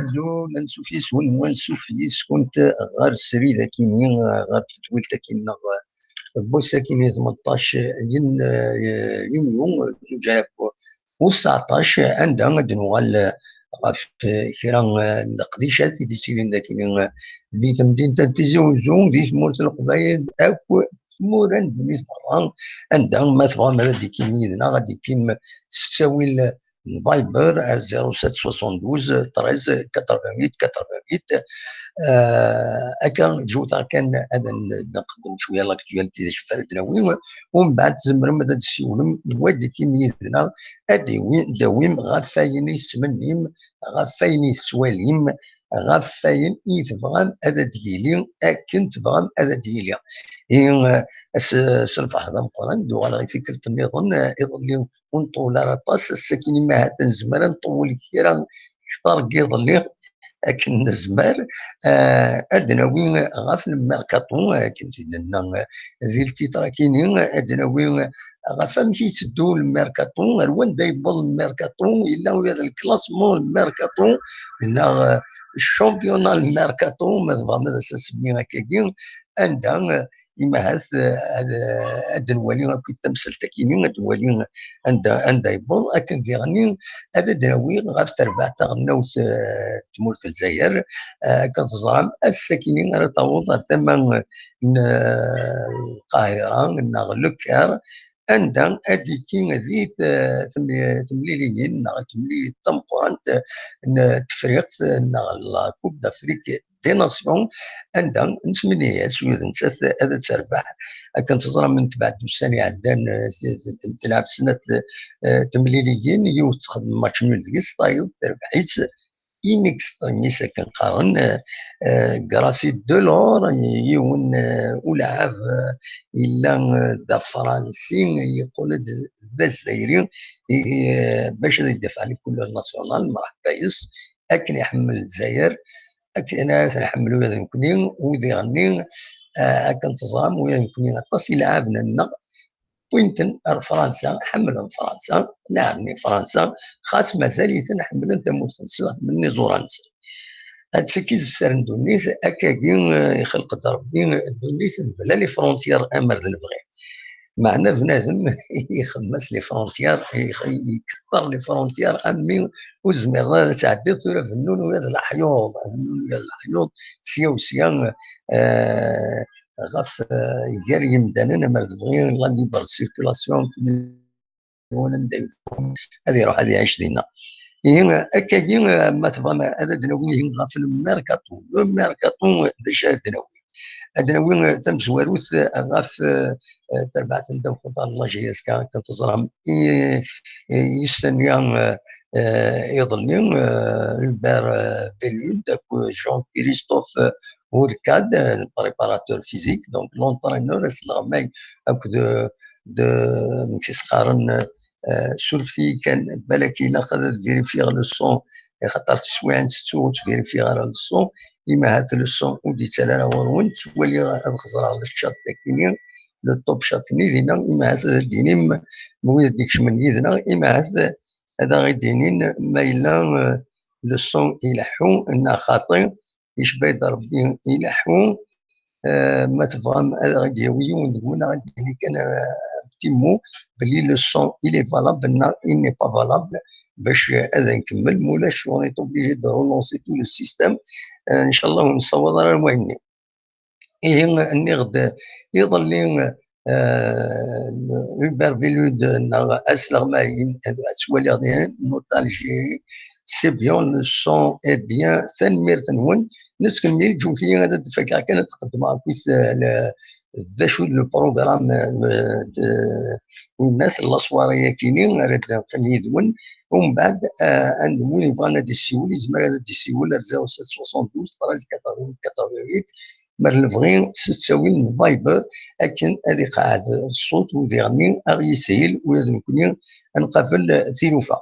أزول نسوف يسون ونسوف يسكنت غير السريدة كيني غير تتويلتا كينا بوسا كيني 18 ين يونيو 2019 عندها غادي نوغال غاف كرا القديشات اللي تيلين داكيني دي تمدينة تيزي وزو دي تمورت القبايل اكو موران دونيت برا عندها ما تبغى ما دي كيم غادي كيم ستاويل فايبر 07 72 13 88 88. هكا جوتا كان هذا نقدم شويه l'actualité شفار دراوي ومن بعد تزمرم هذا تسيولم وادي كيم يدنا اديوي داويم غفاين يتمنيم غفاين يتواليم غفاين يتبغام هذا ديالي اكن تبغام هذا ديالي. إيه سنفح هذا مقران دو على فكرة النظام يظل ونطول على طاس الساكن ما نزمر نطول كثيرا كثر كيظل اكن نزمر ادناوي غاف الميركاتو كنت لنا ذي التيتراكيني ادناوي غاف مشي تدو الميركاتو روان دا يبض الميركاتو الا ولا ال classement الميركاتو ال championnat الميركاتو ما تبغى ماذا سمي هكاكي عندها إما هاث هاد نوالي في التمثال تاكيني هاد نوالي عندها يبون أكن ديغني هذا دراوي غاف تربع تغناوت تمورت الجزائر كتزرام الساكنين راه تعوض تما القاهرة نغ Le Caire عندها أديكي ذي تمليليين نغ تمليلي تمقرانت تفريقت نغ la Coupe d'Afrique des Nations عندها نسميني سويد نسات هذا تربح كنت تزرى من تبعد السنة عندنا تلعب سنة تمليليين يو تخدم match nul ديال طايب تربحيت in extremis كنقارن كراسي دولور يون ولعب الا دا فرنسي يقول دا زايري باش يدافع على couleurs nationales مرحبا يس اكن يحمل الجزائر اكن نحملو هذا نكوني ودي غني اكن تزرام ويا نكوني غطاس يلعبنا النق وينتن فرنسا حملهم فرنسا لعبني فرنسا خاص مازال يتن حملن تموت من زورانس هاد سكي السر ندونيت اكاكي يخلق ربي دونيت بلا les frontières امر الفغي معنا بنادم يخدم les frontières يكثر les frontières امي وزمير تعدي ولا فنون ولا الحيوض فنون ولا الحيوض سيا وسيا غاف غير يمدانا ما تبغي la libre circulation هذه يروح هذه يعيش دينا. إيه أكاكي ما تبغى هذا دناوي غاف الميركاتو le mercato déjà دناوي أدناوي تمزواروت غاف تربعت نداو خطا la JSK كنتظرهم يستنيا يظلي Hubert Velud Jean-Christophe Hourcade, préparateur physique, donc l'entraîneur سلغماي اكو دو دو مشي سخارن سورفتي كان بالك الا خذ vérifier le son خاطر تسويع نتسو ت vérifier غير le son إما هات le son ودي تالا ورون تولي غاد خزرا على الشات تاكيني le Top Chat ني دينا إما هات ديني مويد ديك شمن يدنا إما هات هذا غيدينين ما إلا le son يلحو إن خاطي يشبه ربي يلحو ما تفهم هذا غادي يوي ونقول غادي كان petit mot بلي le son il est valable نا il n'est pas valable باش هذا نكمل مولاش on est obligé de relancer tout le système ان شاء الله ونصوض على المهم. إيه اني غد يظل Hubert Velud اسلغ ما تولي غادي نوتالجي c'est bien le son est bien ثنميرت نون نسكن مير جوتي هذا الفكره كانت تقدم كيس ذا شو le programme والناس la soirée كاينين راه يدون ومن بعد عند وين يبغى نادي السيول يزمر هذا دي سيول 07 72 13 88 88 مر الفغي ستساوي فايبر اكن هذه قاعد الصوت وديغني اغ يسهل ويا نكوني نقابل ثيروفا.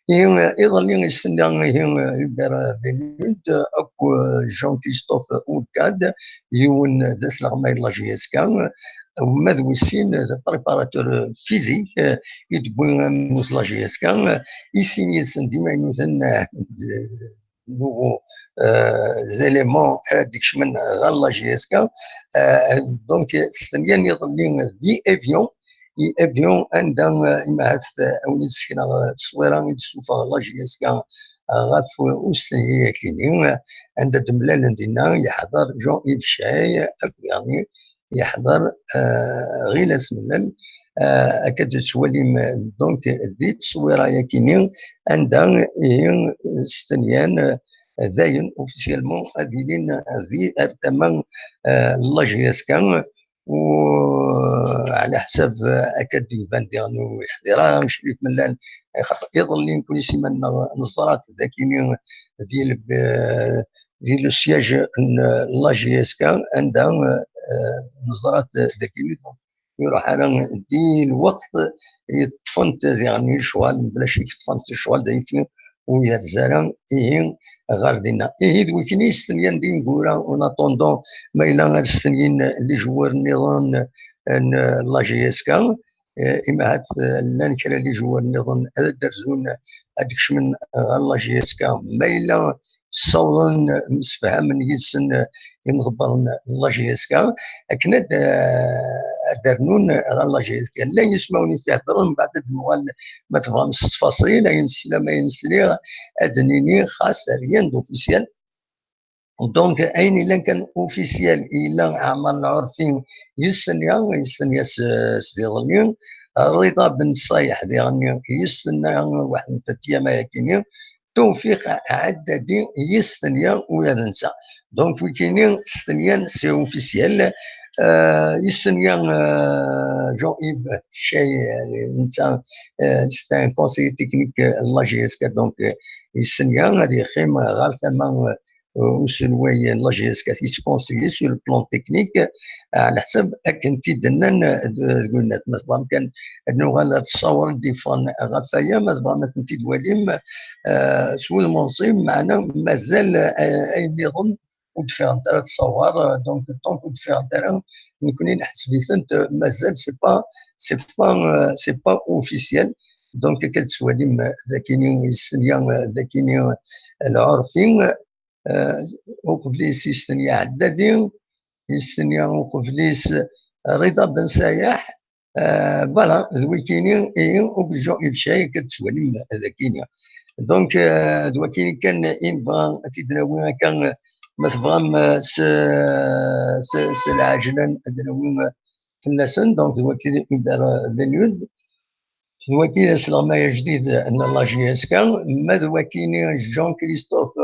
إيه اللي يستنى Hubert Velud أكو Jean-Christophe Hourcade يون داس لغماي la JSK. وما ذويسين préparateur physique يدبوي مثل la JSK يسين يلسن ديما ينوثن nouveaux éléments هذيك من غير la JSK. donc ستنيان يظلين دي Évian Évian عندها إما أولي تسكن تصويره يتسوفا la JSK غاف وستنيا كيني عند دملال دينا يحضر Jean-Yves Chay يعني يحضر غيلاس ملال أكاد تولي. donc دي تصويره يا عندها هي ستنيان داين officiellement أديلين ذي ارتمان la JSK. وعلى حساب اكاد يبان ديالو يحضر شريف ملال خاطر يظل كل سيمانه نظرات ذاكيني ديال le siège la JSK عندها نظرات ذاكيني يروح على دي الوقت يطفنت يعني الشغل بلا شي طفنت الشغل دايفين ويرزالا إيه غير دينا إيه دويكني ستنيان دين نقولا en attendant ما إلا غادي les joueurs نظام la JSK إما هاد لان كلا les joueurs نظام هذا درزون هذيك من غير la JSK ما إلا صوضن مسفهم يسن يمضبر la JSK أكند درنون غير la JSK لا يسمعوني تيهضرون من بعد ما تبغى التفاصيل ينسلا ما ينسلي أدنيني خاص rien d'officiel. donc اين الا كان officiel الا عمر العرفي يستنيا سديضلي رضا بن صايح ديالني يستنى واحد ثلاث ايام كاينين توفيق عددي يستنيا ولا ننسى. donc وكاينين ستنيا c'est officiel يستنيا Jean-Yves Chay نتا c'est un conseiller technique la JSK. donc يستنيا غادي يخيم غير ثما وسلوي la JSK تيتكونسيي sur le plan technique على حسب اكن تيدنا قلنا ما تبغى كان نوغال تصور ديفون غفايا ما تبغى ما تنتي سو المنصب معنا مازال اي نظام ودفع ترى تصور. donc tant que ودفع ترى نكوني نحسب مازال c'est pas officiel. donc كتسوالي ذاكيني يستنيا ذاكيني العرفين وقفليس يستنيا عدادي يستنيا وقفليس رضا بن سايح voilà ذويكيني اي وبجو إفشاي كتسوالي ذاكيني. donc ذوكيني كان إن بغا تيدراوي كان ما تبغى س س العجلان أدراوي في اللسن. donc ذوكيني بنيود ذوكيني سلغمايا جديد ان la JSK ما ذوكيني Jean-Christophe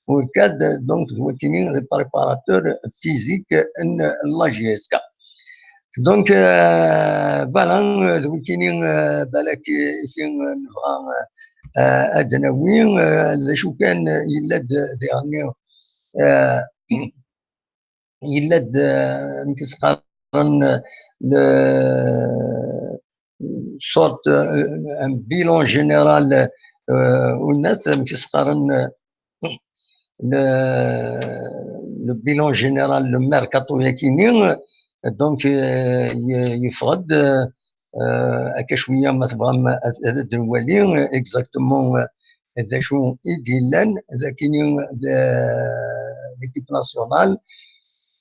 Hourcade donc ذوكيني préparateur physique ان la JSK. donc voilà ذوكيني بالك فين نبغى ادناوي ذا شو كان يلاد ديالني يلاد نتسقارن sorte un bilan général والناس متسقارن le bilan général le mercato ياكيني. donc يفرض هكا شويه ما تبغى هذا الوالي exactement هذا شو يديلان هذا كاينين l'équipe nationale.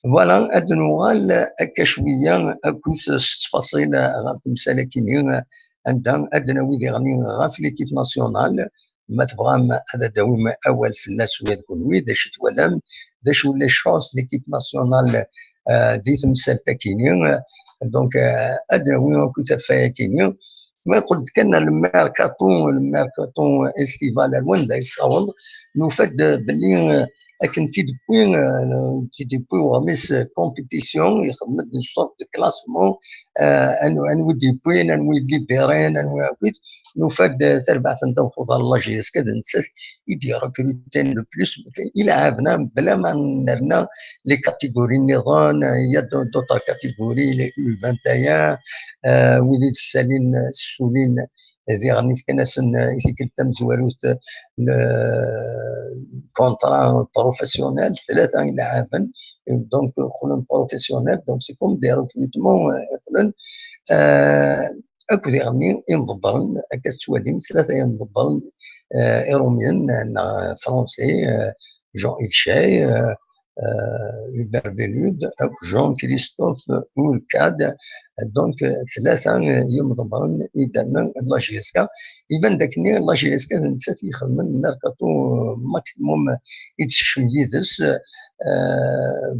voilà هاد نوغال هكا شويه كنت تفاصيل غير تمثال كاينين عندها ادنا ويدي غني غا في l'équipe nationale ما تبغى هذا داوي اول في الناس ويا تكون وي داش تولم داش ولا chances l'équipe nationale دي تمثال تاكيني. donc ادنا وين كنت فايا كيني ما قلت كان ال mercato estival وين دا يصاوض نفد باللي اكن تيديبوي وغميس compétition يخدم des sortes de classement انو ديبوين انو ليبيرين انو كويت نفاد تربعة ندوخو la JSK نسات يدي ريكروتين le plus الى عافنا بلا ما نرنا les catégories نظام y a d'autres catégories les U 21 ويدي تسالين السولين ذي غني كان سن إثيكل تمزواروت contrat professionnel ثلاثة لاعبين donc قولن professionnel donc c'est comme des recrutements قولن أكو ذي غني يمضبرن هكا تسواليم ثلاثة يمضبرن إيروميان français Jean-Yves Chay Hubert Velud Jean-Christophe Hourcade donc ثلاثة يمضبرن إدارنا la JSK يبان داكني la JSK نسات يخدم mercato maximum يتشم يدس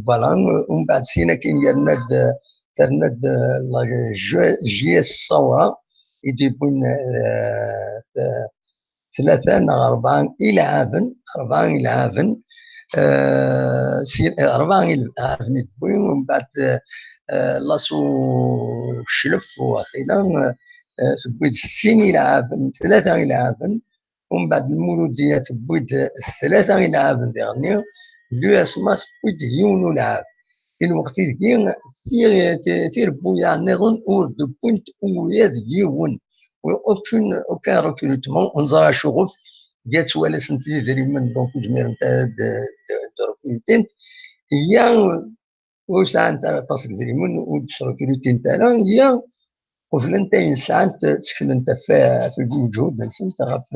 voilà ومن بعد سينا كاين يرناد ترند la JS الصورة يجيبون ثلاثة أربعة إلعابن أربعة إلعابن أربعة إلعابن يدبوين ومن بعد l'ASO شلف وأخيرا تبويد سين إلعابن ثلاثة إلعابن ومن بعد المولودية تبويد ثلاثة إلعابن ديالني l'USMA تبويد يونو لعاب الوقت ذكي تيربو نظن اور دو بوينت ويا يون aucun recrutement ونزرا شغف جات ولا سنتي دريمن donc جمير نتاع de recrutement هي وساعة نتاع تصك دريمن ودس نتاعنا هي قفل انت ساعة تسكن انت في الوجود نسنت غف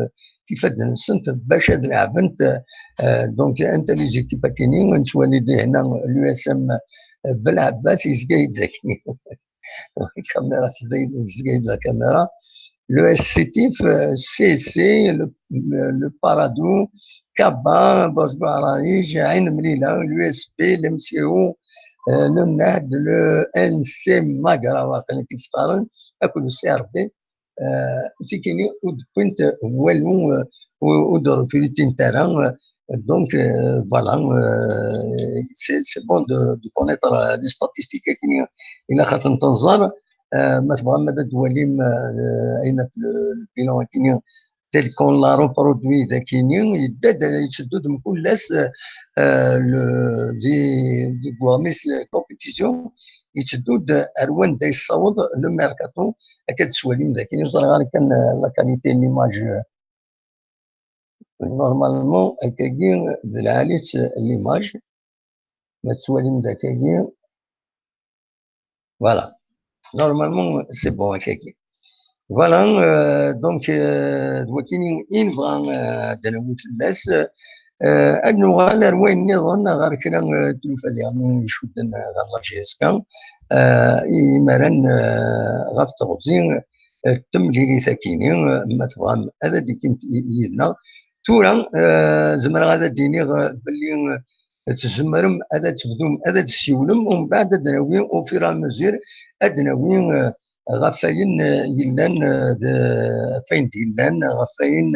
في فد نسنت باش لعبنت donc انت les équipes كاينين نتوالي دي هنا l'USM بلعباس يزكايد ذاك الكاميرا يزكايد la caméra le Sétif, CC, le Paradou, Kaba, Bordj Bou Arreridj, Ain M'lila, l'USB, l'MCO, le NAD, le NC Magra, كيف قارن اكل ال CRB تيكيني ود والو ود recruter تاعنا donc voilà c'est bon de connaître les statistiques كاين الى خاطر تنظر ما تبغى مدى دواليم اين في ال bilan كاين tel qu'on l'a reproduit ذاكيني يداد يتشدد من كل لاس دي كواميس compétition يتشدد اروان دا يصوض le mercato هكا تسواليم ذاكيني غير كان la qualité l'image normalement هكاكي العاليت l'image ما تسواليم ذاكاكي voilà normalement c'est bon هكاكي voilà donc دوكيني إن بغا دنوي فلاس أد نوغال روين نظن غير كرا تلفا يعني يشدن غير la JSK إمارن غاف تغزي التمليلي ثاكيني ما تبغى هذا ديك يدنا تورا زمر غادا ديني باللي تزمرم هذا تبدوم هذا تسيولم ومن بعد ادناوي au fur et à mesure ادناوي غفاين يلان فين ديلان غفاين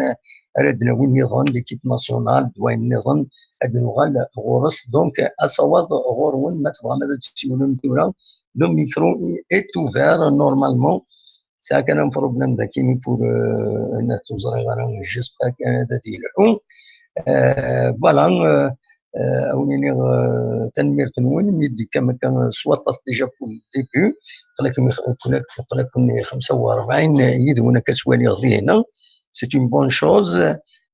ادناوي نظام l'équipe nationale دوين نظام ادنوغال غورس donc اصوات غورون ما تبغى ماذا تسيولم تورا le micro est ouvert normalement. ساعة كان un problème داكيني pour الناس توزري غير j'espère كان هذا ديالو voilà أونيني تنمير تنون ميدي كما كان سواطاس déjà pour début قالك قالك 45 يد وانا كتوالي غدي هنا c'est une bonne chose.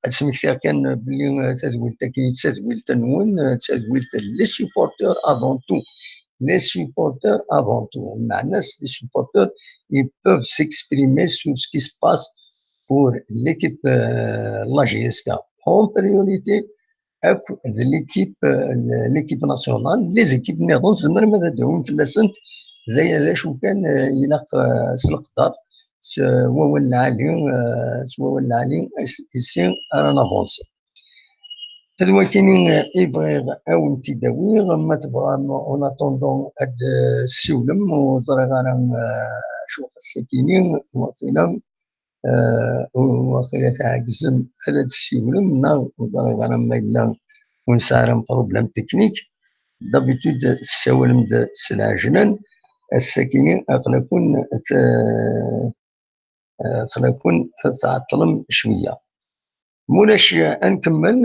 هاد كان بلي تدويل كي تدويل تنون تدويل les supporters avant tout les supporters avant tout. معنى les supporters ils peuvent s'exprimer sur ce qui se passe pour l'équipe la JSK en priorité l'équipe nationale les équipes نظن زمر ماذا دعون في لاسنت زي شو كان يلاق سلقدار سوا العالي سوا العالي ici رانا avancer هذو كاينين إيفغيغ أو انتداوي ما تبغى en attendant هاد السيولم وزرا غانا شوف الساكنين وقيلا وقيلا تعجزم هذا السيولم نا وزرا غانا ما إلا ونسارم problème technique d'habitude السوالم د السلعجنان الساكنين أقلكون أقلكون تعطلم شوية مولاش نكمل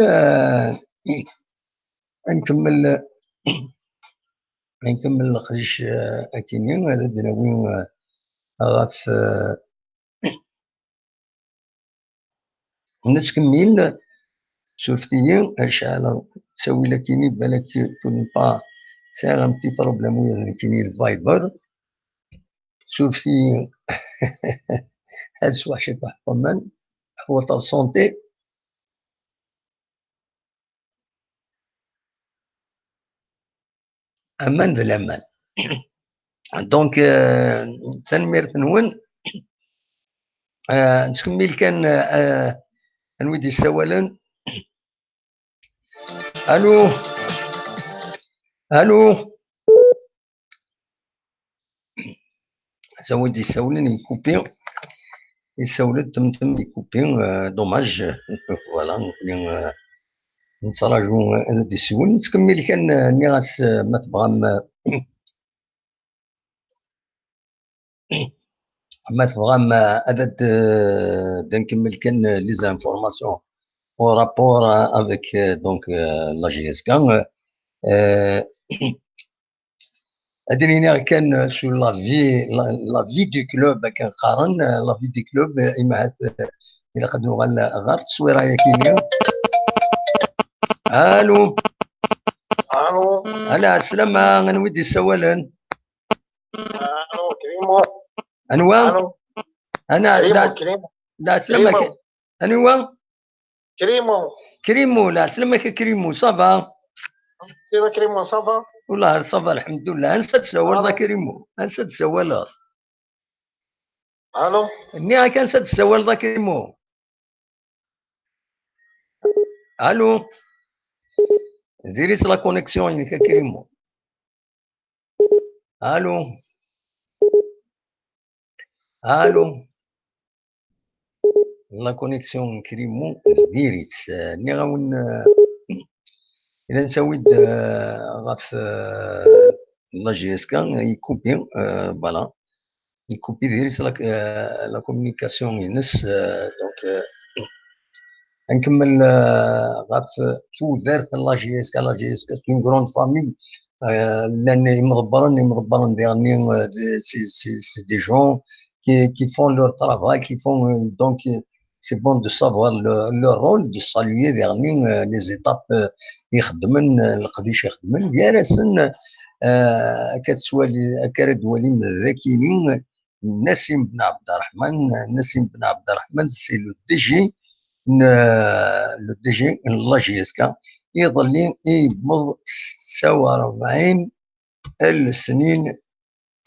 نكمل القديش أكيني هذا دناوي غاف نتكمل شفتي شحال تساوي لكيني بالك كون با c'est un petit problème وين كيني الفايبر شوفتي هاد سوا شي طاح طمان هو santé امان ذا الامان. donc تنمير نون نتكمل كان نويدي سوالا. الو الو سودي سولن يكوبي يسولد تمتم يكوبي dommage voilà نتراجو دي سول. نتكمل كان نيغاس ما تبغى ما تبغى هذا نكمل كان les informations en rapport avec donc la JSK. هادي كان sur la vie du club كنقارن la vie du club إما إلا قدروا غير التصويره يا كيميا. الو الو هلا السلامة نودي سوالا. الو كريمو انوا انا لا كريمو لا سلامة انوا كريمو كريمو لا سلامة كريمو ça va سيدي كريمو ça va والله ça va الحمد لله. انسى تسول ذا كريمو انسى تسول. الو ني كان تسول ذا كريمو. الو ديريس la connexion يا كريمو. الو الو la connexion كريمو ديريت ني غاون إلا نساويد غاف la JSK يكوبي voilà يكوبي ديريت la communication ينس. donc نكمل غاف تو دارت la JSK. la JSK c'est une grande famille لان يمضبرن ديالني c'est des gens qui font leur travail, qui font donc c'est bon de savoir leur rôle, de saluer dernier les étapes يخدمن القديش يخدمن ديالسن كتسوالي كردوالي ذاكينين. نسيم بن عبد الرحمن نسيم بن عبد الرحمن c'est le DG le DG la JSK يظل يبمض 46 السنين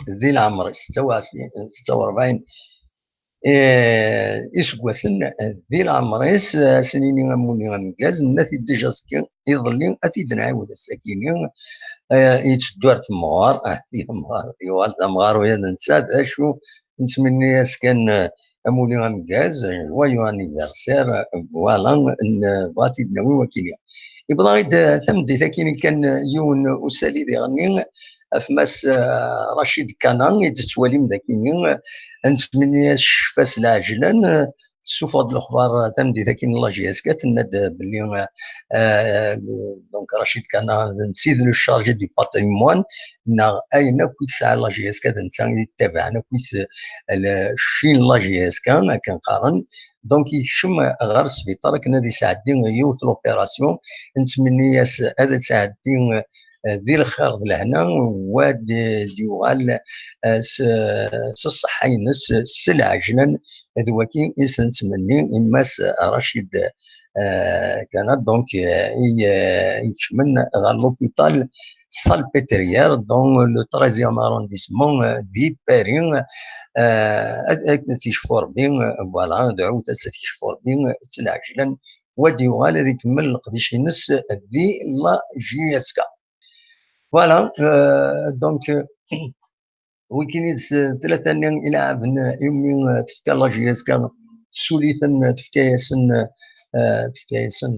ذي العمر 46 إسكواسن ذي العمريس سنين مولي غمكاز ناتي déjà سكين يظلي أتيد نعاود الساكينين يتدوار تمغار تمغار يوال تمغار ويا ننسى اشو نتمني سكان أمولي غمكاز joyeux anniversaire voilà فاتي ناوي وكيليا يبغى غير تمدي كاين كان يون وسالي ديغني فماس رشيد كانان يتوالي مداكيني نتمني الشفاس العجلان سوف هاد الاخبار تمدي كاين la JSK تناد باللي donc رشيد كانان نسيد le chargé du patrimoine نا اين كويت ساعه la JSK نتا يتابعنا كويت الشين la JSK كنقارن donc يشم غير السبيطار كنا دي ساعدين يوت l'opération نتمني هذا ساعدين ذي الخير لهنا واد ديوغال الصحة ينس العجلان دواكي نتمني إماس رشيد كان donc يتشمن غير l'hôpital Salpêtrière dans le 13e arrondissement de Paris تيشفور بين voilà دعوت تيشفور بين العجلان وديوغال هذا يكمل القديش ينس دي la JSK voilà donc وكاين ثلاثة إلى يومي تفكا la JSK سوليتن تفكا ياسن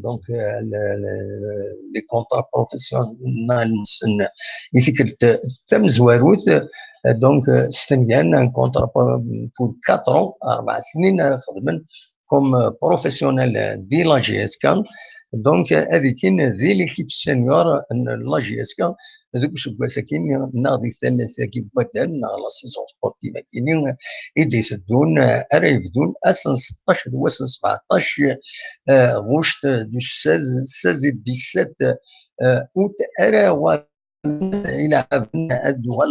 donc les contrats professionnels يفكر تم زواروت donc ستنجان un contrat pour 4 4 سنين خدمن comme professionnel de la JSK. donc هذه كاين ذي l'équipe senior la JSK ذوك سكواس كيني ناضي ثلاثة كي بدل la saison sportive كيني إدي تدون أرا يبدون أسن 16 واسن 17 غشت du 16 16 17 اوت أرا يلعب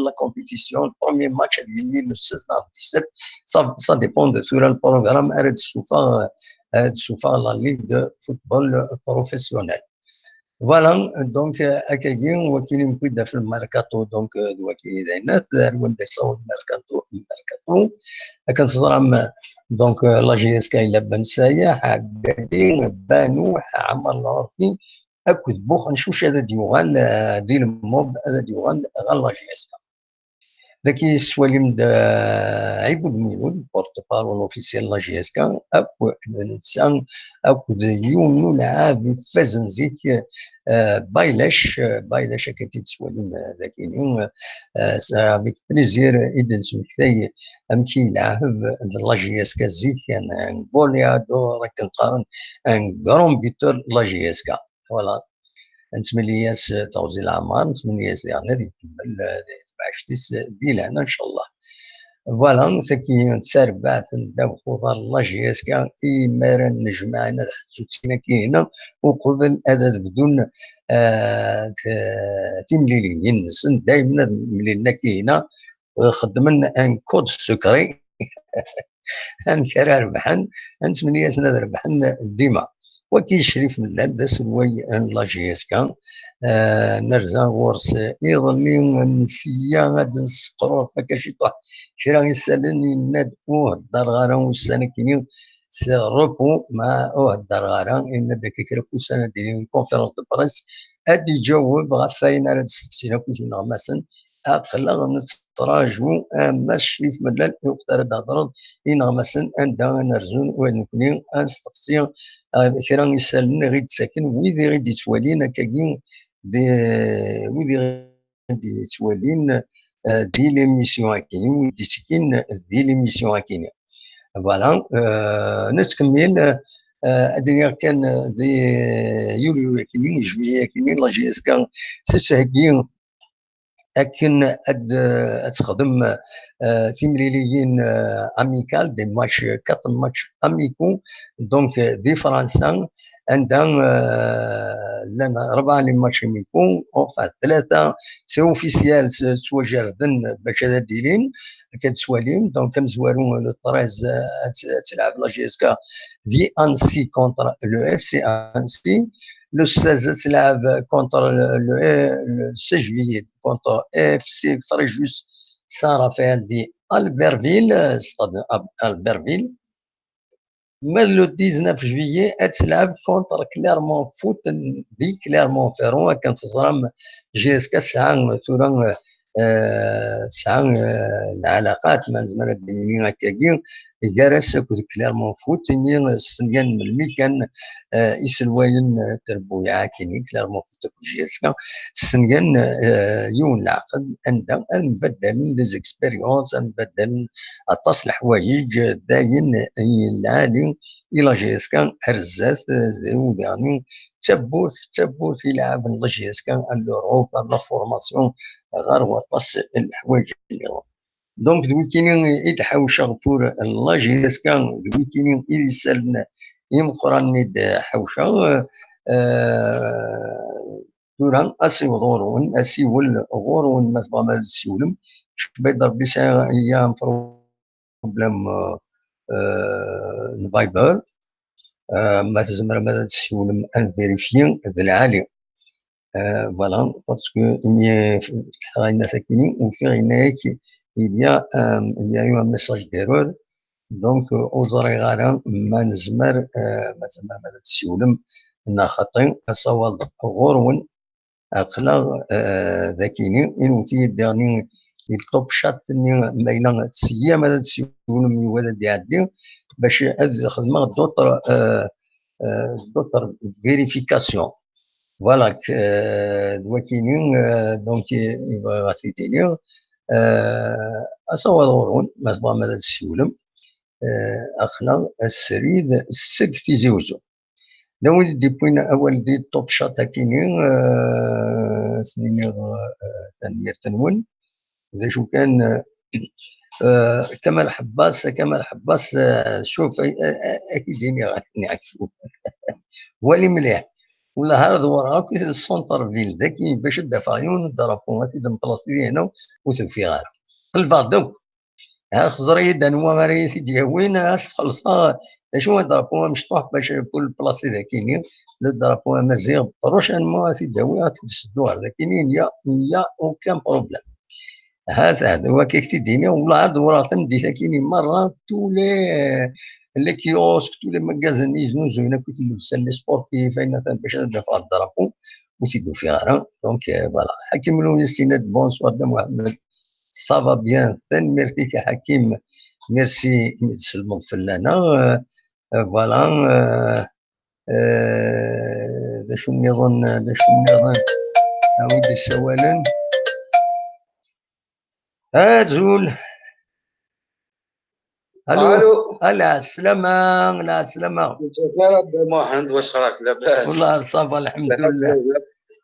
la compétition. Premier match ديال le 16 17, ça dépend de ثورا ال programme أرا تسوفا تسوفا la ligue de football professionnel. Voilà, donc اكاكي وكاين مكويدا في الميركاتو, donc وكاين داينات وين يصور الميركاتو الميركاتو كنتظرم. Donc la JSK الى بن سايح عقادي بانوح عمر العرفي اكد بوخ نشوش هذا ديوغال دي الموب هذا ديوغال غال la JSK. ذاك السواليم عيبود ميلود, porte-parole officiel la JSK, اكو نتسان اكو يونو لعاب فازن زيك بايلاش بايلاش كنتي تسواليم ذاكيني. Avec plaisir إذن سمكتاي أمشي يلعب la JSK زيك un goléador كنقارن un grand buteur la JSK. Voilà, نتمنى ياس توزي العمار نتمنى ياس يعني يكمل تبعشتيس ديالنا ان شاء الله. Voilà, ثكي تسربعت نداو خضر la JSK إيمارا نجمعنا حتى كاينه وقبل هذا بدون تمليليين دائما ملينا كاينه خدمنا un code secret انكر ربحن نتمنى سنة ربحن ديما. وكي شريف ملال دا سلوي la JSK نرزا غورس إيضلي نفيا غاد نسقرو فكا شي طوح شرا يسالن يناد أوه الدار غارا والسنة كيني c'est repos مع أوه الدار غارا إن داك كرا سنة ديال conférence de presse أدي يجاوب غا فاين راه تسقسينا كلشي نغماسن أقلا نتراجو أما الشريف ملال يقدر تهضر إنغماسن عندها نرزون ونكوني نستقسي كرا يسالن غير تساكن ويدي غير يتوالين كاين دي ويدي غير يتوالين دي l'émission كاين ويدي تكين دي l'émission كاين. Voilà, نتكمل أدنيا كان دي يوليو كاينين juillet كاينين la JSK تسهكي اكن اد تخدم في مليليين amicales, des matchs, quatre matchs amicaux. Donc دي فرنسا عندها لنا ربعة les matchs amicaux, enfin ثلاثة c'est officiel توجردن باش هذا ديلين كتسوالين. Donc مزوارو le 13 تلعب la JSK في Annecy contre le FC Annecy, le 16 تلعب contre le 16 juillet contre FC Fréjus Saint-Raphaël دي Albertville, stade Albertville. Mais le 19 juillet تلعب contre Clermont Foot دي Clermont-Ferrand. كانت تزرم JSK ساعة تورا ساعة العلاقات ما زمان الدنيا هكاكي جالس كود Clermont Foot إني ستنيان ملمي كان يسلواين تربويا كيني Clermont Foot JSK ستنيان يون العقد عندها نبدل les expériences نبدل أطاس الحوايج داين العالي الى JSK هرزات يعني تبوت تبوت يلعب la JSK l'Europe, la formation غير وطاس الحوايج اللي donc دويكيني يتحوش pour la JSK دويكيني يسالنا يمقراني حوشا توران اسي غورون اسي ول غورون ما تبغى ما تسولم بيض ربي سا problème Viber ما تزمر ما تسولم ان vérifier ذا العالي. Voilà, parce que إني فتح ساكنين وفي غناك il y a eu un message d'erreur, donc وزري غارة ما نزمر ما زمر ما تسولم نا خاطي أصوات غورون أقلا ذاكيني إنو داني التوب شات ما إلا تسيا ما تسولم ولا دي باش خدمة d'autres vérifications. Voilà, دوكيني donc يبغى غاتيديني أصوات غورون ما تبغى ما تسولم أخلا السريد السك تيزي وزو. لو دي بوين أول دي توب شات كيني سنين تنمير تنون ذا شو كان كمال حباس كمال حباس شوف اكيد نعكسو هو اللي مليح ولا هذا وراك ال centre-ville ذاك باش تدافع يون drapeau غادي بلاصتي هنا وتوفي غير قلبا دوك ها خزري دانوا غير دياوين تخلص شو drapeau مشطوح باش كل بلاصي ذاكيني le drapeau amazigh prochainement غادي داوي غادي تسدو ذاكيني y a aucun problème. هذا هو كيف تديني والله عاد وراه تمدي كاينين مرة tous les kiosques، tous les magasins يزنوزو هنا كنت نلبس les sportifs باش ندافع ال drapeau وتيدو فيها. donc voilà حكيم لونيس bonsoir محمد، ça va bien؟ merci يا حكيم، ميرسي تسلموا فلانا. voilà ذا شو نظن ذا شو نظن عاود السوالن زول. الو الو. هلا السلامة، لا السلامة. محمد، واش راك؟ لاباس؟ والله ça va الحمد لله،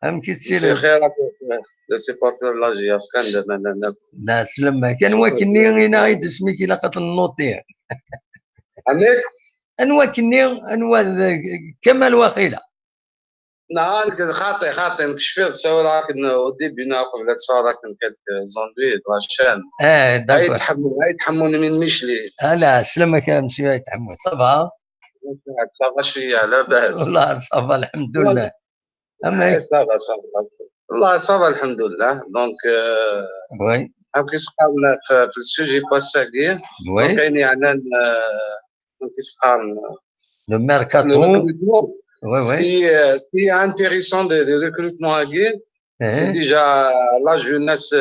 ام كي تسير؟ خير les supporters la JSK. لا سلامة كان واكني غينا غير سميتي لا النوطي. عميك. انوا كني انوا كمال وخيله. نعم، خاطي خاطي نكشفي تصور راك au début قبل تصور راك quelques ennuis la chaîne. اه d'accord. هاي تحموني من مشلي. هلا سلامك يا مسيو يتحمو، ça va؟ ça va شويه، لاباس؟ والله ça va الحمد لله. اما ça va ça va والله ça va الحمد لله. donc oui. كي سقالنا في ال sujet باساكي oui. كاين يعني كي سقال le mercato، oui. Ce qui est intéressant des recrutements هاكي، c'est déjà la jeunesse،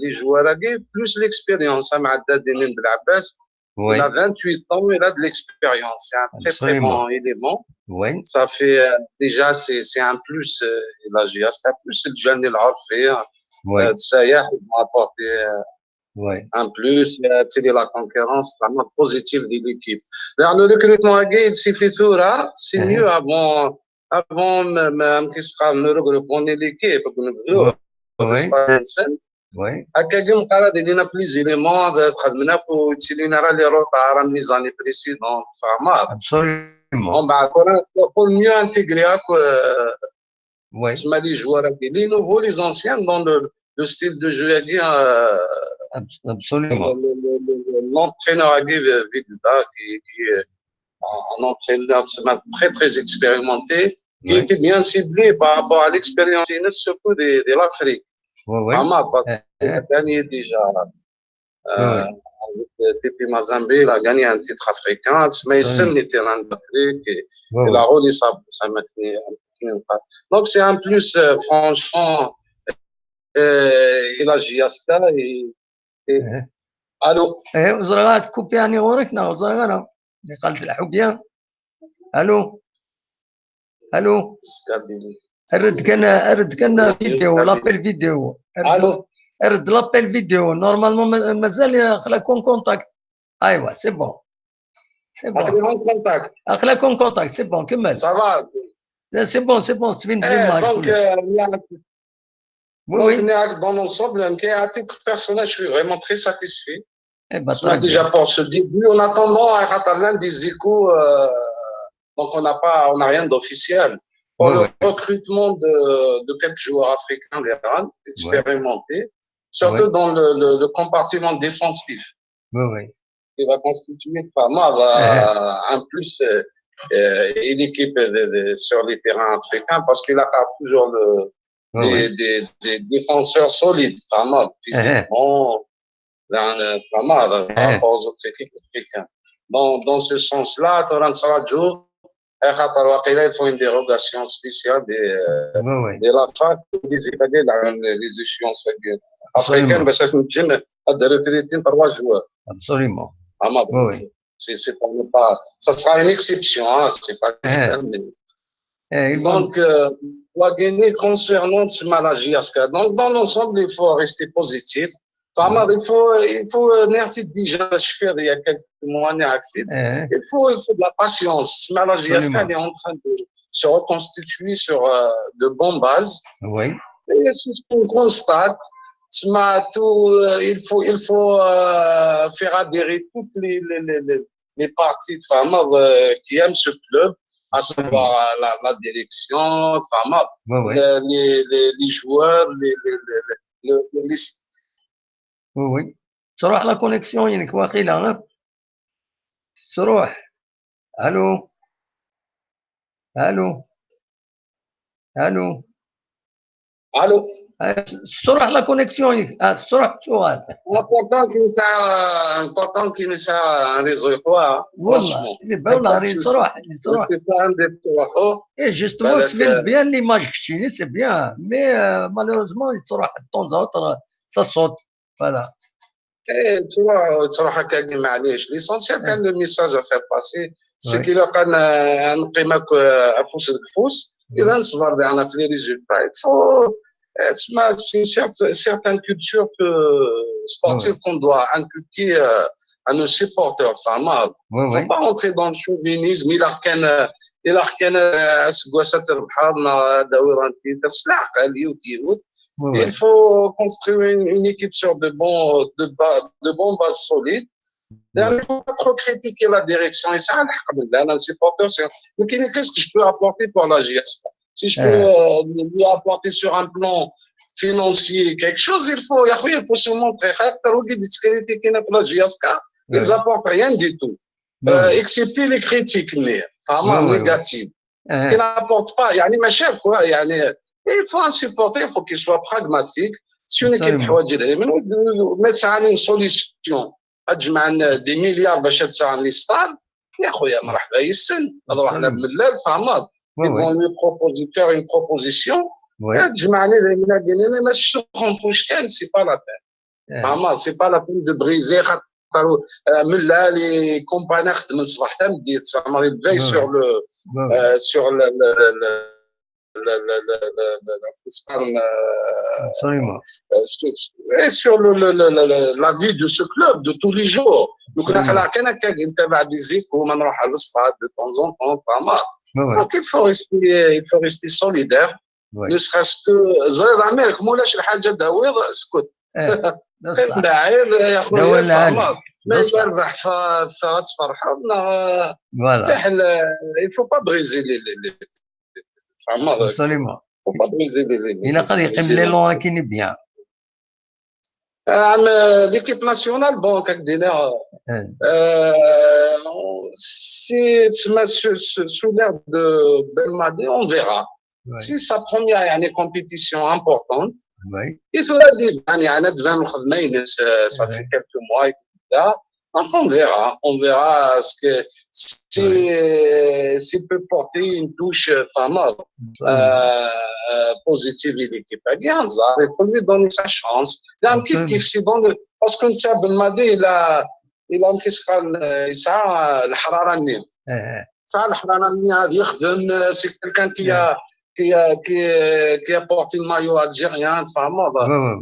les joueurs هاكي، plus l'expérience. مع Dadi Belabbas, il a 28 ans, il a de l'expérience. C'est un très très bon élément. Ça fait déjà, c'est un plus, la JSK, plus le jeune العرفي, Sayah, ils vont apporter un plus, c'est la concurrence vraiment positive de l'équipe. Dans le recrutement هاكي، s'est fait c'est mieux avant même qui sera le regroupement l'équipe. Oui. هكا كي مقرا لينا plus éléments خدمنا وتسيلينا راه les retards راه les années précédentes فهمت. Absolument. ومن بعد pour mieux intégrer تسمى les joueurs les nouveaux، les anciens dans le style de jeu. Absolument. L'entraîneur Vilda, qui est un entraîneur très très expérimenté, qui était bien ciblé par rapport à l'expérience surtout de l'Afrique. Oui. Parce qu'il a gagné déjà avec TP Mazembe, il a gagné un titre africain, mais il les terrains d'Afrique et il a roulé ça. Donc c'est un plus, franchement, il a JSK et الو. ايه وزرغات coupé يعني غوركنا وزرغنا قالت الحب. الو الو، الرد كان الرد كان vidéo، l'appel vidéo. الو. رد l'appel vidéo، normalement مازال خلاكم contact. ايوا c'est bon c'est bon. contact. خلاكم contact، c'est bon، كمل. ça va؟ c'est bon c'est bon، تبين l'image. Donc, dans l'ensemble, à titre personnel, je suis vraiment très satisfait. Eh ben, déjà pour ce début, en attendant à des échos, donc on n'a pas, on n'a rien d'officiel. Pour le recrutement de quelques joueurs africains expérimentés, surtout dans le compartiment défensif. Qui va constituer pas mal un plus et l'équipe sur les terrains africains parce qu'il a toujours des défenseurs solides, pas mal, physiquement, pas mal par rapport aux autres équipes africaines. Dans ce sens-là, خاطر il faut une dérogation spéciale de la FAC, des échéances africaines, باش نجم recruter trois joueurs. Absolument. C'est pas, ça sera une exception, hein, c'est pas. Donc, la Guinée concernant la JSK. Donc, dans l'ensemble, il faut rester positif. Il faut déjà, je fais il y a quelques mois, il faut de la patience. La JSK est en train de se reconstituer sur de bonnes bases. Oui. Et c'est ce qu'on constate. تسمى tout, il faut faire adhérer toutes les parties تفهم qui aiment ce club, à savoir la direction, تفهم les joueurs, les oui, تروح la connexion ينك واقيلا تروح. Allô, allô, allô? Allô? تروح la connexion, تروح تشوغال. Important qu'il un réseau quoi. والله والله تروح تروح. Et justement, tu bien l'image كتشيني, c'est bien, mais malheureusement تروح de temps en temps, ça saute, voilà. ايه تروح تروح هكا معليش, l'essentiel كان le message à faire passer, c'est que لو كان نقيمك افوس الكفوس اذا نصبر انا في les résultats, il faut تسمى c'est certaine culture sportive qu'on doit inculquer à nos supporters. فهمت, faut pas rentrer dans le chauvinisme. إلا كان اسكواسات البحر داوي رانتي تسلع قال. Il faut construire une équipe sur de bons bases solides. Il ne faut pas trop critiquer la direction. Et ça, un supporter, mais qu'est-ce que je peux apporter pour la JSK? Si je peux lui apporter sur un plan financier quelque chose, il faut se montrer. La JSK, ils n'apportent rien du tout, excepté les critiques, mais, vraiment négatives. Qui n'apportent pas. يعني ماشي quoi, يعني il faut un supporter, il faut qu'il soit pragmatique. Si une équipe تحوج ما تسعى une solution تجمع des milliards باش تسعى les stades يا خويا مرحبا يسن نروح بملال فهمت, ils vont lui proposer, faire une proposition تجمع لي ما تشوفوش كان c'est pas la peine فهمت, c'est pas la peine de briser خاطر ملال les compagnies خدم الصباح حتى مديت زعما veille sur le Absolument. Et sur la vie de ce club de tous les jours. Donc, كان نتابع des Échos ما نروح على ال stade de temps en temps, pas mal. Donc il faut rester solidaire. Ne serait-ce que زيد عمالك مولاش الحاجه داويض اسكت. لاعب يا خويا ما يربح فتفرح. Voilà. Il faut pas briser les Absolument. Il a قال يقيم l'élan كاين bien. عن l'équipe nationale, bon, كاك دينا c'est تسمى sous l'ère de Belmadi, on verra. C'est sa première يعني compétition importante. Il faudra dire يعني انا devant الخدمه, ça fait quelques mois là. Donc on verra ce que si s'il peut porter une touche fameuse positive à l'équipe. Il faut lui donner sa chance. كيف كيف c'est dans le parce que نتا بالماضي الى يسعى الحراره النيم. سعى الحراره النيم يخدم, c'est quelqu'un qui a porté le maillot algérien, enfin,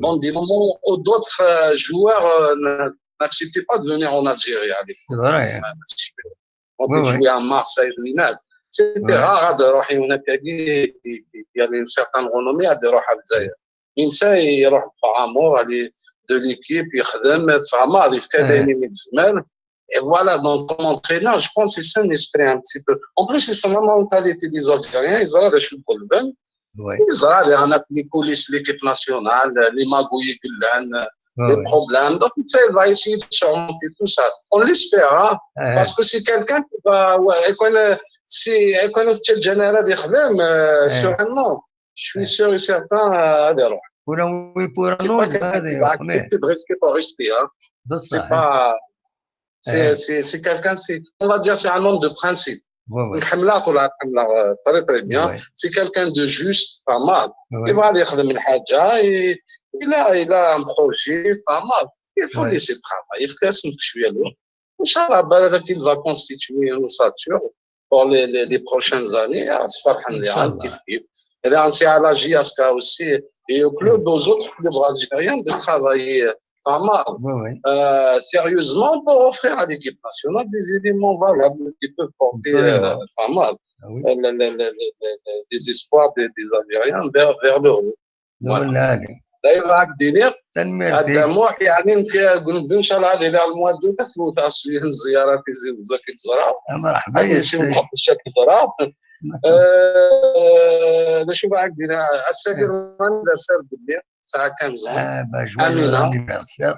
dans des moments où d'autres joueurs n'acceptaient pas de venir en Algérie à l'époque. C'est vrai. Quand il jouait à Marseille, c'était rare de يروح هناك qui avait une certaine renommée de يروح على الجزائر. إنسان يروح par amour de l'équipe يخدم فما في كذا من زمان. Et voilà, donc comme entraîneur, je pense que c'est un esprit un petit peu. En plus, c'est la mentalité des Algériens, ils ont des problèmes. Ils ont les coulisses, l'équipe nationale, les magouilles, les problèmes. Donc, il va essayer de surmonter tout ça. On l'espère, hein, parce que c'est quelqu'un qui va, ouais, c'est général sur un an. Je suis sûr et certain, هذا Pour un oui, pour un non, هذا accepter de risquer pour rester, hein. C'est pas, c'est quelqu'un, on va dire, c'est un homme de principe. Très très bien. C'est quelqu'un de juste, pas mal. Il va aller يخدم الحاجة, il a un projet, pas mal. Il faut laisser travailler. Il faut يسمك شوية له. إن شاء الله بالك il va constituer une ossature pour les prochaines années. فرحان كيف كيف. Et là, c'est à la JSK aussi et au club, aux autres clubs algériens de travailler pas mal, sérieusement pour offrir à l'équipe nationale des éléments valables qui peuvent porter pas mal les espoirs des Algériens vers le haut. voilà. دايما راك دينير تنمير. الدموع يعني نبداو ان شاء الله هذه ال mois d'août تفوت شويه الزياره في زي بزاف تزرع. مرحبا. نحط الشكل زرع هذا شوف راك دينا الساكن anniversaire بالليل الساعه 15. امينه anniversaire.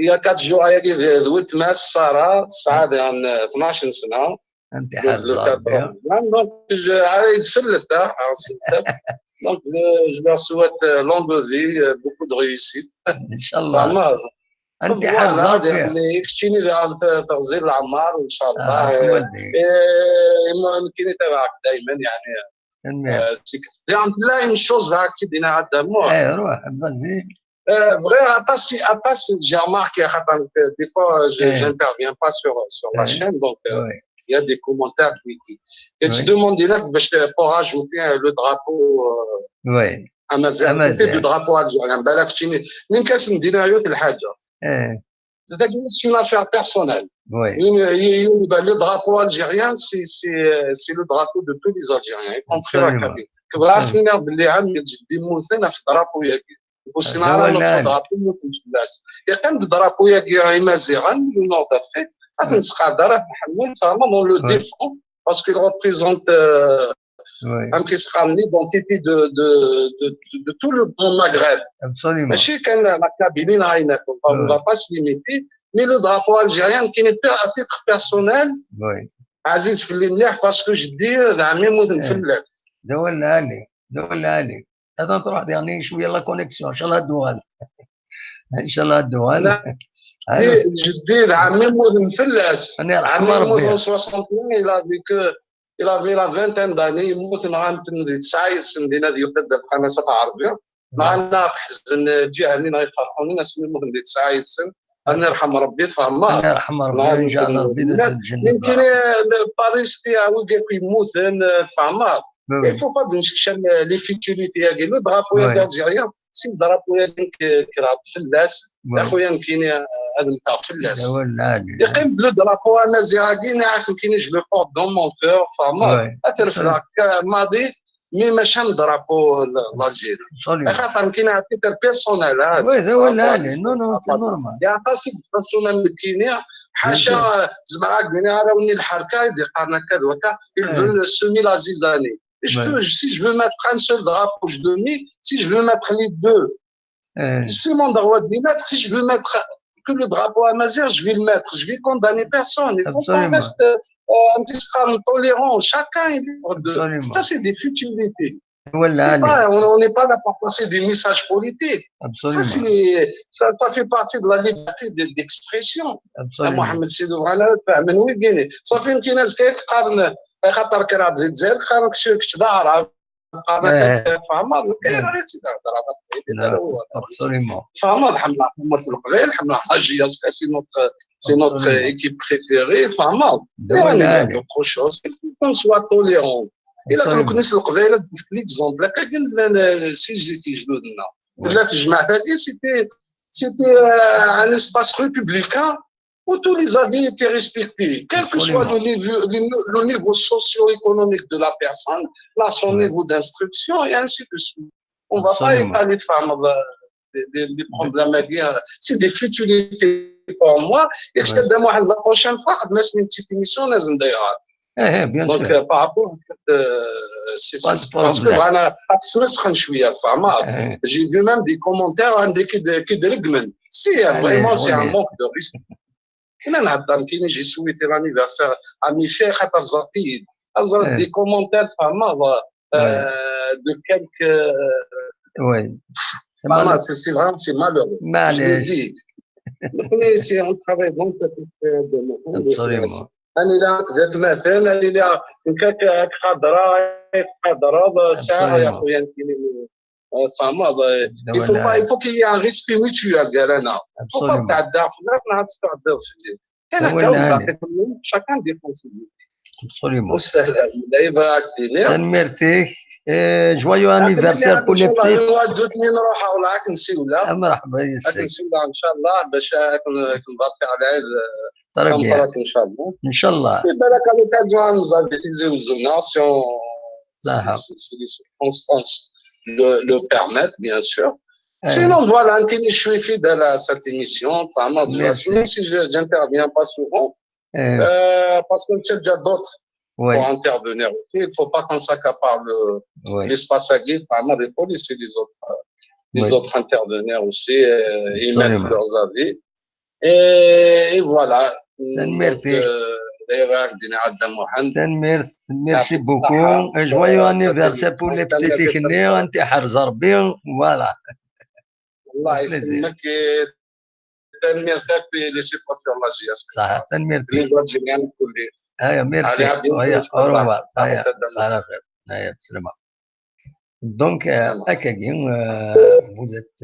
هي 4 jours هي ذوت ماس ساره الساعه 12 سنه. انت حاج. donc يتسلت. Donc, je leur souhaite longue vie, beaucoup de réussite. ان شاء الله. انت حاج. يعني كشتيني تغزير العمار وان شاء الله يمكن يتابعك دائما يعني. يعني لا une chose دينا عندنا. ايه روح vas-y. Vrai, attache, j'ai remarqué, des fois, j'interviens pas sur la chaîne, donc il y a des commentaires qui et tu demandes là pour rajouter le drapeau amazigh, le drapeau algérien. بالك تشيني من كاس مدينه يوث الحاجه. C'est une affaire personnelle. Le drapeau algérien, c'est le drapeau de tous les Algériens, y compris la Kabylie. كبراسنا باللي عم جدي موثنا في drapeau ياكي. وسنا راه drapeau موثن في الناس. يقيم drapeau ياكي امازيغان du nord d'Afrique. نتقادر نحمل فهمت on le défend parce qu'il représente un l'identité de tout le grand Maghreb. Absolument. ماشي كان la Kabylie نعينات, on va pas se limiter, mais le drapeau algérien qui n'est pas à titre personnel. عزيز في اللي مليح parce que جدي عمي موت نفلك. دول العالي دول العالي هذا تروح يعني شويه la connexion. ان شاء الله الدول ان شاء الله الدول. جدي عمي موت مفلس. عمي موت 61, il avait la vingtaine d'années. يموت نهار تسعة سن دينا ديال القناه العربيه معنا تحزن جهه يفرحوني ناس يموت 9 سن انا يرحم ربي تفهم. الله يرحم ربي ان شاء الله ربي الجنه. يمكن باريس تاعو يموت تفهم. Il faut pas نشكشن les futilités. Le drapeau algérien, c'est le drapeau كراب فلاس يا خويا كاين هذا نتاع فلاس يقيم le drapeau امازيغي نعرف كاين je le porte dans mon cœur فهمت اترفد ماضي mais ماشي drapeau l'Algérie خاطر كاين à titre personnel. oui هو لا non non, c'est normal. يا قاسي personnel كاين حاشا زعما راه وني الحركه يقارنا كذا وكا ils veulent semer la zizanie. Je peux, si je veux mettre un seul drapeau, je le mets. Si je veux mettre les deux, c'est mon droit de les mettre. Si je veux mettre que le drapeau amazigh, je vais le mettre. Je vais condamner personne. Il faut qu'on reste un petit tolérant. Chacun est libre de. Ça, c'est des futilités. On n'est pas là pour passer des messages politiques. Absolument. Ça fait partie de la liberté d'expression. محمد سيدو من وين صافي يمكن ناس كيقارن خاطر كرا الجزائر قارن كنت ظاهره قارن فهمت كاين غير Absolument. فهمت حمله حمله في القبائل حمله حاجيه c'est notre équipe préférée فهمت يعني autre chose, il faut qu'on soit tolérant. الا كنت القبائل في l'exemple كاين سي في جدودنا ثلاث جماعات هذه c'était un espace républicain où tous les avis étaient respectés, quel que soit le niveau socio-économique de la personne, là, son niveau d'instruction, et ainsi de suite. On ne va pas étaler des problèmes, c'est des futilités pour moi. Et je te demande la prochaine fois, une petite émission, d'ailleurs. ايه bien. Donc par rapport c'est parce que انا سخن شويه فهمت. J'ai vu même des commentaires عندي كيدرقمن c'est vraiment, c'est un manque de respect. انا نهضر كاين j'ai souhaité l'anniversaire à mes filles خاطر زرتي زرت des commentaires فهمت de quelques oui. C'est vraiment, c'est malheureux. معليش. Si on travaille dans cette Absolument. انا لا ذات مثلا انا لا كاك قادره قادره ساعه يا خويا فهمت. Il faut pas, il faut qu'il y ait un respect mutuel. قال انا faut pas تعدى نعرف تعدى في كان chacun défend. Absolument. والسهل دايما. Merci. Joyeux anniversaire pour les petits. دوتني نروح ولا نسيولا. مرحبا يسلمك. نسيولا ان شاء الله باش نبارك على العيد. Très ان شاء الله. ان شاء الله. بالك à l'occasion nous inviter زونا si on صح. si les circonstances. le permettent, bien sûr. Sinon, voilà, je suis fidèle à cette émission. Enfin, même si je n'interviens pas souvent, parce que j'ai déjà d'autres pour intervenir aussi. Il ne faut pas qu'on s'accapare l'espace à guide, vraiment des polices et les autres intervenir aussi et mettre leurs avis. Et voilà. Merci. Merci beaucoup. Joyeux anniversaire pour les petits انت حرز ربي voilà. الله يسلمك تنمير في les supporters la JSK. صح تنمير les Algériens الكل. هيا ميرسي هيا au revoir هيا على خير هيا تسلم. Donc اكاكي vous êtes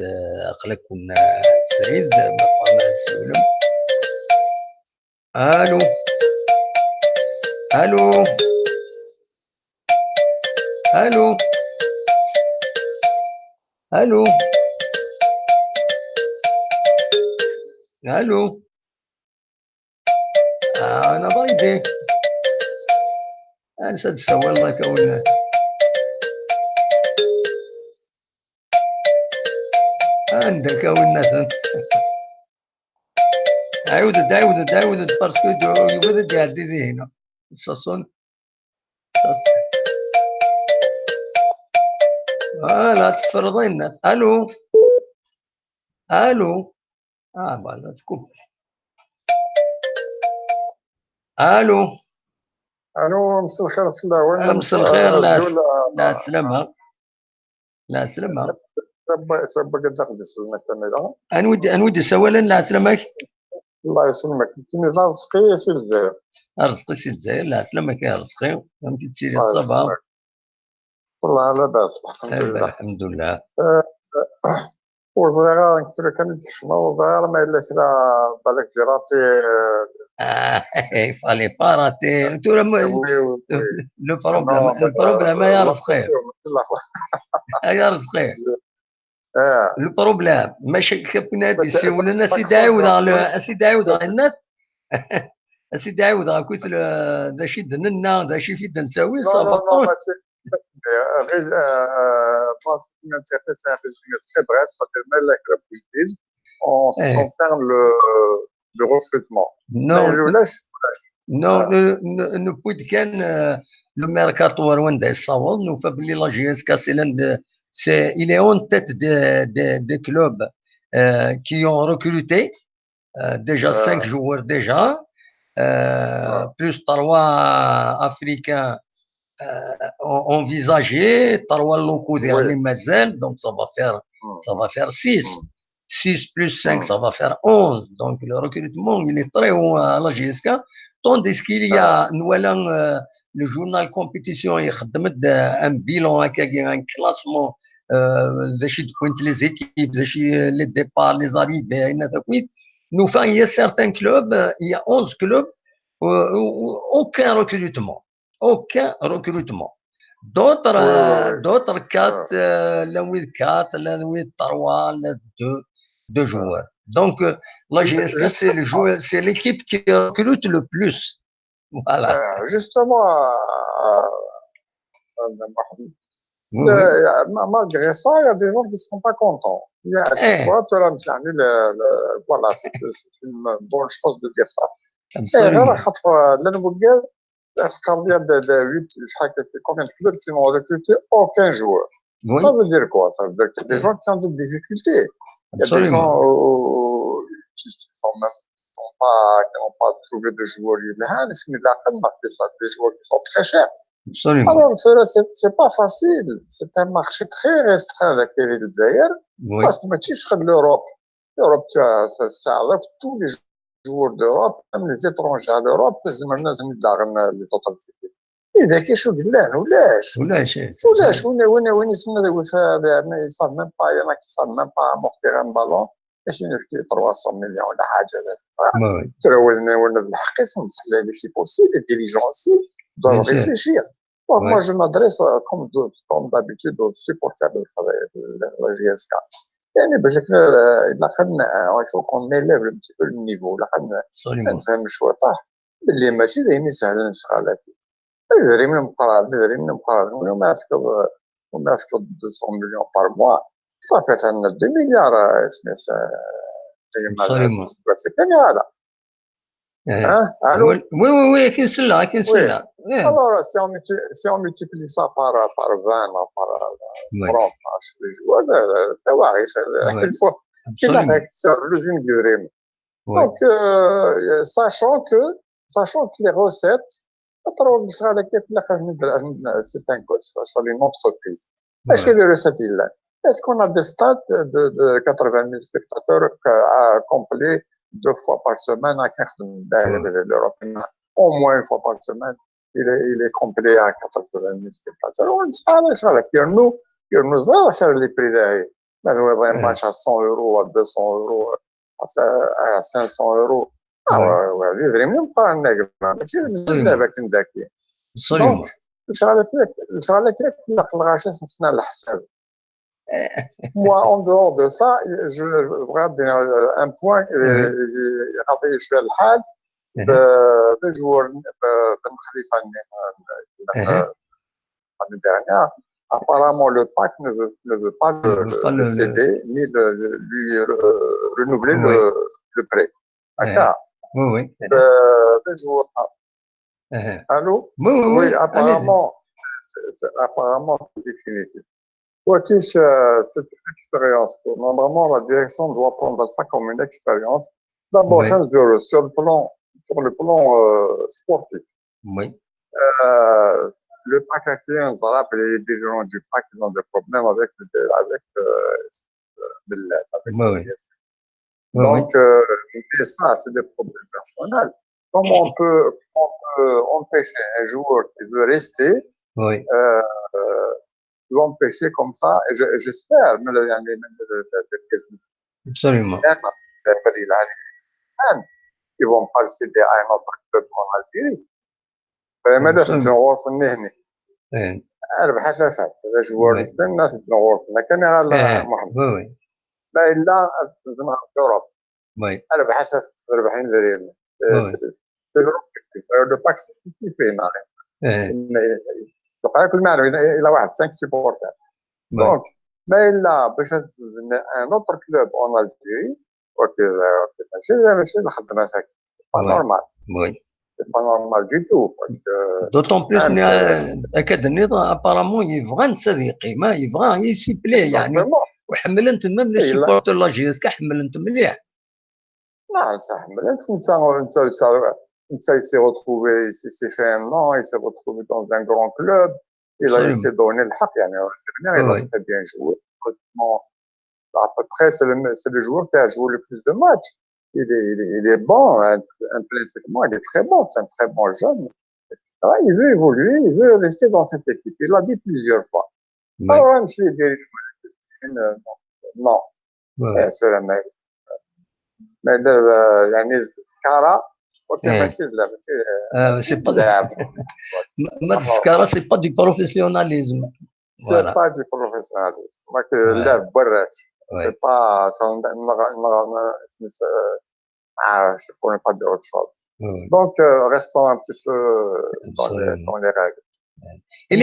اقلكم سعيد بقى. Allô, allô, allô, allô, allô. انا بايدي انسى تسوى الله كون عندك ونثن عاود عاود عاود parce que يبدا يعدي هنا ça sonne. Voilà تفرضينا. Allô, allô. Voilà تكوب. الو الو مساء الخير في الله. مساء الخير. لا لا سلامة لا سلامة. ربك تقدس المكان. انودي سوالا لا سلامك. الله يسلمك. انت رزقي سي الجزائر. رزقك سي الجزائر. لا سلامك يا رزقي. فهمتي تسيري الصبا. والله لا باس الحمد لله. الحمد لله. وصغيرة نكتب كان تحشمة وصغيرة ما إلا كلا بالك j'ai raté. Fallait pas rater le problème. Le problème يا رزقي يا رزقي le problème ماشي كنا سيولنا سيدي عاود سيدي عاود الناس سيدي عاود كنت دا شي دنا دا شي في نساوي ça va c'est un résumé très bref, ça permet la en ce qui concerne le recrutement. Non, non, nous pouvons كان le mercato وين يصور nous fait بلي la JSK c'est l'un de c'est il est en tête des clubs qui ont recruté déjà 5 joueurs déjà plus 3 africains envisagés, 3 locaux dernier مازال, donc ça va faire 6. 6 plus 5, ça va faire 11. Donc le recrutement, il est très haut à la JSK. Tandis qu'il y a, nous allons, le journal compétition, il y a un bilan, un classement, les équipes, les départs, les arrivées, nous faisons, il y a certains clubs, il y a 11 clubs, aucun recrutement. Aucun recrutement. D'autres, d'autres 4, l'un 8, 4, l'un 8, 3, l'un 2, 2 joueurs. Donc, la JSK, c'est l'équipe qui recrute le plus. Voilà. Justement, malgré ça, il y a des gens qui ne sont pas contents. Il y a, voilà, c'est une bonne chose de dire ça. Et de 8, combien de clubs qui n'ont recruté aucun joueur. Oui. Ça veut dire quoi? Ça veut dire qu'il y a des gens qui ont des difficultés. Il y a des gens qui n'ont pas trouvé de joueurs. Des joueurs qui sont très chers. Absolument. Alors, c'est pas facile. C'est un marché très restreint avec les Zaire. Oui. Parce que tu sais, l'Europe. L'Europe, ça avec tous les joueurs d'Europe, même les étrangers à l'Europe, les autres équipes. إذا كيشوف لا ولاش ولاش ولاش وين وين وين يسنى ils savent même pas, il y en a qui savent même pas amortir un ballon باش ينفكي 300 مليون ولا حاجة. ترى وين وين الحق بصح l'équipe aussi, les dirigeants aussi doivent réfléchir. Donc moi je m'adresse comme d'habitude aux supporters de la JSK. يعني باش إلا خدنا il faut qu'on élève un petit peu le niveau. إلا خدنا نفهم شوية باللي ماشي دايما سهل الشغلات. دري من المقرار دري من المقرار ولا ما وما في 200 millions par mois, ça fait 2 milliards. C'est هذا. Hein? Allô? Oui, كاين كاين. Alors, si on multiplie ça par 20, par 30, les joueurs, il faut qu'il arrête l'usine du. Donc, sachant que les recettes, c'est un gosse, c'est une entreprise. Est-ce que les recettes, il a? Est-ce qu'on a des stades de 80 000 spectateurs complets deux fois par semaine à l'Europe, au moins une fois par semaine, il est complet à 80 000 spectateurs. On nous les prix. مثلا un match à 100 euros, à 200 euros, à 500 euros. هذه دريم نبقى ماشي دابا كنداكي. Donc الشغله كيف الغاشي نسنا الحساب. Moi, en dehors de ça, je voudrais donner un point غادي شويه الحال ب joueur بن خليفه l'année dernière. Apparemment, le PAC ne veut pas le céder ni lui renouveler le prêt. D'accord. Oui. Le joueur. Allô. Oui. Oui, apparemment, c'est définitif. وكيش c'est une expérience. Normalement, la direction doit prendre ça comme une expérience. D'abord, sur le plan sportif. Le PAC 15, les dirigeants du PAC, ils ont des problèmes avec Donc, mais ça, c'est des problèmes personnels. Comment on peut empêcher un joueur qui veut rester, l'empêcher comme ça? J'espère, mais ils vont pas le céder à un autre club en Algérie. Vraiment, غرف النهني ربح فات هذا joueur الناس غرف كان على محمد لا الا l'Europe ربح ربحين دريم le PAC فيه كل ما الى واحد 5 supporters. Donc ما الا باش un autre club en Algérie ماشي الخدمه pas normal. C'est pas normal du tout parce que D'autant plus اكاد النظام apparemment يبغى نتا ما يبغى il s'y plaît يعني وحملنت même les supporters la JSK حملنت مليح. لا انت حملنت انت il s'est retrouvé, il s'est fait un nom, il s'est retrouvé dans un grand club, il s'est donné الحق يعني il a très bien joué. À peu près, c'est le joueur qui a joué le plus de matchs. Il est bon, intrinsèquement, il est très bon, c'est un très bon jeune. Il veut évoluer, il veut rester dans cette équipe. Il l'a dit plusieurs fois. Alors, je lui non. C'est le mec. Mais يعني سكارة ماشي C'est pas ما c'est pas du professionnalisme. C'est pas du professionnalisme. اللعب براش. C'est pas ah, je ne pourrais pas dire autre chose. Donc, restons un petit peu dans les règles. Et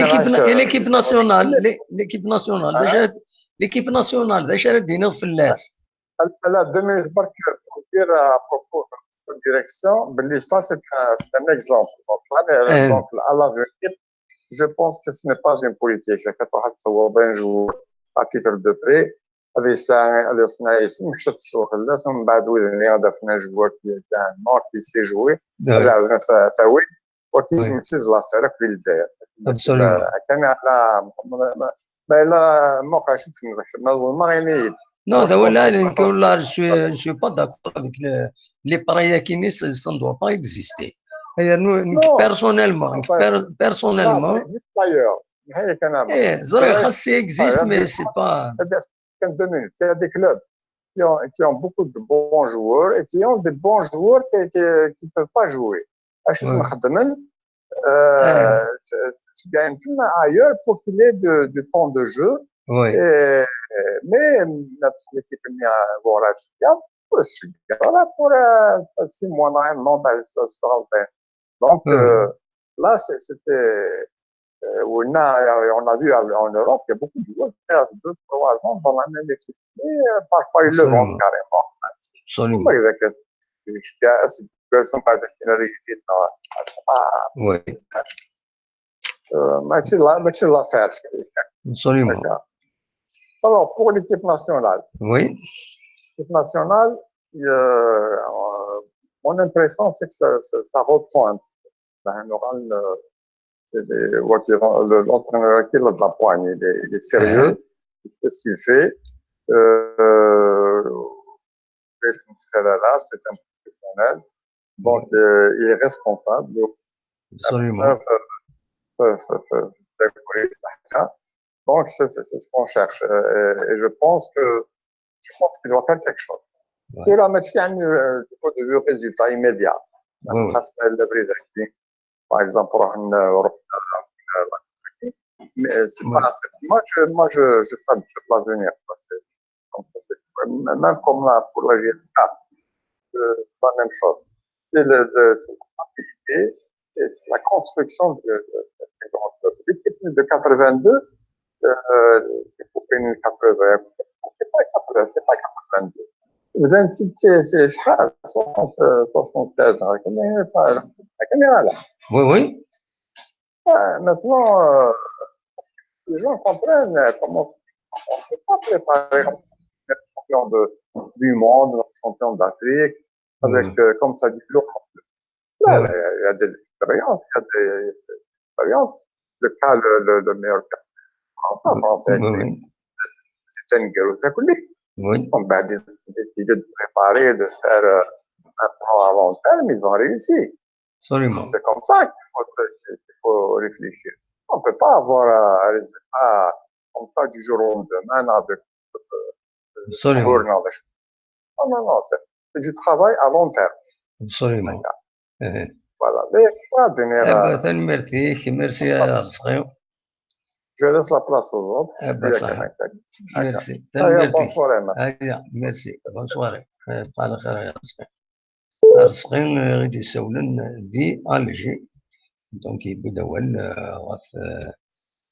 l'équipe nationale, déjà, l'équipe nationale, déjà, دينا في الناس. لا 2 minutes برك pour dire à propos de direction, باللي ça, c'est un exemple. Donc, à l'avenir, je pense que ce n'est pas une politique. كتروح تصور un joueur à titre de prêt, هذه الساعة هذه صنع اسم شفت السوق خلاص ومن بعد وين هذا فينا joueur qui un nom qui sait jouer هذا ساوي وكي مشي l'affaire في الجزائر كان على ما لا موقع شفت ما غير. Non, là, là, je suis pas d'accord avec les prêts qui, ça ne doit pas exister. Nous, personnellement, personnellement. Ailleurs. Eh, ça existe, mais c'est pas. 2 minutes. Il y a des clubs qui ont beaucoup de bons joueurs et qui ont des bons joueurs qui ne peuvent pas jouer. Gagne ailleurs pour qu'il ait du temps de jeu. Et, mais l'équipe pour 6 mois, un an, donc là, c'était On a vu en Europe, il y a beaucoup de joueurs qui restent 2-3 ans dans la même équipe. Et parfois, ils le vendent carrément. Absolument. Oui. Mais c'est l'affaire. Absolument. Alors, pour l'équipe nationale. Oui. L'équipe nationale, mon impression, c'est que ça reprend un peu. L'entraîneur qui a de la poigne, il est sérieux, il sait ce qu'il fait. C'est un professionnel, donc il est responsable. Absolument. Donc c'est ce qu'on cherche. Et je pense qu'il doit faire quelque chose. Et là, maintenant, il y a un résultat immédiat. Par exemple, mais c'est pas, moi, je table sur l'avenir. Même comme là, pour la GSK, c'est la même chose. C'est la rapidité et la construction de l'équipe de 82, 80, c'est pas 82. 26, c'est 76, là. Oui, oui. Maintenant, les gens comprennent comment on ne peut pas préparer un champion du monde, un champion d'Afrique, avec comme ça du jour. Là, il y a des expériences, Le cas, le meilleur cas, français, c'est un guerre, c'est connu. Oui. On a décidé de préparer, de faire un plan à long terme, ils ont réussi. Absolument. C'est comme ça qu'il faut réfléchir. On ne peut pas avoir un résultat comme ça du jour au lendemain avec. Absolument. Non, non, non, c'est du travail à long terme. Absolument. Voilà. Merci, merci. Je laisse la place aux autres. Merci. Bonne soirée. Merci. Bonne soirée. على خير يا رزقي. رزقي غادي يسولن دي Alger. Donc يبدا غف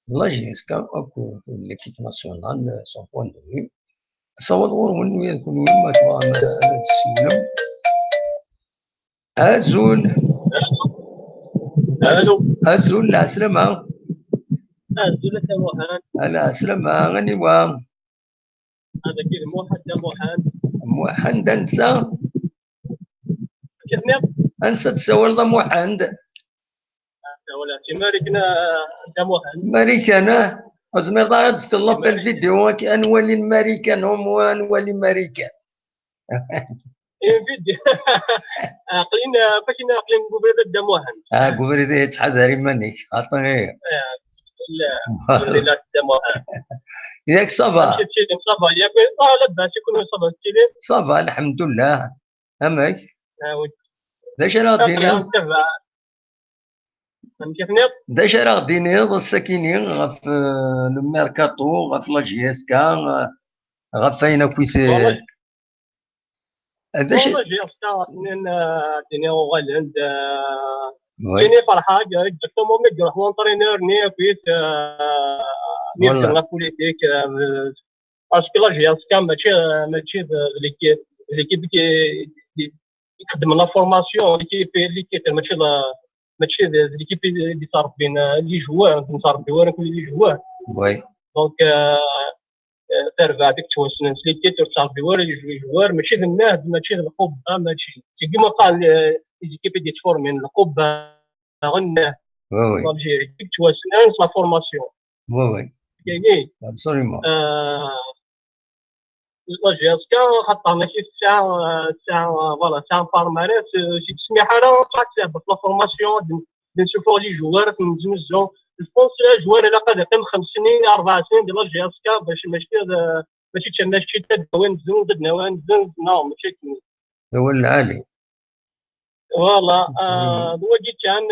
la JSK أكو l'équipe nationale son point de vue. صوت غور وين يكون وين ما تبغى تسولم. أزول. أزول العسلامة. أزول موحان. العسلامة غني وا. هذا كيف موحد موحان. موحند أنت. كيف أنت تسول ضا موحند. ولا ماريكنا موحند. ماريكانا أزمر ضا تطلب الفيديو كأنولي الماريكان هم وانولي ماريكان. فيديو عقلين فاكين عقلين قبريدة دا موحند. قبريدة يتحذر منك خاطر. لا لا دا موحند. ياك ça va. ça va ياك لاباس يكون ça va ça va الحمد لله. أمك داش راه دينيض داش راه دينيض الساكنين غف le mercato غف la JSK غف فاين كويت داش la JSK دينيض غالند كاين فرحه exactement ملي يروح l'entraîneur ني كويت ني la politique parce que la JSK ماشي l'équipe يخدم la formation l'équipe اللي ماشي l'équipe اللي تربين les joueurs نتربي ولا كل les joueurs. oui donc تربع ديك توسن l'équipe تربي ولا les joueurs ماشي النهد ماشي القبه ماشي كيما قال les équipes دي تفورمين القبه غنى oui oui توسن la formation. oui oui كاينين absolument. la JSK خاطر ماشي الساعة voilà ساعة palmarès شي تسميحة راه طلعت في la formation نشوفو les joueurs نزوزو je pense joueur الا قاد يقيم 5 سنين 4 سنين ديال la JSK باش ماشي ماشي تدوين نزون نزون non ماشي هو العالي voilà هو جيت كان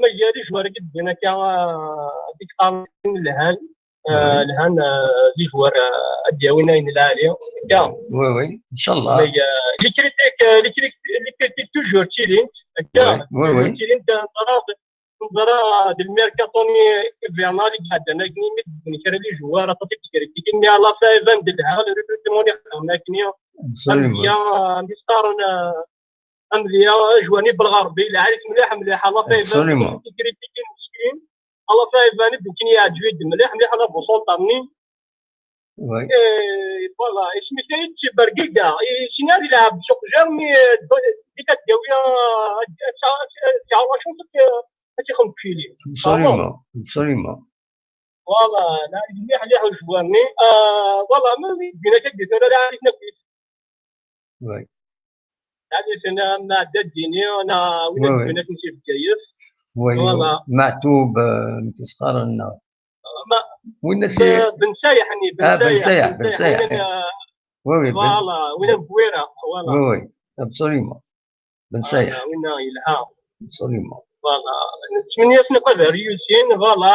ما جاري joueur قد بينا كان ديك طالعين الهان الهان les joueurs ديالنا العالي كاع. oui oui ان شاء الله les critiques les critiques toujours تيلينت كاع oui oui تيلينت نظرا ديال الميركاتوني فيرنالي قاعد انا كني كرا لي جوار عطاتي كريتيكي مي على فايفان ديالها لو ريكروتمون يخدم كني ام امليا جواني بالغربي العارف مليح مليح على فايفان كريتيكي مسكين على فايفان يمكن يعجبني مليح مليح على بوسونطرني وي فوالا سميتها برقيقه شنو هذه لعب سوق جيرمي ديك الداويه تاع تيخدم فيلي absolument absolument voilà لا مليح مليح وجواني voilà ما بينا كدير انا عرفنا كويس oui عرفت انا ما عدا الديني انا وين بينا كنمشي في الكيف oui معتوب تسخر لنا وين بن سايح بن سايح بن سايح oui oui voilà وين بويره voilà oui oui absolument بن سايح وين يلعب absolument voilà نتمنى نقدر réussir voilà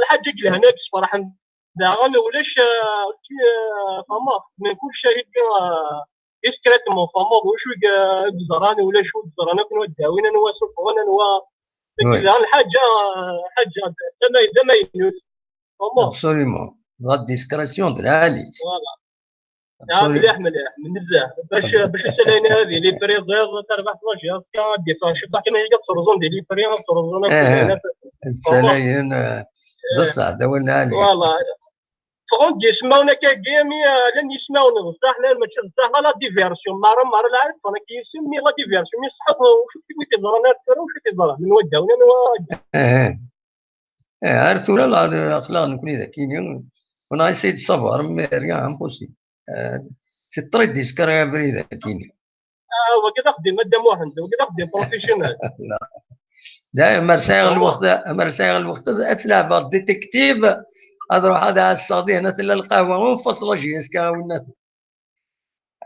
الحاجة اللي هناك صراحة داغن ولاش فما من كل شيء discrètement فما واش زران ولا شو زران كنا داوينا نوا سوفونا نوا الحاجة حاجة ما ينوس فما absolument la discrétion de العالي voilà مليح مليح من بزاف باش سالينا هذه les prix تربح 12 كان دي شوف كان هي ترزون دي les prix ترزون السلاين بصح هذا هو العالي voilà فغون يسمعونا كاكيمي لن يسمعونا بصح لا ماشي بصح la diversion مرة مرة لا عرفت انا كيسمي la diversion يصحح وشوف كيف تيضرنا وشوف تيضرنا من وداونا اه اه عرفتو لا اخلاق نكون اذا كاين on a essayé de savoir mais rien impossible. C'est très discret vrai ذا كاين. وكذا خدم مادام واحد وكذا خدم professionnel. لا دائما مرسايغ الوقت مرسايغ الوقت تلعب détective هذا روح هذا على الصدي هنا تلا القهوة ونفصل JSK وين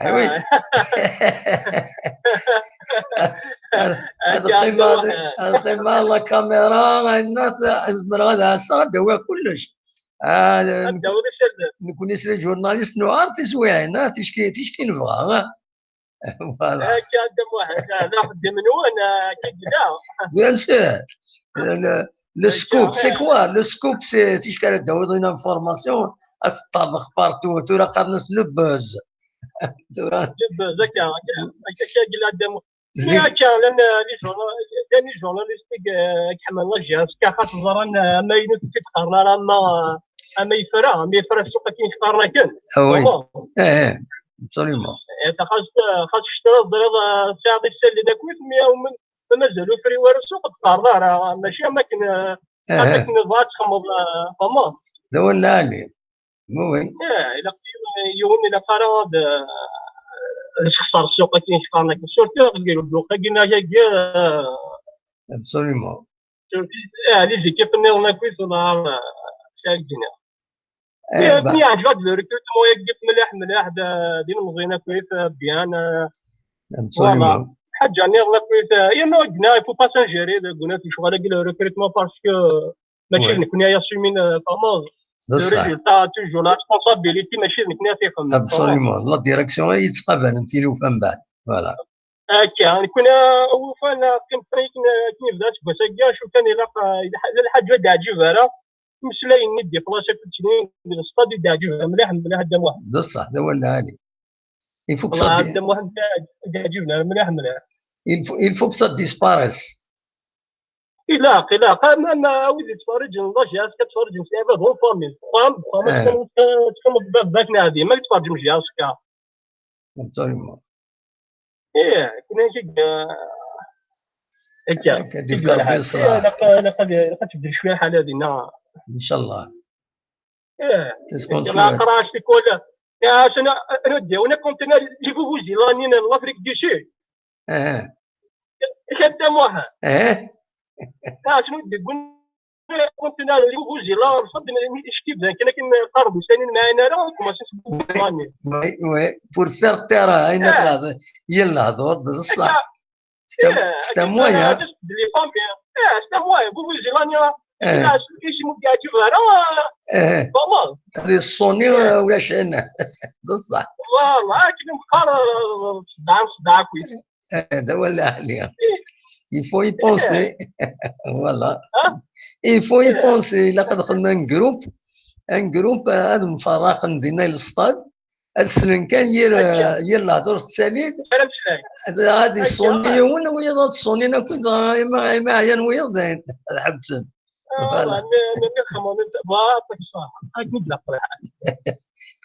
oui هذا خيمة هذا خيمة la caméra الناس زمر هذا على الصدي هو كلش نكون les journalistes نوار في سويعنا تشكي تشكي نبغى voilà كان واحد هذا خدم انا كي bien sûr le scoop c'est quoi le scoop c'est تشكي داوض une information تطبخ partout تورا قرنس le buzz تورا le buzz هكا هكا قال هكا لان les journalistes كحمل la JSK خاطر زران ما ينوت تقارن ما يفرا ما يفرا السوق كاين قارنا كان oui اه absolument خاص خاص تشتري الضريض ساعة السال اللي كويس mais مازالوا فري وار السوق تقارن راه ماشي اماكن اماكن بغات تخمض فما هذا هو العالي oui اه الا يوم الى قرا خسر السوق كاين قارنا surtout قالوا الوقت قلنا كاع absolument اه les équipes نيرنا كويس ولا شاكينا بني عجبك le recrutement يقف مليح مليح ديما مزيانه كويس bien absolument حاجة نيرنا كويس يا ما قلنا faut pas s'ingérer قلنا في شغل le recrutement parce que ماشي نكون ياسومين فاموز le résultat toujours la responsabilité ماشي نكون تيخدم absolument la direction يتقبل انت وفهم بعد voilà هكا نكون وفان كنت كي بدات باش شو كان الا الحاجة عجيبة راه مسلاين ندي بلاصة في التنين الستاد يعجبها مليح مليح دام واحد بصح هذا هو العالي il faut que ça دام واحد يعجبنا مليح مليح il faut que ça disparaisse لا لا ما ولي تفرج la JSK تفرج في en famille بخام بخام تكون باك نادي ما تفرج من JSK absolument ايه كنا كي هكا دير الصراحة لا تبدل شوية الحالة هذه ان شاء الله ايه لا قراش كل يا انا انا وانا كنت انا les vuvuzelas نين l'Afrique du Sud اه خدام واحد اه شنو تقول كنت انا les vuvuzelas صد شتي بدا كنا كنقربوا سنين معنا راه oui oui pour faire taire اين هي الهضور بالصح c'est un moyen les familles اه c'est un moyen vuvuzela ايه هذه الصوني ولا شعنا بصح والله كي نبقى صداع صداع كويس هذا هو اللي عليها. Il faut y penser. Voilà. Il faut y penser. إلا قد دخلنا un groupe هذا مفرق دينا للستاد السنن كان ير الهضور التساليد غادي يصوني يون ويض تصوني كنت ما عيان ويض الحبسن. Voilà.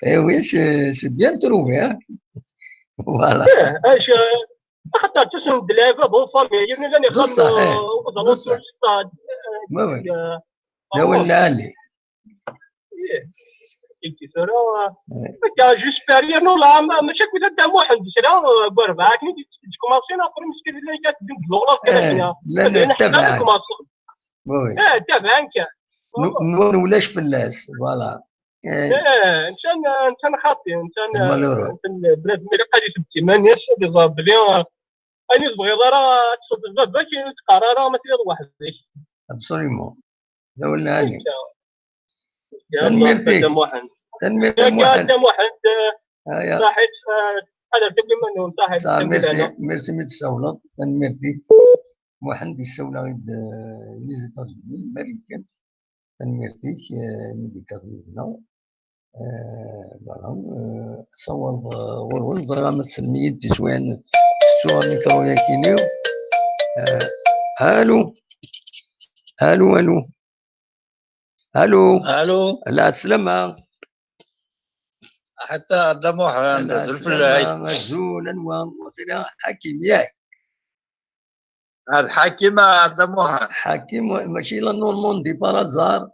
Eh oui, c'est bien trouvé. Hein? Voilà. حتى تسند لعبه bonne famille يعني يخدموا. Oui. لا ولا علي. هكا j'espère يرنو لا ماشي كنت تاع محمد شرا باربعه كني تكوماسي ناخر مسكين اللي كتدوم بلوغ. لا لا تبع. اه تبعا كان. نون ولاش فلاس voilà. اه انسان خاطي انسان بلاد ملي قادي تبكي مانيش بلي اني تبغي راه تصد باباك تقرا ما تريد وحدك. Absolument. لا ولا علي. تنميرتك تنميرتك محمد صحيت هذا تبغي منه صحيت. Merci merci ميت السولط تنميرتك محمد السولة غير les États-Unis ماريكان تنميرتك ميديكا ديالنا voilà صور غرون ضرا السلمية تسوان تسوى ميكرو ياكينيو. الو الو الو الو الو. لا سلامة. حتى دموح مزول انوا حكيم ياك. هذا حكيم هذا موح حكيم ماشي la Normandie par hasard.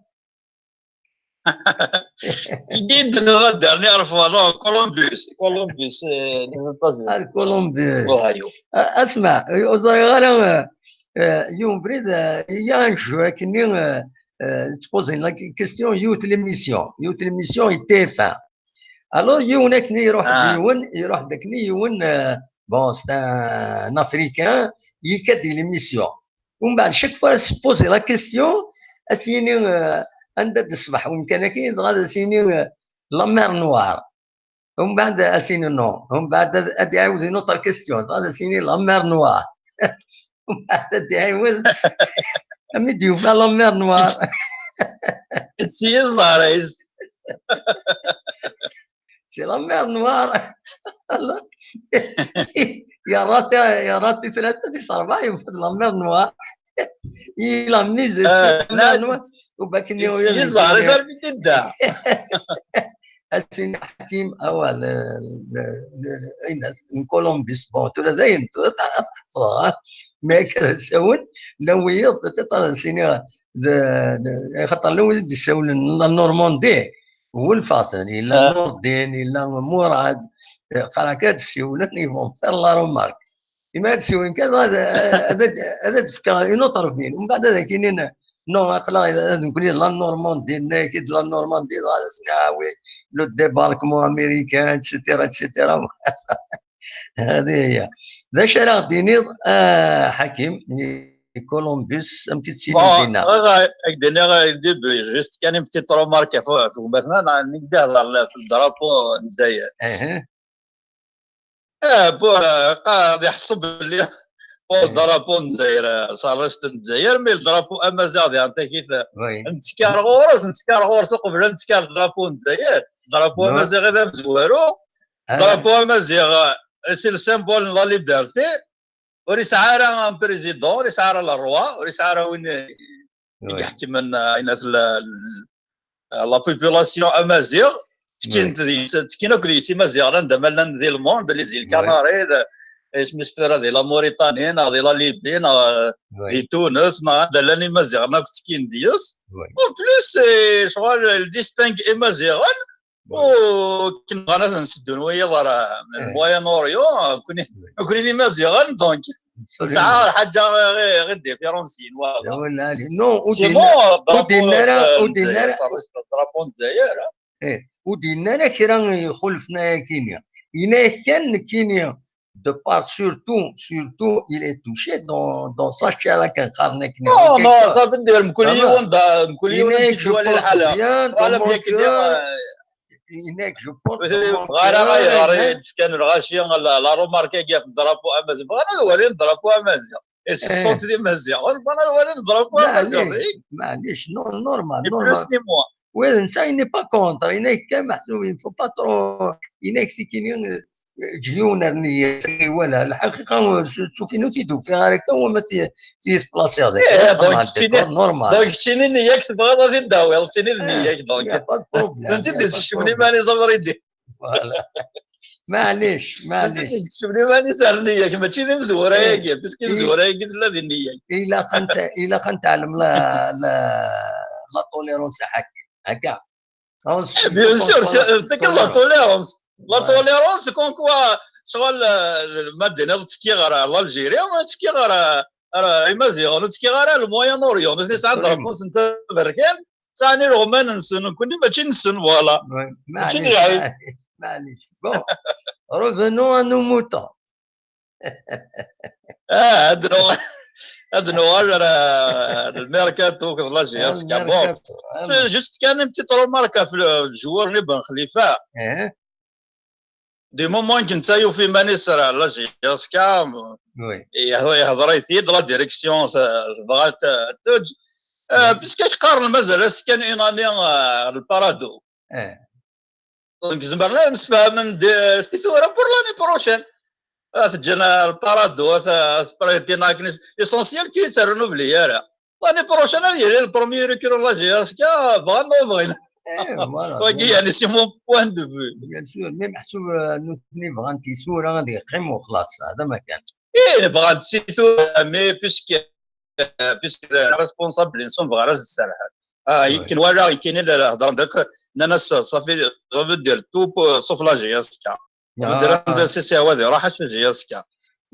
جيد la dernière fois non كولومبوس كولومبوس. هذا كولومبوس. اسمع غير يوم بريد يا un jeu كني تبوزي la question يوت l'émission يوت l'émission TF1 alors يون كني يروح يون يروح داكني يون bon c'est un Africain يكادي l'émission ومن بعد chaque fois se poser la question اسيني عند الصباح وين كان كاين غادي سيني la mer Noire ومن بعد اسيني non ومن بعد ادي عاود une autre question غادي سيني la mer Noire ومن بعد ادي عاود امي ديوفا la mer Noire. تسي زاريز c'est la mer Noire يا راتي يا راتي ثلاثة في أربعة la mer Noire il a misé sur la mer Noire وباكني يزهر يزهر بتدع. السين حكيم أول كولومبيس bon ترى زين ترى تحصل ما كذا سون لو يط تطلع سيني خاطر لو يسول la Normandie هو الفاصل إلا نوردين إلا مراد قراكات السيولات ils vont faire la remarque إما هاد السيولين كذا هذا هذا تفكر une autre ville ومن بعد هذا كاينين non خلا هذا نقول la Normandie ناكد la Normandie هذا سناوي le débarquement américain et cetera et cetera. هذه هي ذا شرا ديني حكيم كولومبوس ام تيتسينو دينا début juste كان petite remarque فوق مثلا نقدر في ال drapeau نزاير بو قاعد يحسب باللي ال drapeau نزاير صار نزاير mais ال drapeau امازيغ ديال كيف نتكار غورس نتكار غورس قبل نتكار ال drapeau نزاير ال drapeau امازيغ هذا مزوارو drapeau امازيغ c'est le symbole la liberté وريس عارا un président وريس عارا le roi وريس عارا وين يحكم الناس la population امازيغ تكين تكين اكو ديس امازيغ عندما لان ديال ال monde les îles Canaries سميتو ديال la Mauritanie ديال la Libye دي تونس عندها لاني امازيغ ما تكين ديوس en plus شغل distingue امازيغان وكنا غانا نسدو ويا راه ال Moyen-Orient كوني مزيان donc ساعة حاجة غير différencier voilà non ودينا ودينا drapeau الجزائر ايه ودينا كرا يخلفنا كينيا إنا كان كينيا de part surtout il est touché dans sa chair كان قارن كينيا non non صافي ندير كل يوم كل يوم نمشيو الحالة هناك je porte غير غير كان الغاشي la remarque كي في ال drapeau امازيغ بغانا هو ال drapeau امازيغ. se sentent des Amazighs ولا ال drapeau امازيغ. معليش، normal. Normal, ni moins. Oui, ça, il n'est pas contre. Il n'est il ne faut pas trop. Il n'est جيون ولا الحقيقه تشوفي نو تيدو في هكا وما تيسبلاسي هذاك. Normal. Donc تيني نياك تبغى غادي نداوي تيني نياك, donc انت شفني ماني صبر يدي. Voilà, معليش معليش. شفني ماني سهل نياك ماشي ذي مزوره ياك parce que مزوره ياك لا ذي نياك. الا خنت تعلم la tolérance هكا. Bien sûr, c'est la tolérance, la tolérance, comme quoi شغل ما دينا تسكي غير l'Algérie ما تسكي غير امازيغ تسكي غير ال Moyen-Orient نسعى drapeau انت بركان ثاني رغم نسن كوني ماشي نسن, voilà. ماشي. معليش معليش. Bon, revenons à nos moutons. اه هاد نوال الميركاتو la JSK. Bon, c'est juste كان petite remarque في ال joueur ني بن خليفه. Du moment كنت في مانيس la JSK يهضر يثيد la direction بغات توج parce que قارن مازال كان une année البارادو. Donc زعما نسفهم c'est pour l'année prochaine تجينا البارادو بريتينا, l'essentiel كي ت renouveler راه l'année prochaine هي ال première recrue la JSK بغا نوفغي. يعني c'est mon point de vue. Bien sûr, mais محسوب نوتني بغا تيسورا غادي يقيم وخلاص هذا ما كان. ايه بغا تسيتو mais puisque responsable نسون بغا راس السرحه يمكن ولا يمكن هضر داك ناس صافي دير tout sauf la JSK دير سي سي هو راح في JSK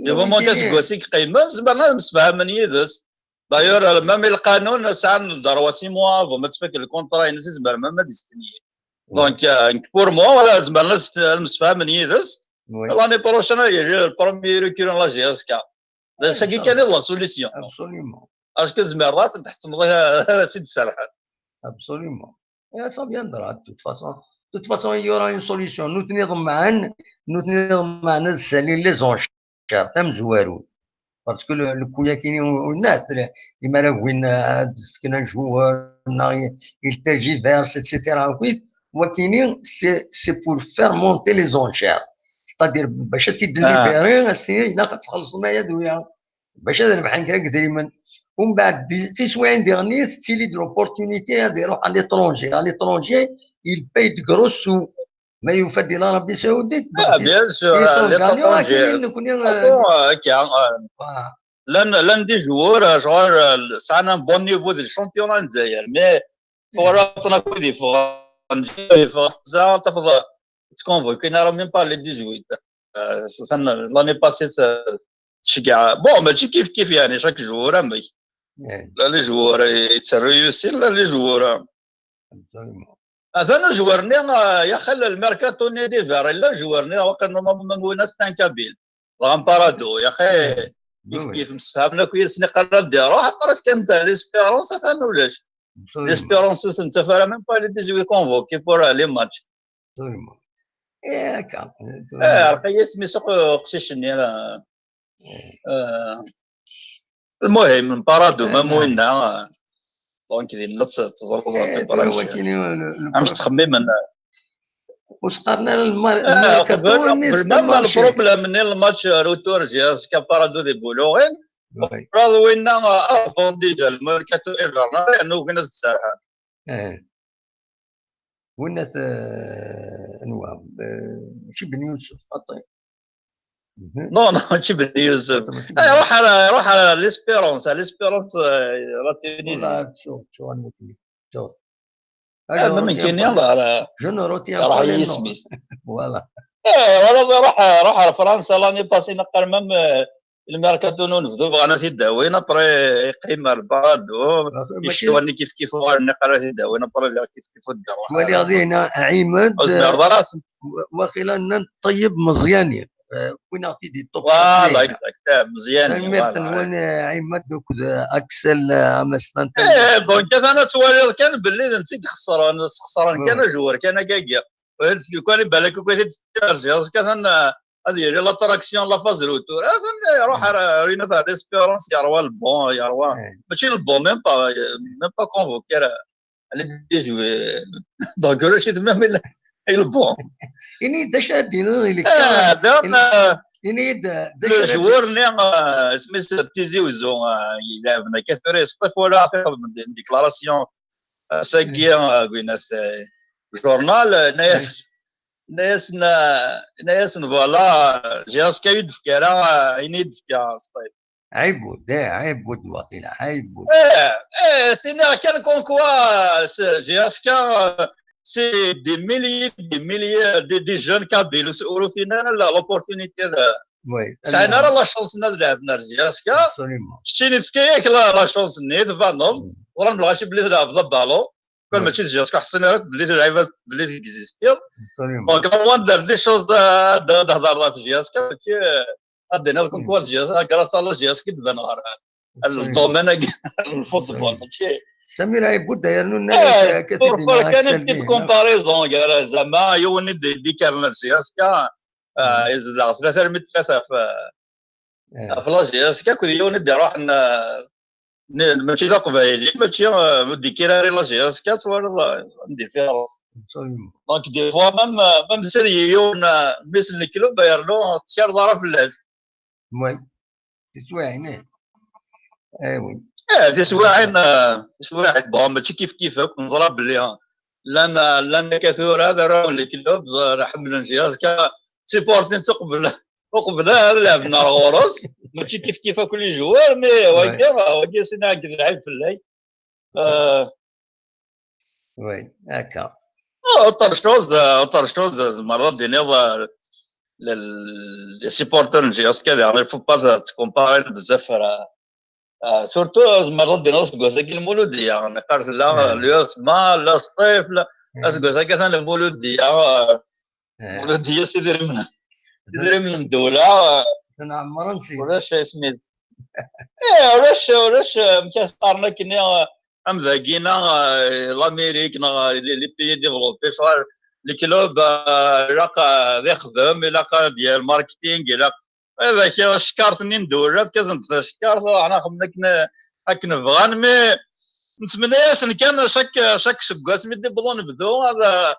du moment كاسكوسيك قيمه زعما مسفهم يدس. D'ailleurs, même القانون ساعة droit 6 mois avant ما تفك ال contrat ينس زعما ما ديستني. Donc pour moi ولا زعما المسفهم يدس l'année prochaine يجي ال première recrue la JSK ساكي كان la solution. Absolument. Est-ce que زعما الراس تحت مضيها سيد السرحان. Absolument. Et ça viendra de toute façon. De toute façon, il y aura une solution. Nous tenons معنا سالي les enchères تم زوارو. Parce que le كويا كاين الناس إما لا وين سكنا joueur il tergiverse, etc. وكاينين c'est pour faire monter les enchères. C'est-à-dire باش تدليبيري لا تخلصوا معايا دويا باش نربح كرا دائما ومن بعد في سوايع dernier تيلي de l'opportunité غادي يروح على l'étranger, à l'étranger il paye de gros sous ما يفدي l'Arabie saoudite. Bien sûr, l'étranger l'un des joueurs شغل ساعة un bon niveau ديال ال championnat الجزائر mais فورا كودي فورا تفضل ت convoquer راه même pas les 18 l'année passée تشجع. Bon, ماشي كيف كيف يعني chaque joueur mais لا les joueurs يتسريوسي لا les joueurs هذا joueur ني يا خل الميركاتو ني d'hiver لا joueur ني وقت normalement وين c'est un Kabyle بارادو يا اخي كيف كيف مسفهمنا كويس ني قرر ديرو حتى كانت l'Espérance ثاني ولاش l'Espérance انت فارا même pas les 18 convoqués pour les matchs. ايه هكا. اه رقية سميتو قشيشني راه المهم بارادو ما وين donc ديال تزرق. مش تخمم. وسقرنا. الميركاتو ال problème من ال match retour JSK بارادو دي بولوغين وين avant déjà ال mercato hivernal لانه كنا الساحه. اه وين انواع ماشي بن يوسف عطي. Non, non, ماشي بن يوسف روح على روح على l'Espérance, l'Espérance la Tunisie. شوف شوف شوف. ما كاين يلا. Je ne retiens راه يسميس. Voilà. ايه روح روح على فرنسا l'année passée نقر même ال mercato نبدو بغانا تيداوينا après يقيم البارادو يشتوني كيف كيف نقرا تيداوينا après كيف كيف دير ولي غادي هنا عماد واخيلا طيب مزياني وين عطي des top. Voilà, exact مزيان. وين عماد دوك اكسل امستان. ايه donc انا توالي كان باللي انت خسران خسران كان joueur كان كاكيا كان بالك كان ترجع كان هذه l'attraction la phase retour يروح رينا تاع l'Espérance يروى le banc يروى ماشي le banc même pas convoqué على des joueurs donc رشيد même le banc إني داش دينا اللي إني le joueur اللي سميت تيزي وزو يلعبنا كثير يصطف ولا عطيه déclaration ساكي قلنا journal ناس ناس ناس voilà JSK يدفكا عيني يدفكا سطيف عيبود عيبود وقيلا عيبود ايه سينا كان comme quoi JSK c'est des milliers des milliers des jeunes kabyles au final l'opportunité oui سعينا راه la chance لعبنا JSK شتيني تفكيك la chance نيت فانوض وراه بلغاشي بلي تلعب البالون كون ماشي JSK حسينا بلي تلعب بلي تكزيستي donc la moindre des choses تهضر في JSK ماشي غادي comme quoi JSK grâce à la JSK تبان غير ال domaine ال football ماشي سمير عيبود داير لنا كان petite comparaison زعما يوني دي كارنا JSK يزدع 3 3 في la JSK كل يوم ندي روح ماشي لا قبايلي ماشي دي كيراري la JSK تصور ندير فيها راس donc des fois même سير يون ميس ال club يرلو تسير ضرا في اللاز oui تسواعين اي oui اه تسواعين تسواعين bon ماشي كيف كيف نزرا بلي لان كثور هذا راه les clubs حمل JSK سيبورتين تقبل وقبل لعبنا غورس ماشي كيف كيف كل joueur mais واكي سينا لعب في الليل oui هكا autre chose autre chose مرات ديني les supporters JSK يعني faut pas تكومباري بزاف surtout مرات دينا سكوزاكي المولودية يعني قالت لا l'USMA لا سطيف لا سكوزاكي ثاني المولودية المولودية سيدي من سيدي من الدولة نعمر نسيت ولاش سميت ايه ولاش مكاس قارنا كني ام ذاكينا l'Amérique les pays développés شغل les clubs لاق يخدم الا ديال ال marketing الا هذاك شكارت ندور كازن شكارت انا خدمنا هاك نبغان mais نتمنى ياسن كان chaque سكواس مي دي بلون نبدو هذا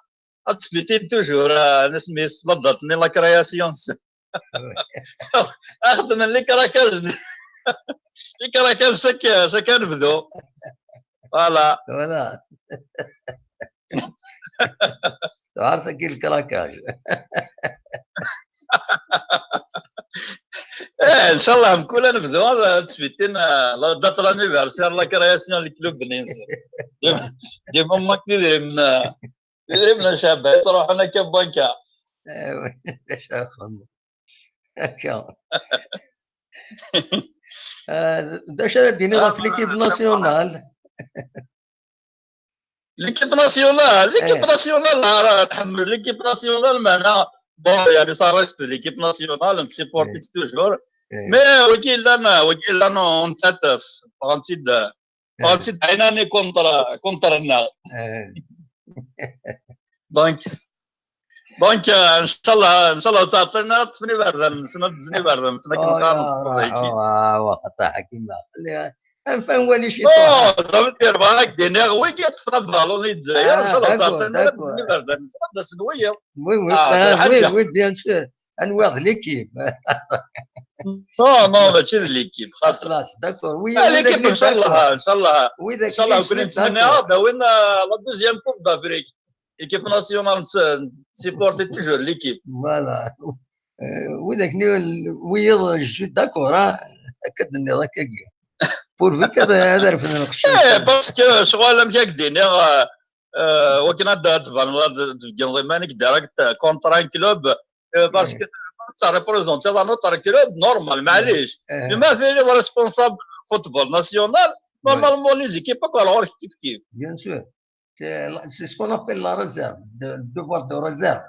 تفيتي toujours نسمي لضتني la création اخدم les craquages les craquages chaque نبدو voilà voilà عرفت كي ال craquage ايه ان شاء الله مكولا نبدو هذا تفيتينا la date l'anniversaire la création les clubs نينس ديما ما كيدير من يدير من شابه تروح انا كبانكا ايوا هكا داش ديني في l'équipe nationale l'équipe nationale l'équipe nationale راه تحمل l'équipe nationale معنا bon يعني صارت l'équipe nationale نسيبورتي toujours mais وكيل لنا وكيل لنا اون تات فغنتيد فغنتيد عيناني contre لنا donc donc ان شاء الله ان شاء الله تعطينا طفني بارده نسنا تزني بارده نسنا كنقارن وقطع كيما نفهم ولي شي صافي دير معاك ديني وي كيطفى البالون يتزاير ان شاء الله تعطينا تزني بارده نسنا سنويه oui oui oui bien sûr انواع l'équipe non non ماشي l'équipe خلاص d'accord oui l'équipe ان شاء الله ان شاء الله ان شاء الله كنا نتمناها وين la deuxième Coupe d'Afrique équipe nationale سيبورتي toujours l'équipe voilà وذاك oui je suis d'accord اكد اني ذاك pourvu que هذا رفض نقش ايه parce que شغل مشاك ديني وكنا تبان تفكر direct contre un club parce que ça représente un autre club normal معليش mais c'est responsable football national normalement les équipes كل كيف كيف bien sûr c'est ce qu'on appelle la réserve, le devoir de réserve.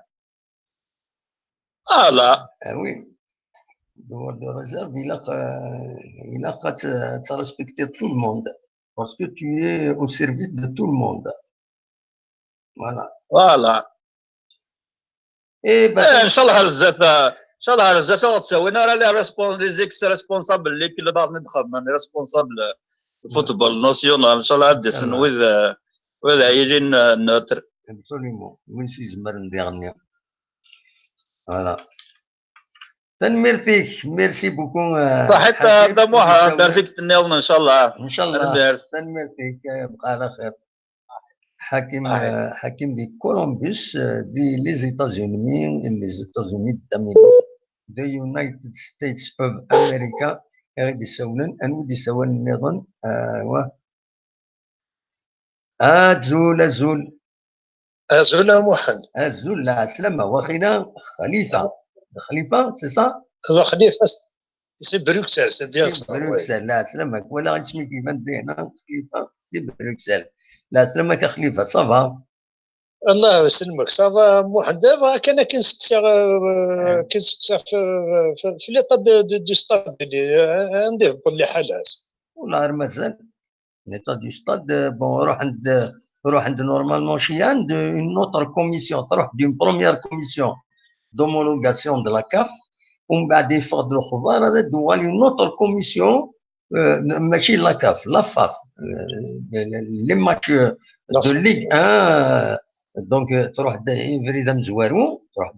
Ah là. Ah oui. Le devoir de réserve, il a à respecter tout le monde. Parce que tu es au service de tout le monde. Voilà. Voilà. Et ben, إن شاء الله شاء الله زات تساوينا راه les respons les ex-responsables les clubs ندخل responsables football national ان شاء الله عاد سنويذ وذا يجي neutre. Absolument وين سيزمر ندير. Voilà, تنميرتيك, merci beaucoup. صحيت موحى, بارتيك النظام ان شاء الله. ان شاء الله, تنميرتيك, بقى على خير. حكيم, حكيم de Columbus دي les États-Unis, les États-Unis d'Amérique, the United States of America. غادي يسولن انو دي يسول النظام. ايوا, ازول ازول. ازول محمد. ازول, لا سلامة واخينا خليفة, خليفة, c'est ça؟ خليفة, c'est Bruxelles, c'est bien. C'est Bruxelles. لا سلامك ولا غادي كيفان هنا خليفة c'est Bruxelles. لا سلامك خليفة, ça va؟ الله يسلمك, ça va محمد. دابا كان كنسقسي في l'état du stade اللي عندي باللي حالات. والله مازال l'état du stade, bon, روح عند normalement شي عند une autre commission, تروح d'une première commission d'homologation de la CAF ومن بعد يفقد الخبار هذا دوالي une autre commission, ماشي la CAF, la FAF, les matchs de Ligue 1. Donc تروح فريدا مزوارو, تروح,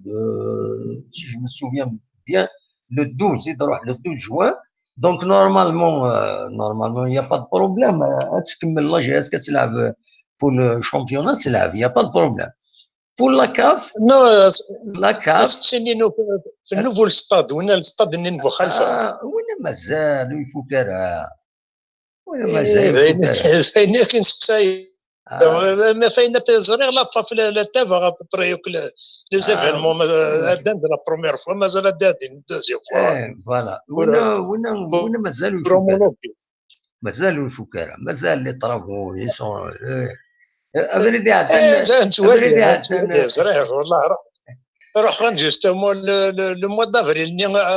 si je me souviens bien, le 12, تروح le 12 juin. Donc normalement y a pas de problème. تكمل la JS كتلعب pour le championnat, تلعب, y a pas de problème. Pour la CAF, non, la CAF. سنين في ال nouveau stade وين الستاد اللي نبو خلفه. آه وين مازال يفوكر وين مازال. فين كنسقساي ما فاين تزريغ la FAF la تافا après les événements دان la première fois مازال دادين deuxième fois. ايه voilà, وين مازالوا يفوكر, مازالوا الفكاره, مازال les travaux ils sont افريدي. عندنا افريدي عندنا زريغ والله روح روح غن justement le mois d'avril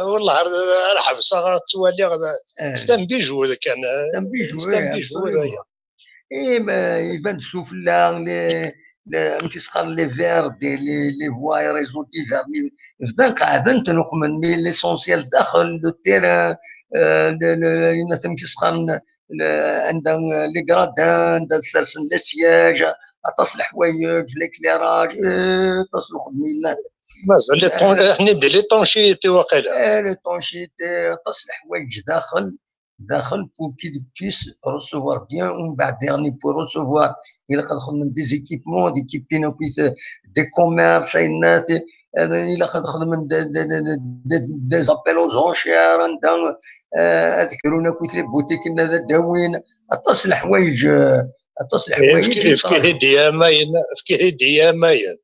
والله راه حبس توالي c'est un bijou كان. C'est un bijou, c'est un bijou. اي يبان سفلى les كيسخر les verres les voies, réseau d'hiver بدا قاعده تنقمن mais l'essentiel داخل le terrain كيسخر عندها les gradins, عندها سرسن les sièges, اتص الحوايج, l'éclairage, تص الخدمه. مازال les حنا دير l'étanchéité واقيلا. L'étanchéité, تص الحوايج داخل داخل pour qu'il puisse recevoir bien. ومن بعد يعني pour recevoir الى خدم des équipements d'équipements, des commerces الناس الى خدم des appels aux enchères عندها اذكرونا كنت les boutiques هذا داوين اتص الحوايج اتص الحوايج. في هديه ماين في هديه ماين.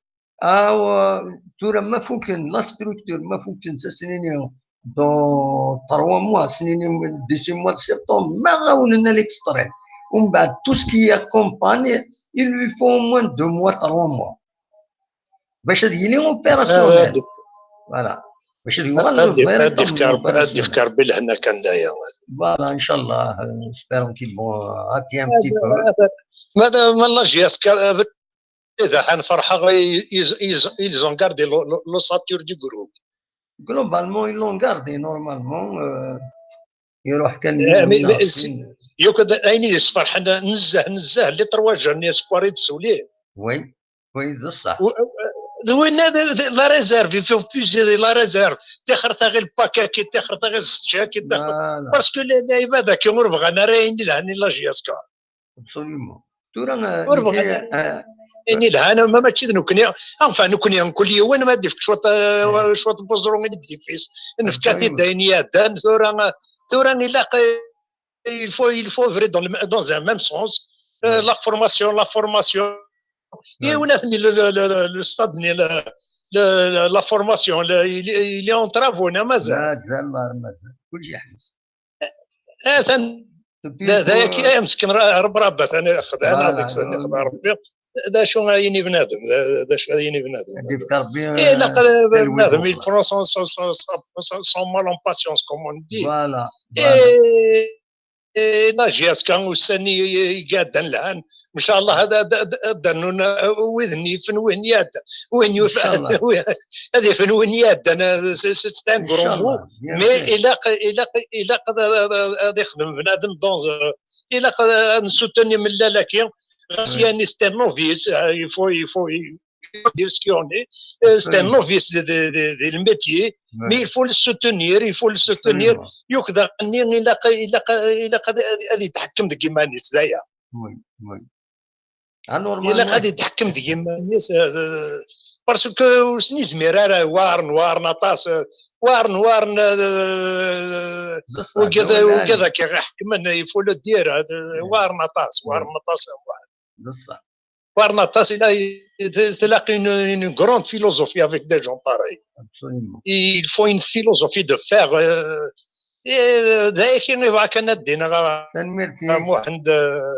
اوا تورا ما فوكن la structure ما فوكن سنين dans 3 mois سنين d'ici mois de septembre ما غاوننا l'extrait ومن بعد tout ce qui accompagne, il lui faut moins 2 mois, 3 mois باش هذه opérationnel, voilà, باش يوغال. افكار بالهنا كان داير. Voilà, ان شاء الله, espérons qu'ils vont hâter un petit peu. ماذا ما la JSK اذا حنفرحه ils ont gardé l'ossature du groupe. Globalement, ils l'ont gardé normalement. يروح كان يوك عيني يصفر نزه نزه les trois jeunes espoirs تسوليه. Oui, بصح. وين la réserve, il faut puiser la réserve تخرط غير الباكاكي تخرط غير الشاكي parce que اللعيبه هذاك يمر بغانا راه لهاني la JSK. Absolument تورا. اني لهانا ما ماشي نكني enfin نكني كل يوم ما ديف شوط شوط بوزرون اللي ديفيس نفكاتي داينيا دان ثورا ثورا الا il faut œuvrer dans un même sens, la formation, la formation ولا le stade, la formation, il est en travaux مازال. مازال مازال كلشي حبس. اه ذاك مسكين رب ربات انا انا هذاك خذ ربي ذا شو غايني بنادم ذا شو غايني بنادم. ربي. إيه لا بنادم il prend son mal en patience, comme on dit. Voilà. Et la JSK وساني قاعد الان ان شاء الله هذا دنون وذني فن وين ياد وين يف هذه فن وين ياد انا c'est un grand mot mais الى هذا يخدم بنادم dans الى نسوتني من لا لكن يعني c'est un novice il faut dire ce qu'on est. C'est un novice de métier, mais il faut le soutenir, il faut le soutenir. يقدر اني الى غادي يتحكم ديك مانيس دايا. oui oui. الا غادي يتحكم ديك مانيس parce que وسني زمير وارن وارن طاس وارن وارن وكذا وكذا كي حكم il faut le dire وارن طاس وارن طاس. بصح Parnatas, il a une grande philosophie avec des gens pareils. Absolument. Il faut une philosophie de fer. ذاك يبغى كان دينا محمد.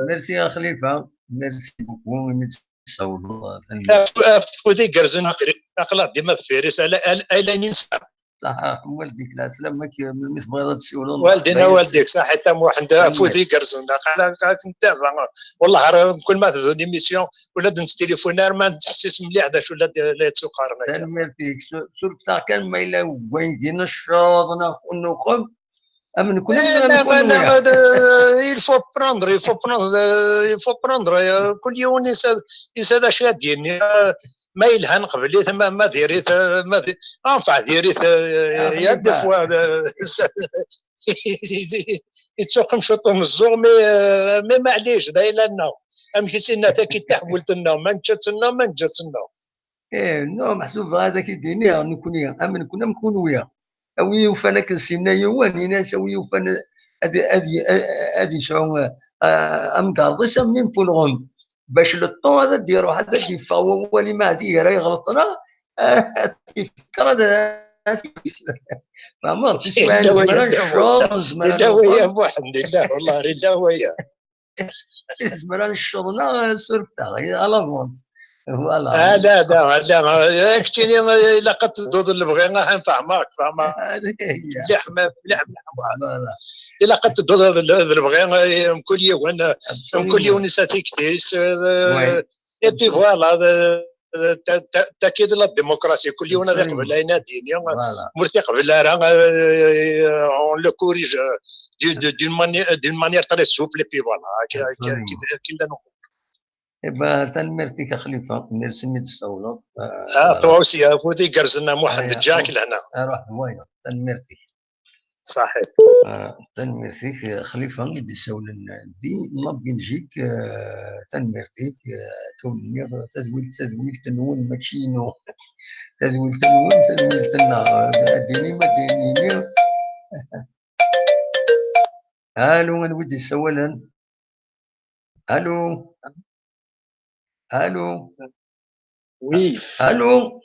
ميرسي يا خليفة merci beaucoup. فودي كرزن اقلا ديما فيريس الا ننسى. صح والديك لا سلامك من تبغي تسولون والدينا والديك صح حتى محمد فودي كرزن كنت والله كل ما تدو l'émission ولا دنت تليفونار ما تحسس مليح داش ولا لا تقارن. ميرسي سور كان ما الا وين جينا الشوط نخم امن كل il faut prendre il faut prendre il faut prendre كل يوم يساد اش ديالني ما يلهن قبلي ما ديريت ما انفع ديريت يا des fois يتسوقم شوطو مزوغ mais معليش داير لنا امشي سينا تا كي تحولت لنا ما نجات لنا ما نجات لنا. ايه non محسوب هذا كيديني نكون امن كنا نكون ويا اوي وفانا كنسينا يوان ناس اوي وفانا هادي هادي شعو ام كارضيس من بولغون باش لو طون هذا ديرو هذا ديفا هو اللي ما هادي راه يغلطنا يفكر هذا فهمت تسمع زمان الشوط زمان لا ويا بوحدي لا والله لا ويا زمان الشوطنا سورفتا à l'avance voilà. لا لا لا كنتيني الا قد تدود اللي بغي نفهمك فهمك مليح مليح مليح. الا قد تدود اللي بغي كل يوم كل يوم نساتيكتيس et puis voilà تاكيد la démocratie كل يوم هذا قبل يناديني مرتي قبل راه on le corrige d'une manière très souple puis voilà كي لا. إبا تنمرتك خليفة ميرسي ميت الصولة. toi aussi فودي قرزنا محمد جاك لهنا. روح هوايا تنمرتك. صحيح. تنمرتك خليفة اللي سولنا دي la Belgique تنمرتك كوني تدويل تدويل تنون ماشينو تدويل تنون تدويل تنا ديني ما ديني. الو نودي سولا. الو الو oui الو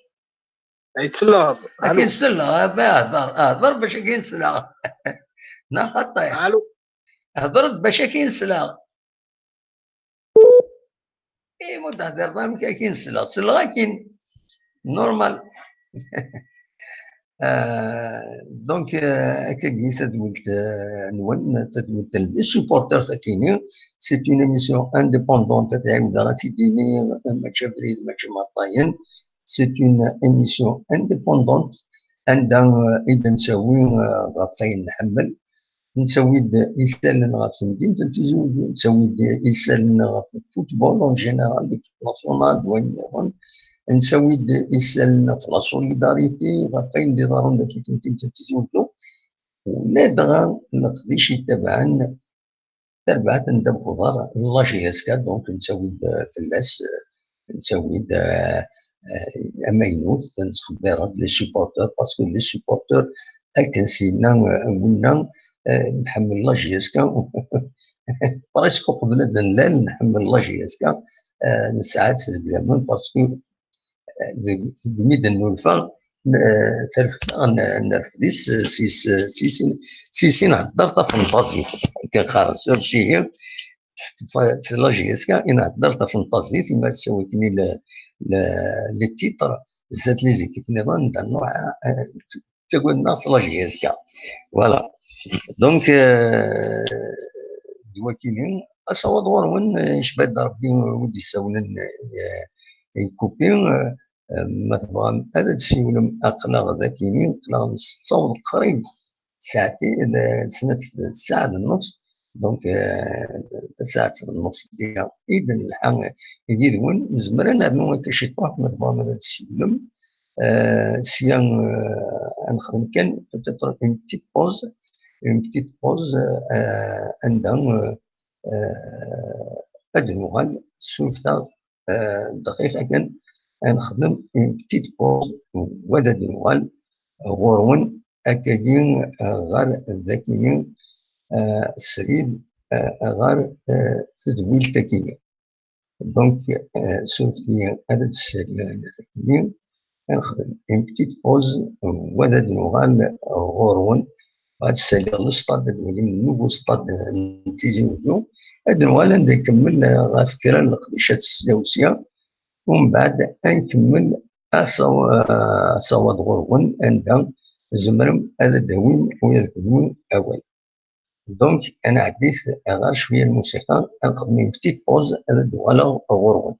يتسلى كيتسلى اهضر اهضر باش كينسلى نا خطيح. الو هضرت باش كينسلى اي مو تهضر ما كينسلى تسلى كاين normal. donc هكا تدويلت نون تدويلت les supporters تاكيني c'est une émission indépendante تعاود غاتيديني ماتش فريد ماتش مطاين c'est une émission indépendante عندها اذا نساوي غاتاين نحمل نساوي يسالن غاف مدينة تيزوز نساوي يسالن غاف ال football en général l'équipe nationale وين نساوي يسالنا في la solidarité غافين دي ضرون داك تمكن تيزوزو ولا دغا نقديش يتبعن تربعة ندب خضار la JSK. donc نساوي فلاس نساوي اماينوت نتخبر les supporters parce que les supporters هكا سينا قلنا نحمل la JSK presque قبل لا نحمل la JSK ساعات زمان parce que ميد النولفا نرفديس سيس سيسي نهضر تا فانتازي كنخرج فيه في la JSK نهضر تا فانتازي فيما تساوي les titres زاد les équipes نظام تاع النوع تقول الناس la JSK voilà. donc دواكيني أصوات غورون شباد ربي ودي ساونن يكوبي ما تبغى هذا تسيولم أقلاغ ذاكيني أقلاغ نص قريب ساعتين سنة ساعة ونص دونك ساعة ونص ديال إذا الحق يدون نزمر نرنو كشي طاح ما تبغى ماذا تسيولم سيان نخدم كان peut-être une petite pause une petite pause عندها هاد نوغال سولفتا دقيقة كان نخدم une petite pause وهذا نوغال غورون أكادين غار ذاكينين سريد غار تدويل تاكيني donc سولفتي هذا السريد ذاكينين نخدم une petite pause وهذا نوغال غورون غاد السالي le stade ولي nouveau stade تيزي وزو هاد نوغال نكمل غاف كرا القديشات السلاوسية ومن بعد نكمل أصوات غورون عندها زمرم هذا داوين ويذكرون أول donc أنا عديت غير شوية الموسيقى نخدم petite pause هذا دوالة غورون.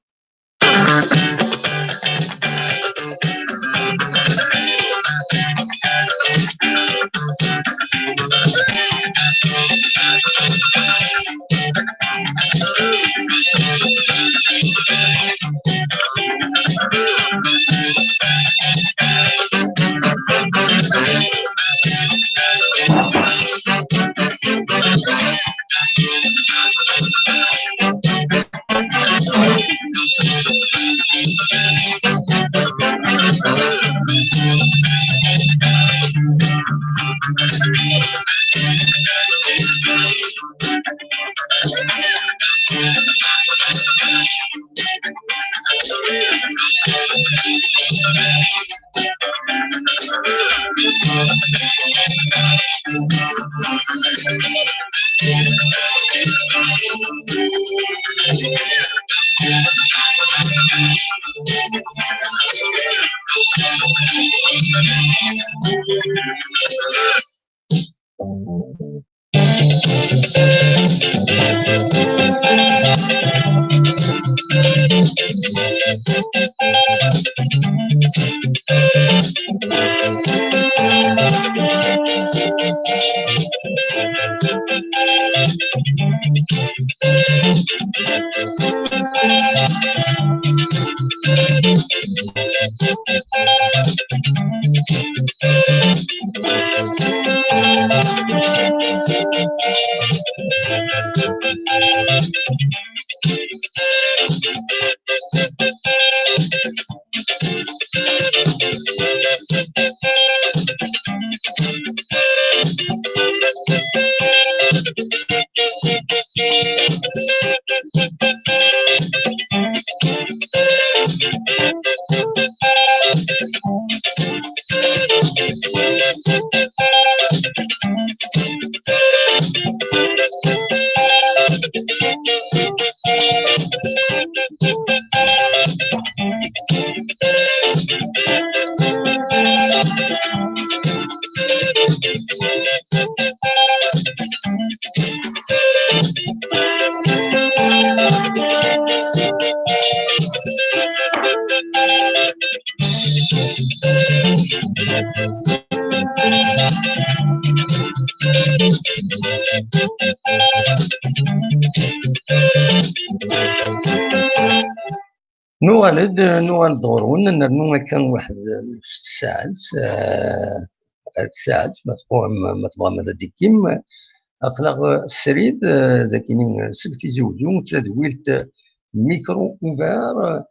نوغالد غورون نرنو كان واحد 6 ساعات ساعات ما تبغى ماذا ديكيم أقلاغ السريد ذاكيني سبتي زوجو تدويلت micro ouvert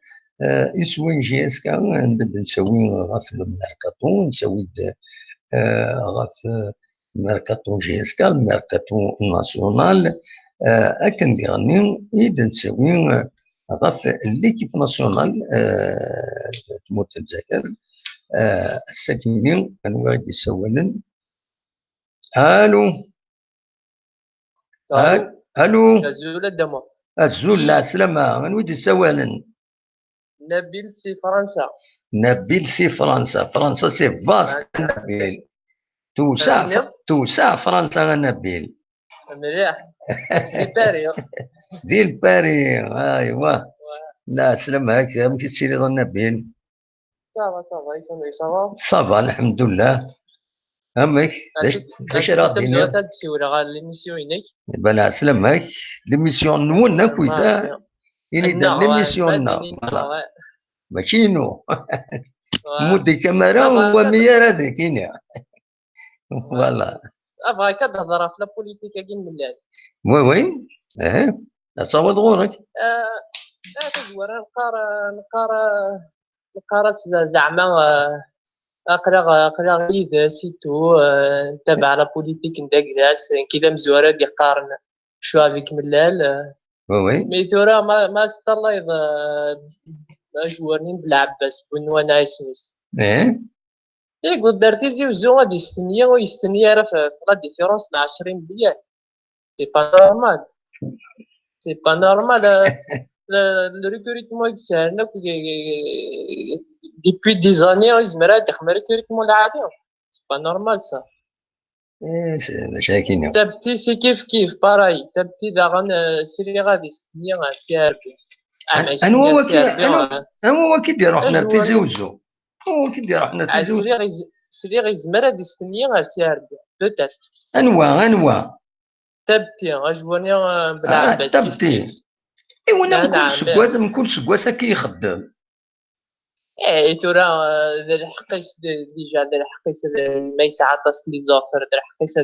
إسوين JSK نبدا نسوي غاف الميركاتو نسوي غاف mercato JSK ال mercato national أكن ديغني إذا نسوي غاف l'équipe nationale تموت الجزائر الساكنين أنواع غادي يسولن. الو الو الزول الدمو الزول لا سلامة نويد يسولن. نبيل c'est فرنسا. نبيل c'est فرنسا. فرنسا c'est vaste نبيل. توسع توسع فرنسا نبيل. مليح في باري. ديال باري ايوا لا سلام هاك مشيت سيري نبيل. ça va ça va يكون ça va؟ ça va الحمد لله. امك اش راه ديني تسيور غا l'émission ينك. بلا سلام هاك l'émission نونا كويتا إني دا l'émission نا voilà ماشي نو مودي كاميرا هو ميار هذاك إني voilà. ابغا كتهضر في la politique كي من oui oui اه تصاوب غورك. تزور نقارا زعما اقرا غيد c'est tout نتابع la politique نداكلاس كي مزوره دي قارن شو avec ملال. oui mais ثورا ما ستلايض جوارنين بالعباس بنوا نايسميس. ايه يقول دار تيزي وزو غادي يستنيا ويستنيا راه في la différence 20 مليون. c'est pas normal c'est pas normal. le recrutement يتسهلنا depuis des années يزمر تخدم recrutement العادي c'est pas normal ça. ايه شاكين تبتي c'est كيف كيف pareil تبتي داغن سيري غادي يستنيا CRB. انا هو كي دير حنا تيزي وزو هو كي دير حنا تيزي وزو سري يزمر غادي يستنيا غير CRB peut-être. انوا تبتي اجواني بالعباس تبتي ايوا انا من كل سكواس من كل سكواس كيخدم. ايه ترى ذا الحقيس déjà ذا الحقيس ما يسعطس les offres ذا الحقيس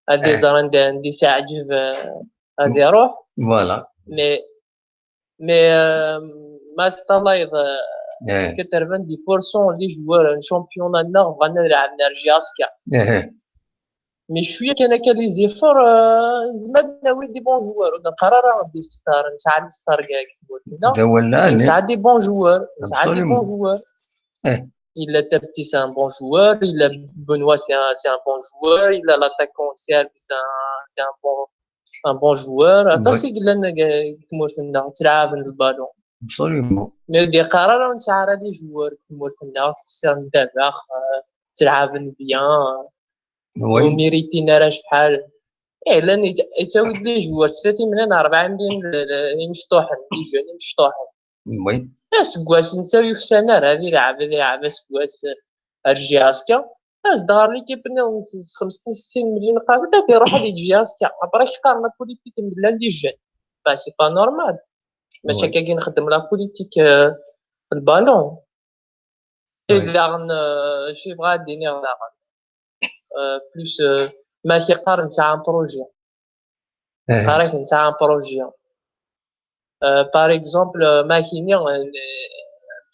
هذا زران دي ساعجب هذا يروح voilà. mais ما ستلايض 90% les joueurs championnat نغ بغانا نلعب JSK. mais شويه كان كان les efforts زعما ناوي des bons joueurs نقرا des stars نسعى des stars كاع كيما نسعى des bons joueurs نسعى des bons joueurs. إلا تبتي c'est un bon joueur, إلا Benoît c'est un bon joueur, إلا l'attaquant CRB c'est un bon joueur. عطاسي قلنا كمورتنا تلعب ال ballon. Absolument. mais دي قرار نسعى les joueurs كمورتنا خصنا ندافع تلعب bien وميريتينا راه شحال. ايه لان يتاود les joueurs 30 مليون 4 مليون يمشطوحن les jeunes يمشطوحن. oui سكواس نتا يفسانا راه هذه لعب هذه لعب سكواس JSK اش دار l'équipe 65 60 مليون قابل غادي يروح هذه JSK après قارنا politique من les jeunes bah c'est pas normal. ماشي هكا كي نخدم la politique ال ballon. اذا شي بغا ديني غا plus ما كيقارن تاع un projet قارن تاع un projet par exemple ما كاين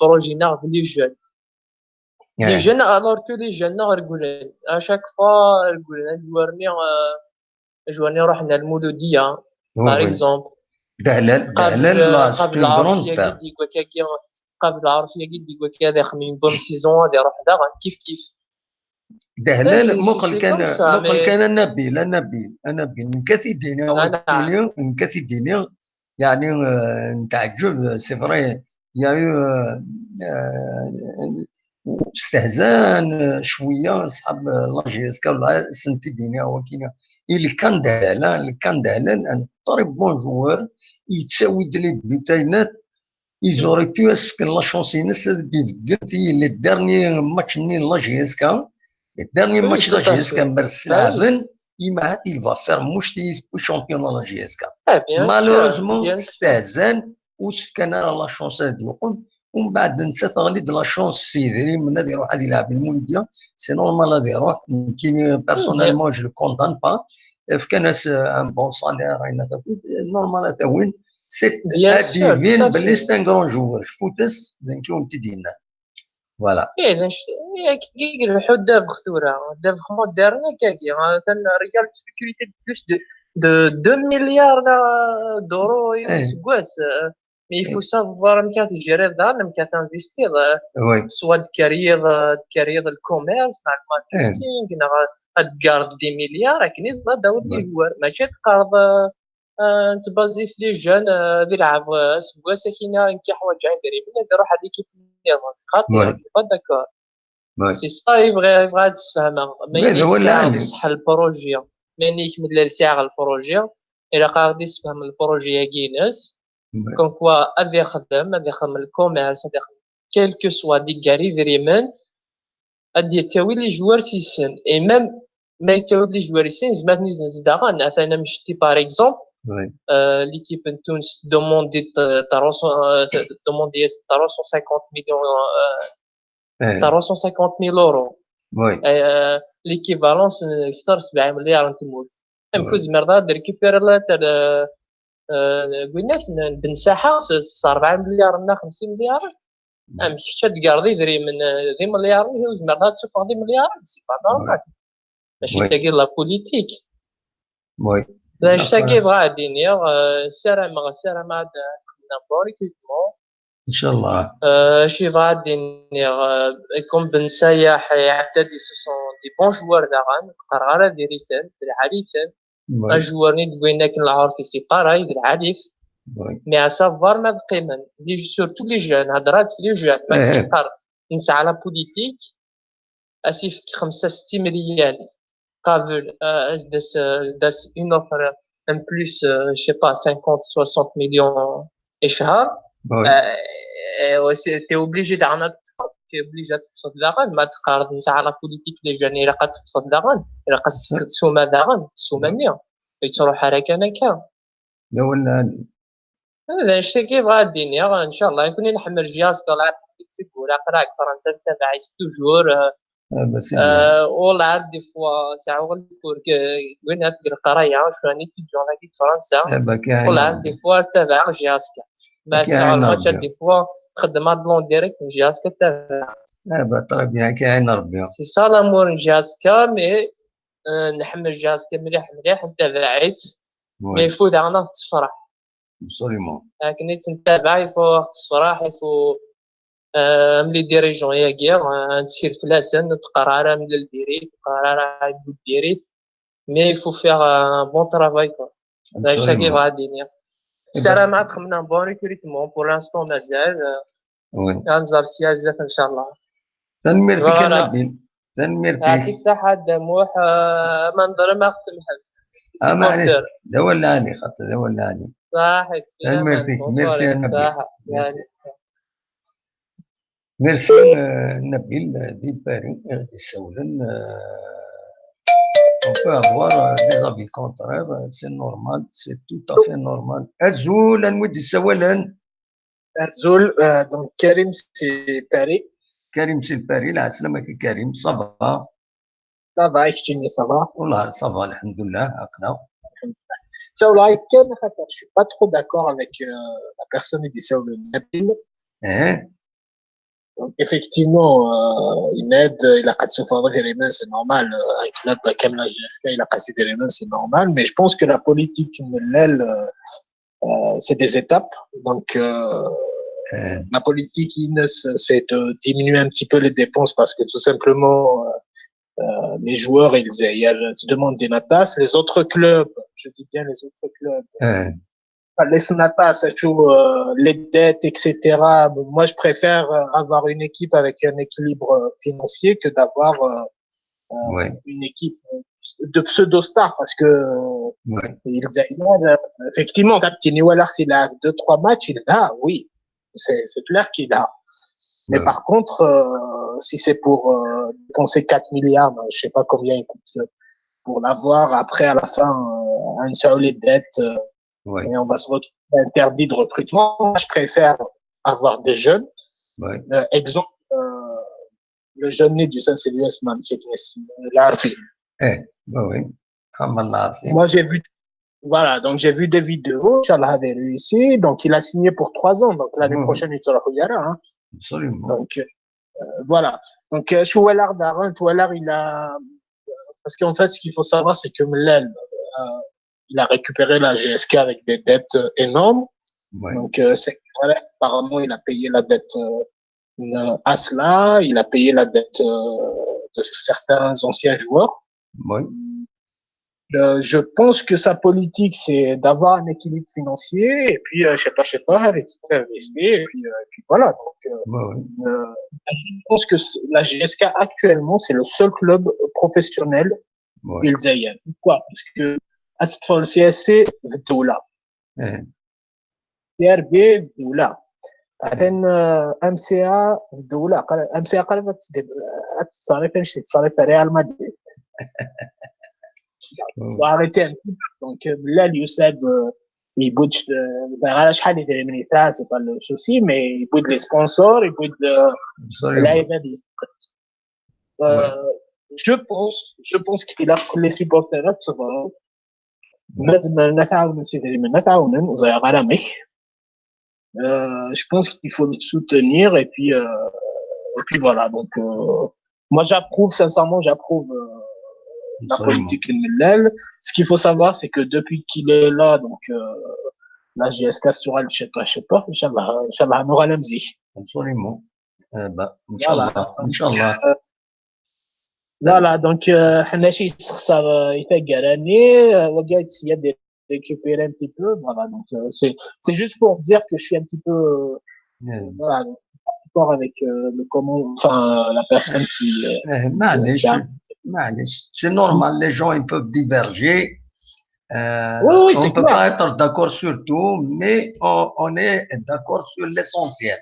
projet ناغ les jeunes les jeunes alors que les jeunes ناغ رجولين à chaque fois رجولين جوارني روحنا المولوديه par exemple دهلال دهلال لا قبل العرفيه قبل العرفيه قد يقول هذا خمين bonne saison هذا يروح داغ كيف كيف دهلال مقل كان مقل كان نبيل نبيل من كثير ديني من كثير ديني يعني نتعجب c'est vrai يعني استهزان شويه صحاب la JSK ولا سنتي ديني ولكن اللي كان دهلال اللي كان دهلال un très bon joueur يتساوي les بيتاينات ils auraient pu اسفكن la chance ينس دي les derniers matchs ني la JSK les derniers matchs la JSK مبرس لعبن يما il va faire mouche championnat la JSK. Malheureusement استهزان وسكن la chance هذه يقول ومن بعد نسى تغلي la chance سيدري من هذه يروح هذه يلعب المولوديه c'est normal هذه يروح كاين personnellement je le condamne pas فكان un bon salaire normal هذا وين c'est ديفين بلي c'est un grand joueur شفوتس دنكي تدينا voilà. ايه كي يربحوا دافخ ثورة دافخ مودرن كاكي ريال sécurité plus de 2 milliards d'euros سكواس. mais il faut savoir مكا تجري دار مكا تنفيستي soit تكاريض ال commerce مع ال marketing تقارض des milliards كني داود les joueurs ماشي تقارض نتبازي في les jeunes يلعب سكواس كاينه كي حوايج عندي من يروح هذيك خاطر pas d'accord c'est ça يبغى يبغى تفهمها mais صح ال projet. ماني يكمل ساعة ال projet إلا قاعد يفهم ال projet كينس comme quoi هذا يخدم ال commerce هذا يخدم quel que soit دي كاري فريمان غادي يتاوي les joueurs سيسن et même ما يتاوي les joueurs سيسن زعما نزداغان مثلا مشتي par exemple l'équipe تونس demandait 350 millions, 350 mille euros, l'équivalence اكثر 7 مليار نتموت ام كوز مرضى récupérer لا قلنا بن ساحه 4 مليار نا 50 مليار ام كيفاش تقارضي دري من ذي مليار زعما تسوق ذي مليار, c'est pas normal. ماشي تاكي la politique. باش تاكي بغا ديني سلام سلام خدنا bon recrutement. ان شاء الله. شي بغا ديني comme بن سياح يعتدي, ce sont des bons joueurs داغان قرار ديريتان العاليتان joueur ني تقول لك العرفي c'est pareil العاليف mais à savoir ما بقيمن les surtout les jeunes هضرات في les jeunes ما كيقر نسعى la politique اسيف 5 6 مليون قابل داس une offre en plus, je sais pas, 50 60 مليون اشهر, t'es obligé دعنا t'es obligé تقصد داغن ما تقارض نسعى la politique les jeunes الا قد تقصد داغن الا قد تسوما داغن سوما تروح هكا هكا. لا ولا. هذا الشيء كيف غادي ان شاء الله يكون نحمل JSK لعب سيكورا قراك فرنسا تبع toujours. والله عاد des fois ساعة غير وين هاد القراية شو راني étudiant في فرنسا والله عاد des fois تبع JSK ما الماتش des fois خدم هاد en direct JSK تبع. اه très bien كاين ربي. c'est ça l'amour JSK, mais نحمل JSK مليح مليح نتابعيت mais faut دعنا تفرح. Absolument. لكن تنتبع il faut تفرح, il faut ملي dirigeants ياكي نسير فلاسن تقرا من الديري تقرا الديري mais il faut faire un bon travail quoi. هذا الشيء كيف غادي السلام عاد خدمنا bon recrutement pour l'instant مازال نزار بزاف ان شاء الله. تنمير فيك نبيل تنمير فيك. يعطيك الصحة دموح ما نضر ما سمحت. اه معليش ده ولا علي خاطر ده ولا علي. صحيح. تنمير فيك, ميرسي يا نبيل, ميرسي نبيل دي باري دي سولن. On peut avoir des avis contraires, c'est normal, c'est tout à fait normal. Azul, نود السوالن. Azul, donc Karim c'est Paris. كريم سي باري العسلامة كريم, ça va? Ça va, كتشيني ça va? والله ça va الحمد لله عقنا. Ça كان خاطر je suis pas trop d'accord avec la personne qui dit ça, le Nabil. Eh. Donc, effectivement, il aide, il a les mains, c'est normal. Un club comme la JSK, il a cassé les mains, c'est normal. Mais je pense que la politique, c'est des étapes. Donc, la politique, c'est de diminuer un petit peu les dépenses parce que tout simplement, les joueurs, ils demandent des natas. Les autres clubs, je dis bien les autres clubs, les natas, les dettes, etc. Moi, je préfère avoir une équipe avec un équilibre financier que d'avoir une équipe de pseudo-stars parce que effectivement, il a deux, trois matchs, il a, oui, c'est clair qu'il a. Mais par contre, si c'est pour dépenser 4 milliards, ben, je sais pas combien il coûte pour l'avoir, après, à la fin, un seul les dettes, et on va se retrouver interdit de recrutement. Moi, je préfère avoir des jeunes. Exemple, le jeune né du Saint-Célius, Larfi. Eh, bah oui. Moi, j'ai vu, voilà, donc j'ai vu des vidéos, Inch'Allah avait réussi, donc il a signé pour 3 ans, donc l'année prochaine, il sera hein. Absolument. Donc, voilà. Donc, Choualar Darin, Toualar, il a, parce qu'en fait, ce qu'il faut savoir, c'est que Mellel, il a récupéré la JSK avec des dettes énormes. Donc, c'est, voilà, apparemment, il a payé la dette Asla, il a payé la dette de certains anciens joueurs. Je pense que sa politique, c'est d'avoir un équilibre financier et puis, je sais pas, avec investir et puis voilà. Donc, je pense que la JSK actuellement, c'est le seul club professionnel الجزائر. Pourquoi? Parce que اتطفل CSC الدوله, CRB الدوله, بعدين MCA الدوله, MCA قريبه تصرف تصرف ريال مدريد. Arrêtez un petit peu. Donc là, اليوساد يبوج على شحال يدير من يتا, c'est pas le souci, mais يبود les sponsors, يبود اللعيبه. Je pense qu'il a les supporters تصبروا لازم نتعاون سيدي من نتعاون وزي غرامك. Je pense qu'il faut le soutenir et puis voilà. Donc moi, j'approuve, sincèrement, j'approuve la politique de Mellal. Ce qu'il faut savoir, c'est que depuis qu'il est là, donc la JSK sera le chef, إن شاء الله, إن شاء الله, نورا لمزي. Absolument. Bah, إن شاء الله, إن شاء الله. Voilà, donc حنا شي خسر يتاقراني وقعد يدير récupérer un petit peu. Voilà, donc c'est juste pour dire que je suis un petit peu voilà, d'accord avec le comment, enfin la personne qui معليش معليش, c'est normal, les gens, ils peuvent diverger. Oui, on c'est ne peut clair. Pas être d'accord sur tout, mais on est d'accord sur l'essentiel.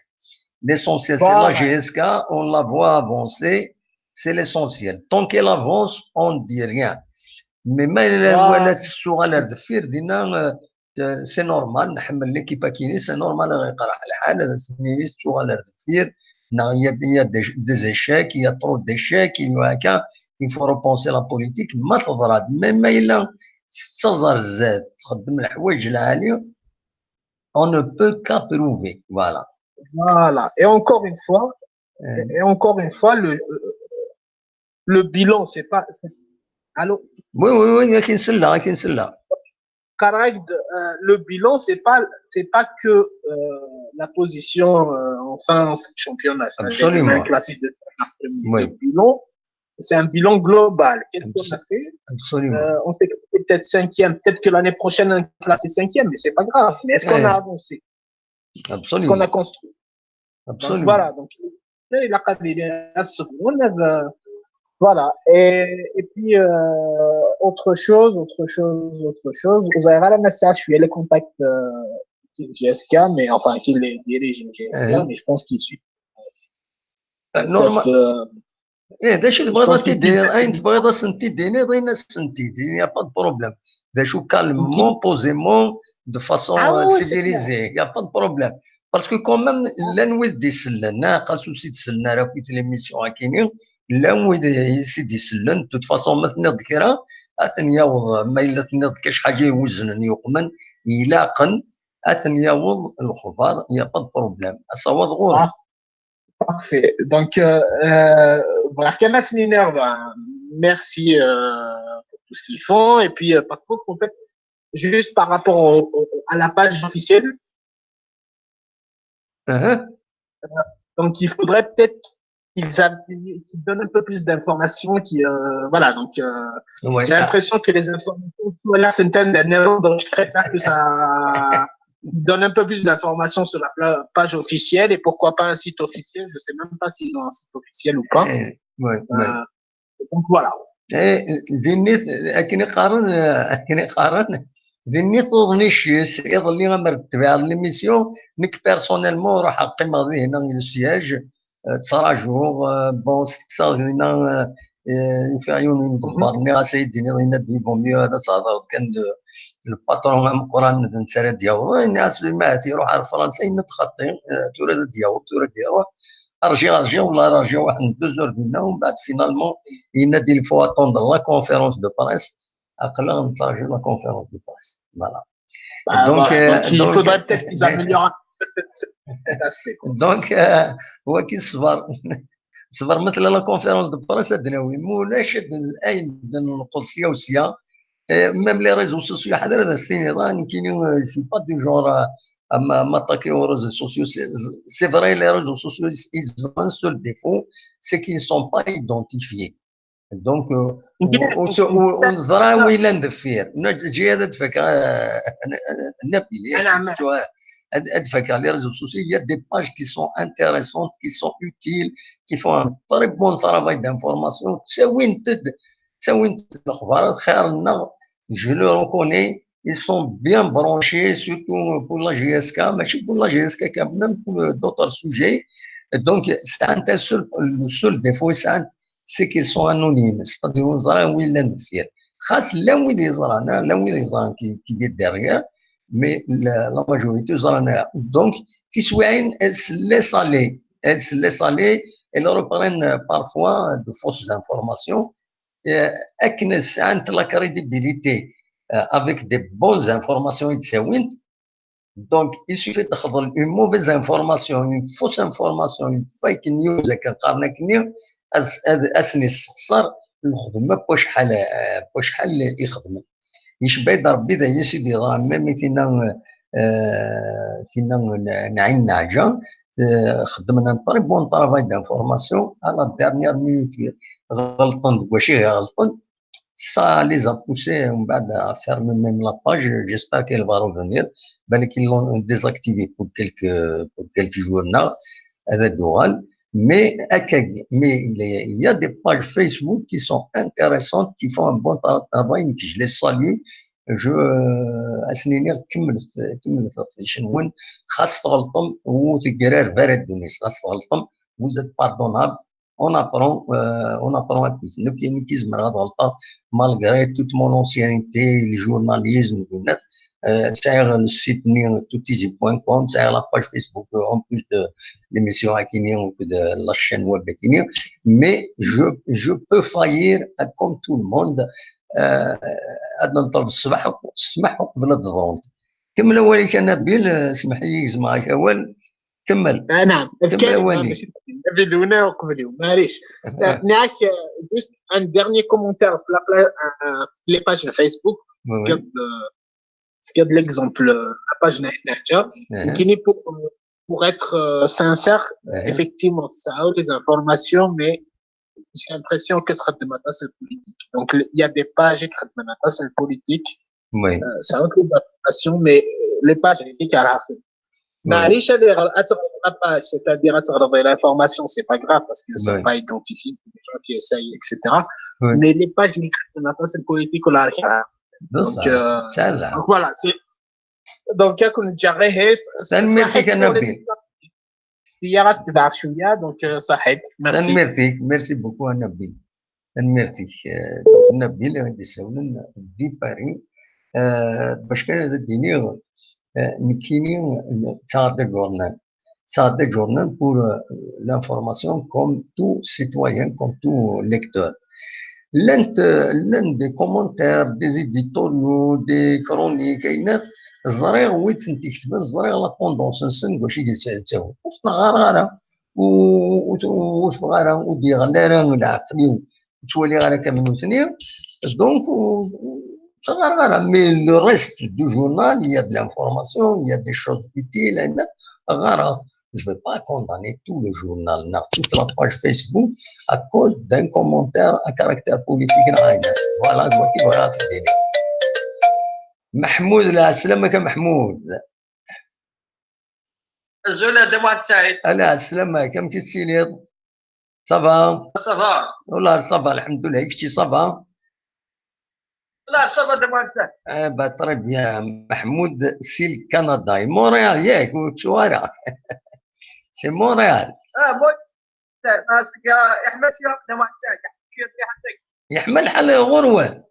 L'essentiel, c'est la JSK, on la voit avancer, c'est l'essentiel. Tant qu'elle avance, on ne dit rien. Mais ما ولا الشغل الدفير دينا, c'est normal نحمل l'équipe اكيني, c'est normal يقرا الحال هذا سنيني الشغل الدفير. Il y a des échecs, il y a trop d'échecs, il faut repenser la politique. ما تضرب mais ما إلا تزر الزاد تخدم الحوايج العالية, on ne peut qu'approuver, voilà. Voilà. Et encore une fois, le bilan, c'est pas. Allô? Oui, كاين كاين سلا. Correct, le bilan, c'est pas que la position en fin de championnat. C'est Absolument. un classé de Le bilan, c'est un bilan global. Qu'est-ce qu'on a fait? Absolument. On s'est peut-être cinquième, peut-être que l'année prochaine, on est classé cinquième, mais c'est pas grave. Mais est-ce qu'on a avancé? Est-ce Absolument. Qu'on a construit? Donc, Absolument. voilà. Donc, il a voilà. Et puis, autre chose, autre chose, autre chose. Vous avez la message, je suis le contact JSK, mais enfin, qui les dirige JSK, mais je pense qu'il suit. Normal. ايه دا شي تبغي تدير اين تبغي سنتيديني ضينا سنتيديني, pas de problème. دا شو calmement, posément, de façon civilisée, y a pas de problème, parce que quand même لان ويد يسلن قاسو سيد سلنا راه كيت l'émission كاينين لا ويد سيدي يسلن. Toute façon ما تنيض كرا اتن يوض ما الا تنيض كاش حاجه يوزن يقمن يلاقن اتن يوض الخبار, y a pas de problème اصوات غور. Parfait. Donc, voilà, ben, merci pour tout ce qu'ils font. Et puis, par contre, en fait, juste par rapport à la page officielle, donc il faudrait peut-être qu'ils donnent un peu plus d'informations. Qui, voilà, donc j'ai l'impression que les informations sont là, donc je préfère que ça donne un peu plus d'informations sur la page officielle et pourquoi pas un site officiel. Je sais même pas s'ils ont un site officiel ou pas. Ouais. Donc voilà. إيه ديني اكني قارن اكني قارن ديني تظني شي يظل غمرتبع l'émission. نك personnellement روح قيمة هنا ال siège تراجعوا bon ستسا هنا يفعلون مدبرني سيدي هنا دي vaut mieux هذا تهضر كان ال patron مقران نسالة ديالو الناس ما يروح على فرنسا نتخطي تورا ديالو تورا ديالو ارجي ارجي والله ارجي واحد 2 heures ديالنا ومن بعد finalement ينادي, il faut attendre la conférence de presse. اقلا نتراجعو la conférence de presse, voilà. Donc, il faudrait peut-être qu'ils améliorent cet aspect. Donc هو كي الصبر صبر مثل la conférence de presse دناوي مولاش اين القدسيه وسيا même les réseaux sociaux حدا هذا ستيني كاين, je suis pas du genre à m'attaquer aux réseaux sociaux. C'est vrai, les réseaux sociaux, ils ont un seul défaut, c'est qu'ils ne sont pas identifiés. Donc, ونزرع وين ندفير نجي هذا دفك نبي ادفك les réseaux sociaux, il y a des pages qui sont intéressantes, qui sont utiles, qui font un très bon travail d'information. تساوي تد تساوي الاخبار خير لنا. Je le reconnais, ils sont bien branchés, surtout pour la JSK, ماشي pour la JSK, même pour d'autres sujets. Donc, c'est un seul, le seul défaut, c'est qu'ils sont anonymes. C'est-à-dire, وين لا ندير خاص لا وين يزرانا لا وين يزران qui est derrière, mais la majorité زرانا. Donc, في سواعين, elles se laissent aller, elles se laissent aller, elles reprennent parfois de fausses informations. أكن ساعة la crédibilité avec des bonnes informations يتساوينت. Donc, il suffit de une mauvaise information, une fausse information, une fake news كنقارن كني اسني الصر الخدمه بوشحال يخدم يشبه ربي ذا يسيدي راه même فينا نعين نعجه خدمنا très bon travail d'information, à la dernière minute غلطن واش غلطن. Ça les a poussés à fermer même la page. J'espère qu'elle va revenir. Ben, qu'ils l'ont désactivée pour quelques jours là, mais il y a des pages Facebook qui sont intéressantes, qui font un bon travail, que je les salue. Je اسنيني كملت كملت شنو خاص تغلطم وتقرار فارد دونيس خاص تغلطم, vous êtes pardonnable, on apprend, on apprend à tous. Nous qui malgré toute mon ancienneté, le journalisme, c'est le site toutizi.com, c'est la page Facebook, en plus de l'émission Akini ou de la chaîne web Akini. Mais je peux faillir comme tout le monde. عندنا نطلب الصباح السمح قبل الظهر. كمل اولي نبيل اسمح لي معك اول كمل. آه نعم. كمل اولي. نبيل ونا قبل معليش نعك juste un dernier commentaire في les pages Facebook. قد l'exemple la page نحتاجها كاين pour être sincère, effectivement ça a les informations, mais j'ai l'impression que c'est politique. Donc il y a des pages qui c'est politique. Ça a l'information, mais les pages qui معليش la page, c'est-à-dire l'information, c'est pas grave parce que c'est pas identifié, des gens qui essayent, etc. Mais les pages qui c'est politique ou la. Donc voilà, c'est donc كون جاري. تنميرتك نبيل. زيارة تبع شوية donc صحيت. ميرسي. تنميرتك, merci beaucoup نبيل. تنميرتك. Donc نبيل غادي يساولن de Paris باش كان هذا ديني نكيني تاع journal تاع journal pour l'information comme tout citoyen, comme tout lecteur. لانت des commentaires, des éditoriaux, des chroniques كاينات زريغ ويت تكتب زريغ la tendance نسن واش يتساوي غير وغير ودي غير العقلي تولي غير كمنوتني. Donc mais le reste du journal, il y a de l'information, il y a des choses utiles. Je ne vais pas condamner tout le journal, toute la page Facebook à cause d'un commentaire à caractère politique. Voilà, qui va محمود لا سلامك محمود. زولا دموع سعيد. لا سلامة كم كتسيني ça va? Ça va. والله ça va الحمد لله كشتي ça va? لا ça va دموع سعيد. اه bah très bien. محمود c'est le Canada, Montréal ياك وتشوارع c'est Montréal. اه مو يحمل دموع سعيد. يحمل حال غروه.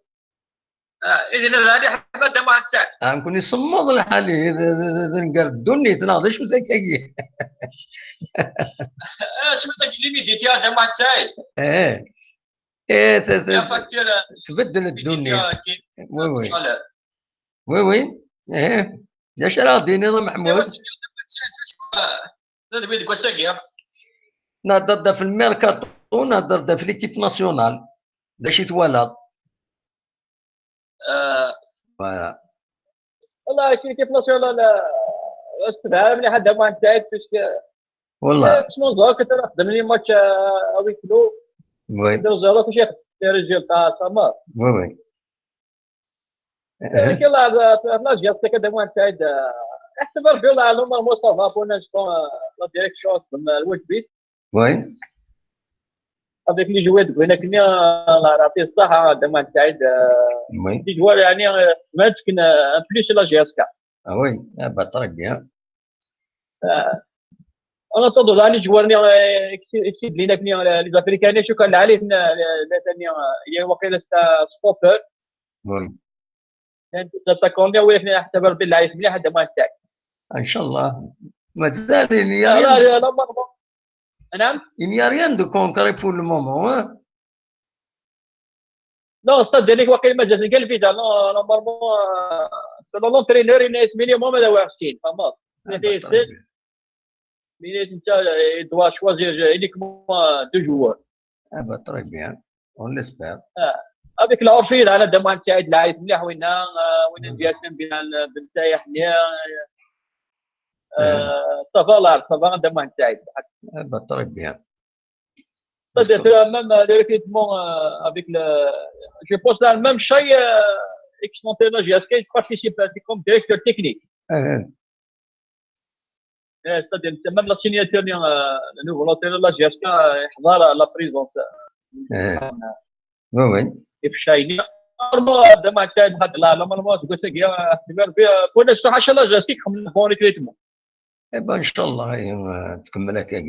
اذا هذه حمد دموع سعيد. نكون يصمد الحال نقال الدنيا تناضي شو ذاك. شو ذاك l'humidité دموع سعيد. ايه ايه تبدل الدنيا. Oui oui oui oui ايه يا شرا ديني محمود. نهضر في الميركاتو نهضر في l'équipe nationale باش يتوالى. Voilà. والله كي l'équipe nationale استدعى ملي حد ما سعيد باش والله شنو زهر كنت نخدم les matchs à huis clos. Oui. زهر كلشي يخدم résultat ça. Oui oui. لكن لا لا جات كذا ما سعيد احسب ربي والله normalement ça va pour l'instant la direction الوجبي. Oui. avec les joueurs هناك الله يعطيه الصحة دمان سعيد les joueurs يعني ما تكن plus la JSK. Ah oui, ah bah très bien. انا تظن les joueurs سيد لينا les Africains شكرا عليه ثاني هي وقيله stoppeur. oui. attaquant ولكن حتى ربي العايش مليح دمان سعيد. ان شاء الله مازال لا لا نعم. Il n'y a rien de concret pour le moment, hein? Non, c'est-à-dire que وقيل ما جات قال فيتا non, normalement selon l'entraîneur il minimum هذا 61 فهمت؟ mais انت doit choisir uniquement deux joueurs. Ah bah très bien, on l'espère. هذيك العرفية على دمان سعيد العايش مليح وين وين ديالنا بين بن سايح ça va là, ça va دمان سعيد. Ah bah très bien. C'est-à-dire même le recrutement avec le. Je pense à le même chose, ex-entraîneur JSK, il participe comme directeur technique. C'est-à-dire même la signature, le nouveau entraîneur de la JSK, يحضر la présence. Oui, oui. في normalement دما سعيد لا normalement تقول لك يا كنا الصراحة la JSK يخدم bon recrutement. Eh ben ان شاء الله تكمل هكاك.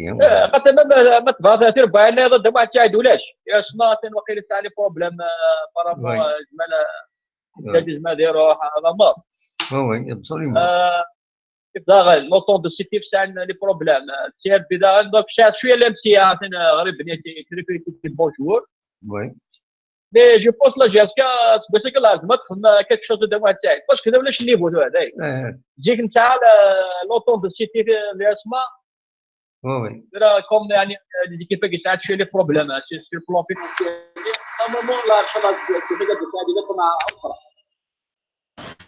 خاطر ما تبغى تربح انا ضد واحد سعيد ولاش يا سما وقيل تاع les problèmes par rapport زمان زمان يروح هذا ما oui absolument. داغل l'entente de Sétif تاع les problèmes CRB داغل donc شوية l'MCA غريب تريكريتي bons joueurs. oui. mais je pense la JSK parce que لازم تخدم quelque chose de واحد تاعي parce que هذا ولاش ال niveau هذا تجيك انت l'entente de Sétif اللي اسمها oui comme يعني les équipes qui ساعات شوية les problèmes sur plan financier normalement لا ان شاء الله كيفاش مع اخرى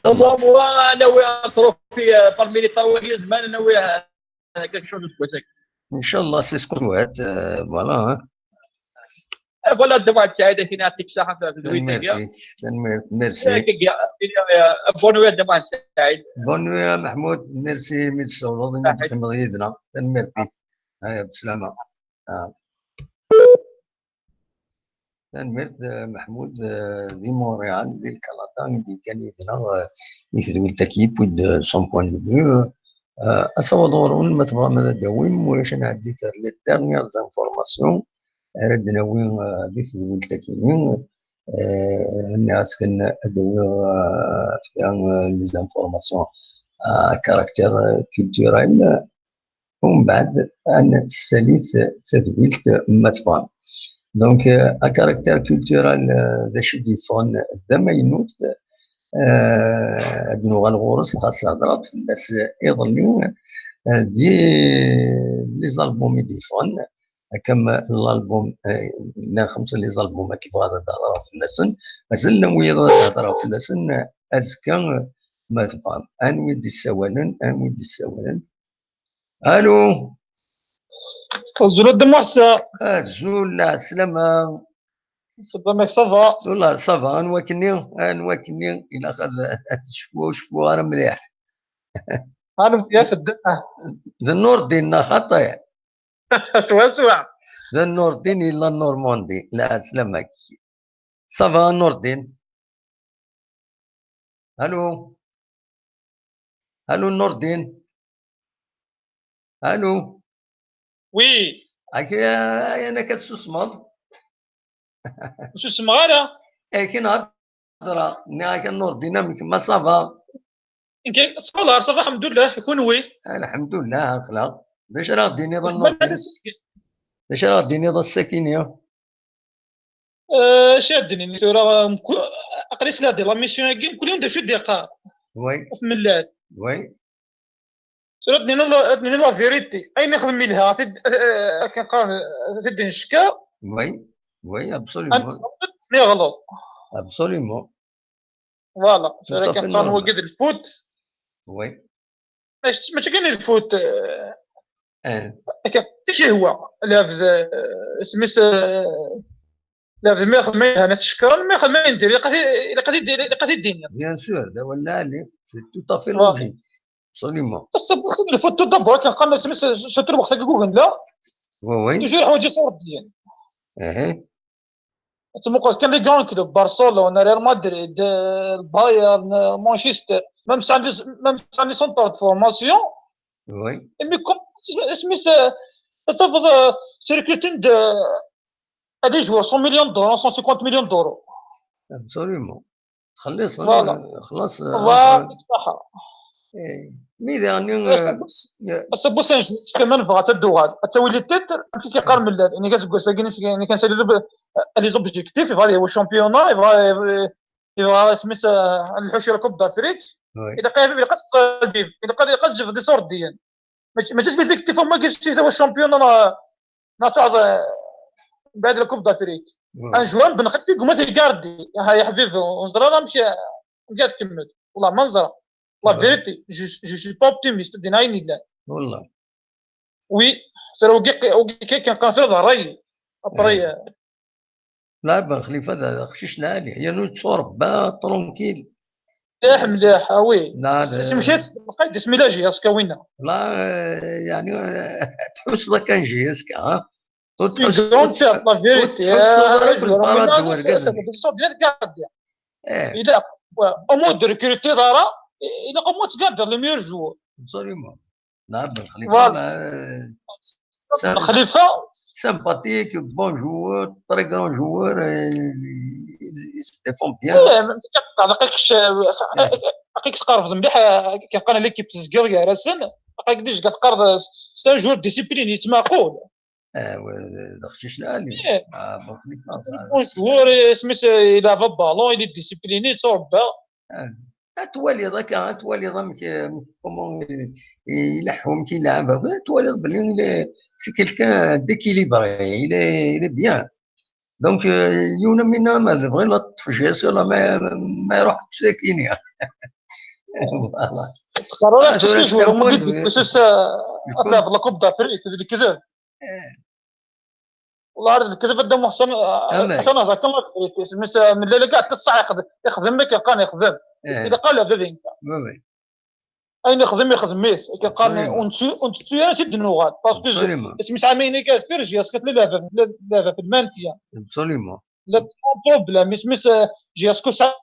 هو ناوي trophée parmi les trois زمان ناوي quelque chose كويس ان شاء الله c'est ce qu'on souhaite, voilà. voilà الدموع السعيدة كي نعطيك الصحة في الدويتة. ميرسي. bonne nuit الدموع السعيد. bonne nuit محمود, ميرسي ميت الشغل تمضيدنا تنميرتي هيا بسلامة. تنميرت محمود دي مونريال دي الكندا دي كان يدنا يخدم l'équipe de son point de vue أصور ما تبغى ماذا داوم ولاش نعدي les dernières informations ردنا وين ديك التكيين الناس كن ادوي les informations caractère culturel ومن بعد ان الساليت تدويلت ما تبغى donc à caractère culturel ذا شي ديفون ذا ما ينوت نوغال غورس خاص هضرات في الناس يظلوا des les albums ديفون كما الالبوم لا خمسة les albums كيف غادا تهضروا في اللسن مازال نوي تهضروا في اللسن ازكى ما تبقى انوي دي السوالن انوي دي السوالن. الو زول دموحسة زول لا سلامة سلامك ça va والله ça va انواكني انواكني الى خذ تشوفوا شوفوا راه مليح انا يا في الدقة ذا النور ديالنا خطير سوا سوا ذا النور الدين الا النورموندي لا سلامك ça va نور الدين. الو الو نور الدين الو oui انا كتسوسمض سوسم غالا اي كي نهضر ني كنور الدين ما ça va ça va الحمد لله يكون oui الحمد لله خلاص. داش راه ديني ظن داش راه ديني ظن الساكنيه شادني ترى اقريس لا دي la mission كي كل يوم شو دقه oui في ملال oui ترى دني la vérité اين نخدم منها كنقرا تدي نشكا oui oui absolument ني غلط absolument voilà ترى كنقرا هو قد ال faute oui ماشي كاين ال faute حتى هو لافز سميت لافز ما يخدم انا تشكر ما يخدم ندير لقيت الدنيا bien sûr دا ولا لي c'est tout à fait logique absolument. بصح ال faute d'abord كنلقى سميت شتر وقت جوجل لا oui toujours حوايج صور ديال تموقع كان les grands clubs برشلونه، ريال مدريد، البايرن، مانشستر، même سان même سان les centres de formation. oui. mais comme سميت تفض سيركوتين des joueurs 100 millions d'euros، 150 millions d'euros. absolument، تخلص. voilà. خلاص. voilà، صح. mais يعني بس كمان بغات الدوغال تولي titre كي كيقار من يعني كتقول ساكن يعني كنسالي les objectifs يبغى هو ال championnat، يبغى سميت الحوشي la Coupe d'Afrique. الا قال الا قد الا قد قد دي صور ديال ما جاش l'effectif، ما كاينش هو ال championnat نتاع بعد la Coupe d'Afrique. un joueur بن خليفه ما تيكاردي يا حبيبي ونزرا راه مشى تكمل، والله ما نزرا، la vérité je suis pas optimiste دينا عيني لا. والله. oui، سير وكي كان في راي après. لا، بن خليفه هذا خشيش العالي هي نو تصور با tranquille. مليح مليح، oui. لا. سميت قايد اسمي لا JSK وين. لا، يعني تحس ذا كان JSK ها. تحس la vérité الى au moins de recruter دارا الى au moins تقدر les meilleurs joueurs. absolument، لا، بن خليفه خليفه. sympathique، bon joueur، très grand joueur، il se défend bien. دقيق تقرب مليح كيبقى l'équipe تزكر يا راسن دقيق déjà تقرب، c'est un joueur discipliné تماقول. اه، خشيش العالي. bon joueur سميت الى ballon، il est discipliné تربى. تولي ذاك تولي ذاك comment يلحهم كي يلعب، تولي بلي c'est quelqu'un d'équilibré، il est bien. donc يونا منا ما بغي لا تفجيس ولا ما يروح ساكينيا، voilà. قررت joueur باش اطلع la Coupe d'Afrique كذا، والله عارف كذا بدا محسن حسن هذا كان من الليله كاع تصح يخدم ما كيبقى يخدم اذا قال هذا انت اين يخدم يخدم ميس كيقال اون سيد نوغال parce que سميت عامين كاسبير JSK لا لا في ال maintien. absolument. لا problème سميت JSK ساعة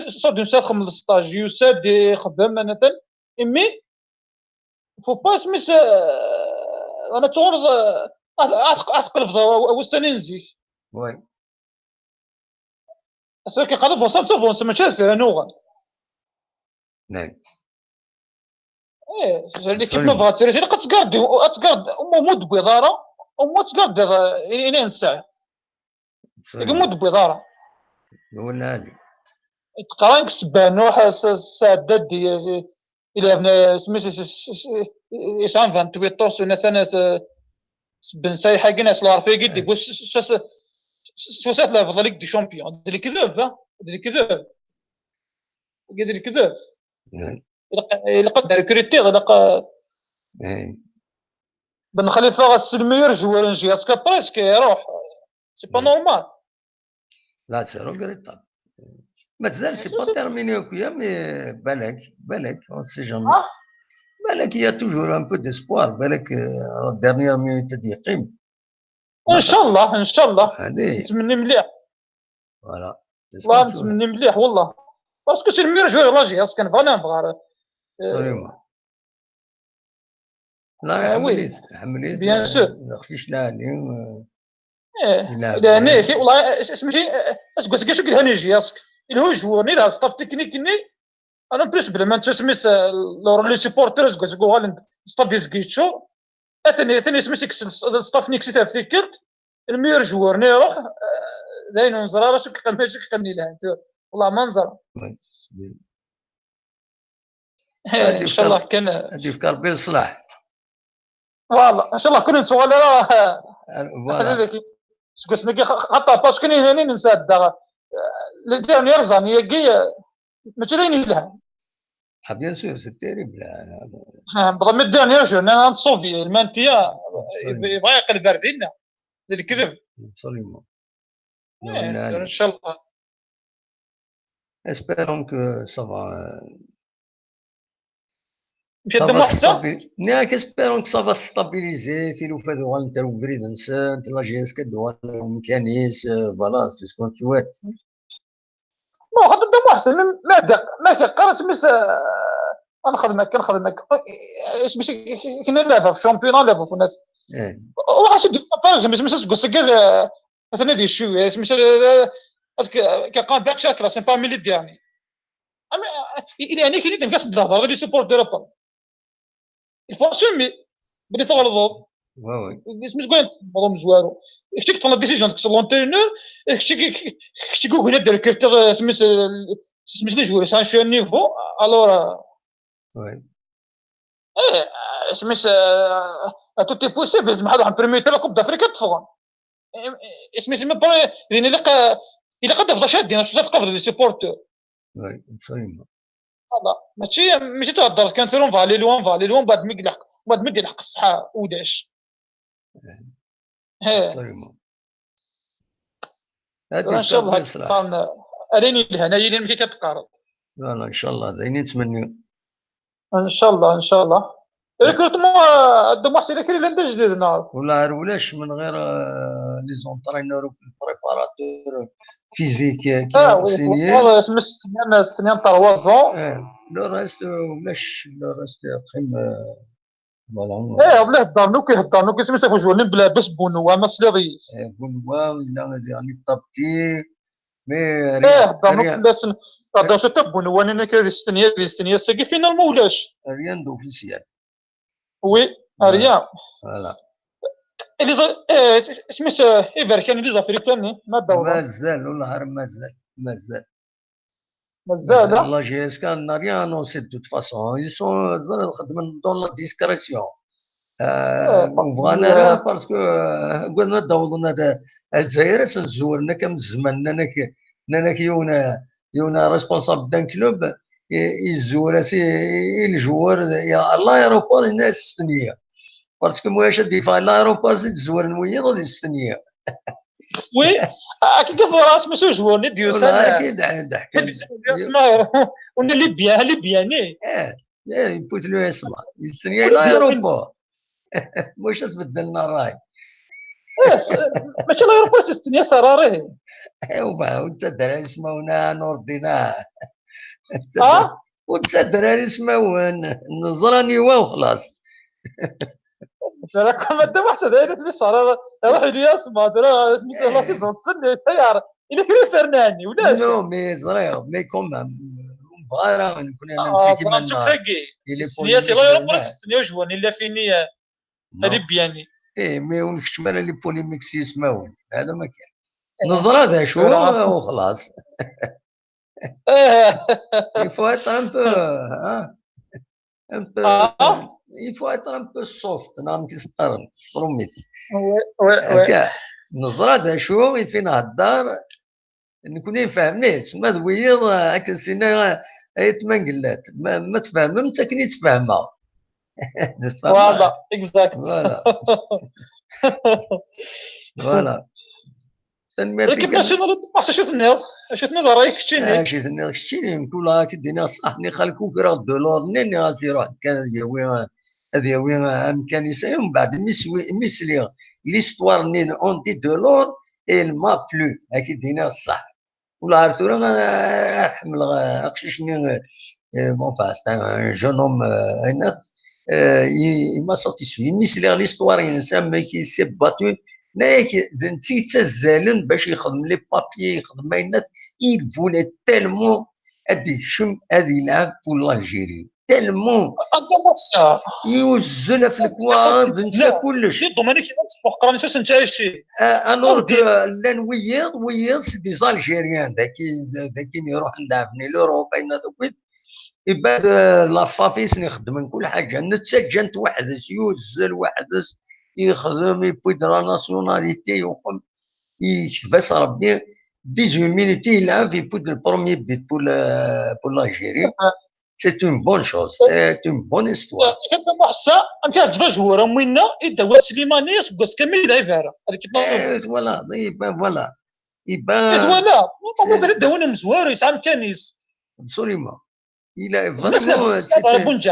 صاد نسات 15 يساد يخدم مثلا، mais faut pas سميت انا تغرض اثقل في والسنين نزيك. oui. كي قال فونسا فونسا ماشي فيها نوغا. نعم. ايه، l'équipe ما بغات تريسي قد تقاردي تقارد مود بيضاره ومو تقارد الى نساع مود بيضاره. ولا تقرا كسبانو سادد الى سميت يسعى 28 سنه ثاني بن سايحه كناس لارفي قد يقول سوسات la Ligue des champions ديال الكذب، ديال الكذب، ديال الكذب. الا قدر recruter الا بن خليفه غاس ال meilleur joueur JSK presque يروح، c'est pas normal. لا، c'est regrettable، مازال c'est pas terminé كويا، mais بالك بالك، on sait jamais، بالك y a toujours un peu d'espoir، بالك dernière minute يقيم. ان شاء الله، ان شاء الله نتمنى مليح. voilà. والله نتمنى مليح والله، parce que c'est ال meilleur joueur la JSK نبغى نبغى. لا، حمليت حمليت. bien sûr. خفيش لا. ايه لا نيكي والله سميتي اش قلت لك شو قالها JSK اللي هو joueur ني لا staff technique ني انا plus بلا ما سميت les supporters قلت لك staff ديزكيتشو اثني سميت staff نيكسي تافتيكلت ال meilleur joueur ني يروح داين نزرا راه شو كيقمي شو كيقمني له، والله ما نزرا. ان شاء الله كان هذه في كربي صلاح. voilà، ان شاء الله كنا نتوغل راه سكوسنكي خطا parce que هنا ننسى les dernières années كي ماشي داين لها. bien sûr، c'est terrible. بغا mais dernières journées نتصوفي ال maintien يبغى يقلب اردينا الكذب. absolument. ان شاء الله. espérons que ça va. مشى دم واحد نياك espérons que ça va stabiliser تيلو فادو غنترو بريد نسان la JSK دوال ميكانيس voilà c'est ce qu'on souhaite. ما خاطر دم واحد ما دق ما كيقرا سميس نخدمك كنخدمك سميس كنا لعبه في ال championnat لعبه في الناس واحد شد par exemple سميس تقول كاع مثلا دي شويه سميس كيقام باك شاكرا c'est parmi les derniers يعني كاين اللي كاس الظهر غادي supporters با il faut assumer بلي تغلطوا oui oui سميت تقول الموضوع مزوارو كنتي كتطلب décision تكسر l'entraîneur كنتي كون دير كريتير سميت les joueurs سان شو niveau alors oui ايه سميت tout est possible لازم واحد premier تاع Coupe d'Afrique تفغن سميت ما يعني الا قد فضا شادين تقبل les supporters oui absolument voilà ماشي تهضر كان سير va aller loin va aller loin بعد ما يلحق بعد ما يلحق الصحه وداش ان شاء الله اريني لهنا هي اللي مشي كتقارب لا ان شاء الله داينين نتمنيو ان شاء الله ان شاء الله recrutement دو محسن كري لندا جديد نعرف ولا ولاش من غير les entraîneurs préparateurs physiques qui signé سنين 3 ans le reste ولاش le reste قيم voilà ايه بلا هضرنو كيهضرنو كيسمي سافو جوانين بلا باس بونوا ما سليغيس بونوا ولا يعني طابتي mais ايه هضرنو كلاس هضرنو ستا بونوا انا كيستنيا كيستنيا ساكي finalement ولاش rien d'officiel oui rien voilà les سميت ايفر كان les Africains ما داو مازال والله مازال مازال مازال la JSK n'a rien annoncé de toute façon ils sont خدمن dans la discrétion بغانا parce que قلنا دوضنا الجزائر نزورنا كم الزمان نانا يونا يونا responsable d'un club يزور c'est ال joueur l'aéroport الناس ستنيه parce que مولاش ديفا l'aéroport زيد تزور نويض غادي ستنيه oui كي كيف راس monsieur joueur ني ديوسان اكيد ضحك اسمع ولا ليبيا ليبياني اه يفوت له اسمع يستنيا l'aéroport واش تبدلنا الراي ماشي l'aéroport تستنيا سراري ايوا وانت الدراري اسمعونا نور الدين وانت الدراري اسمعون نزراني وخلاص راك ما دا واحد هذا تبي صار روح لي اسمع ترى سميتو la saison تسنى تيار الا كري فرناني ولاش non mais صغير mais quand même فغير نكون انا كيما نتفاقي c'est l'aéroport تستنيا جوان الا فيني هذه بياني ايه mais ونكتب انا les polémiques يسمعون هذا ما كان نظرة ذا شو وخلاص il faut être un peu hein, un peu il faut être un peu soft نعم كيسقرن سطروميت oui oui نظرة ذا شو فينا الدار نكون فاهمين ما ذويض هكا سينا تمنقلات ما تفهمم انت كني تفهمها voilà exact voilà voilà l'équipe nationale شو تنيض شو تنيض رايك شتيني شي تنيض شتيني نقول كدينا صح ني خالكو كرا دولار ني غادي يروح كان يوي هذا يوي امكان يساي ومن بعد ميسلي l'histoire ني اونتي دولار il m'a plu هاكي دينا الصح ولا عرفتو راه حمل اقشيشني bon enfin c'est un jeune homme il m'a satisfait ميسلي l'histoire انسان qui s'est battu نايك نتي تزالن باش يخدم les papiers يخدم ماينات il voulait tellement هادي يشم هادي يلعب pour l'Algérie tellement يوزن في الكواد نسى كلش دوماني كي تبقى نسى نتعيشي alors لان ويض c'est des Algériens داكي يروح نلعب في l'Europe اين ذوك يبان la FAF يخدم من كل حاجه نتا جانت وحدس يوزل وحدس يخدم يبوي la nationalité يخدم يكفاس ربي 18 minutes يلعب يبوي ال premier but pour l'Algérie c'est une bonne chose c'est une bonne histoire. كنت واحد الساعه كان جبا joueur وينا يدوا سليماني بس كامل يلعب هذا هذيك voilà يبان voilà يبان voilà داونا مزوار يسعى مكانيس absolument il a vraiment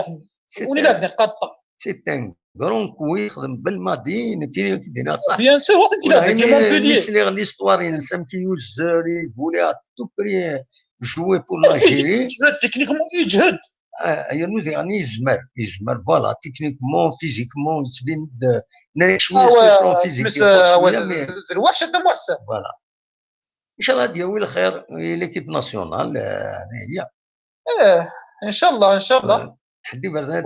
وني لا قطه c'est un grand coup يخدم بالماضي كي دينا صح bien sûr وقت كي مونبليي سليغ l'histoire ينسم كي يوزر voulait à tout prix jouer pour l'Algérie techniquement يجهد يعني يعني يزمر يزمر voilà techniquement physiquement يتبين ناري شوية sur plan physique الوحش هذا محسن voilà ان شاء الله دياوي الخير l'équipe nationale هذه هي ايه ان شاء الله ان شاء الله حدي برد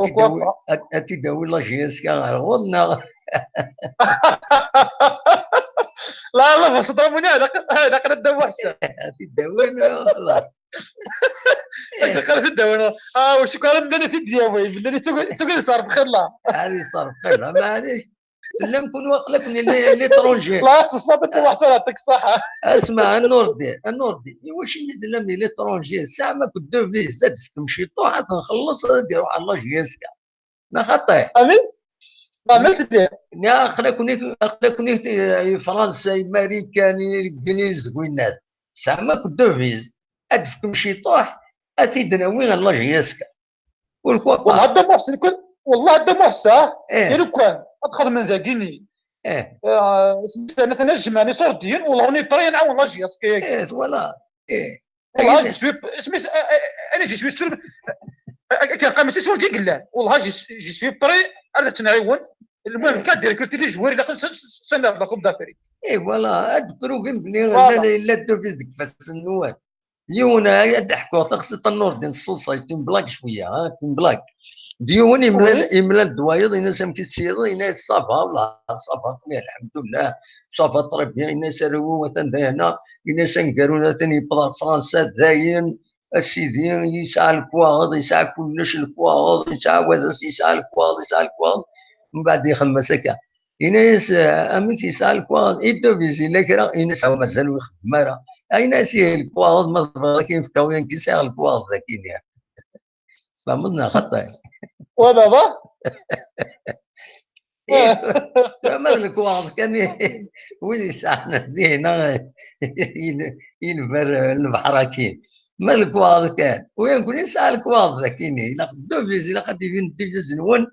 تداوي la JSK غير لا لا بس ضربوني هذا هذا قد محسن تداوي خلاص قال في الدواء وشكرا بداني في الدياوي بداني تقول صار بخير لا هذه صار بخير لا معليش سلم كون واقلك l'étranger لا صافي محسن يعطيك الصحة اسمع النور دي النور دي واش اللي لم l'étranger ساعة ما كنت devise زاد تمشي طوحة نخلص ديرو على la JSK نخطيه امين لا ماشي دير يا خلا كوني فرنسا امريكاني الانجليز وين ساعة ما كنت devise ادفك شي طوح اتيدنا وين la JSK والله هذا محسن كل والله هذا محسن إيه لو كان ادخل من ذاكيني ايه انا تنجم انا صوردين والله on est prêt نعاون la JSK ايه voilà ايه والله je suis سميت انا je suis sûr كنلقى ماشي سول كي قلال والله je suis prêt انا تنعاون المهم كدير كنت les joueurs الا سنة la Coupe d'Afrique ايه voilà هاد prouver بلي la devise ديك فاس النوال ديونا ضحكوا خص النور ديال الصوص c'est une blague شوية ها c'est une blague ديون يملا الدوايض الناس ما كيتسيض الناس ça va ولا ça va الحمد لله ça va très bien الناس رو هنا الناس نقالوا ثاني فرنسا داين اسيدي يسعى الكواغط يسعى كلش الكواغط يسعى وهذا يسعى الكواغط يسعى الكواغط من بعد يخمس هكا الناس امك يسعى الكواغط les devises الا كرا الناس مازالوا يخدم راه الناس الكواغط ما كاين في كاويان كيسعى الكواغط ذاكين فهمتنا خطا ولا با ما الكواغط كان وين يسعنا دينا يلبر البحر كاين ما الكواغط كان وين كون يسعى الكواغط ذاكين الا devise الا قد يفين devise نون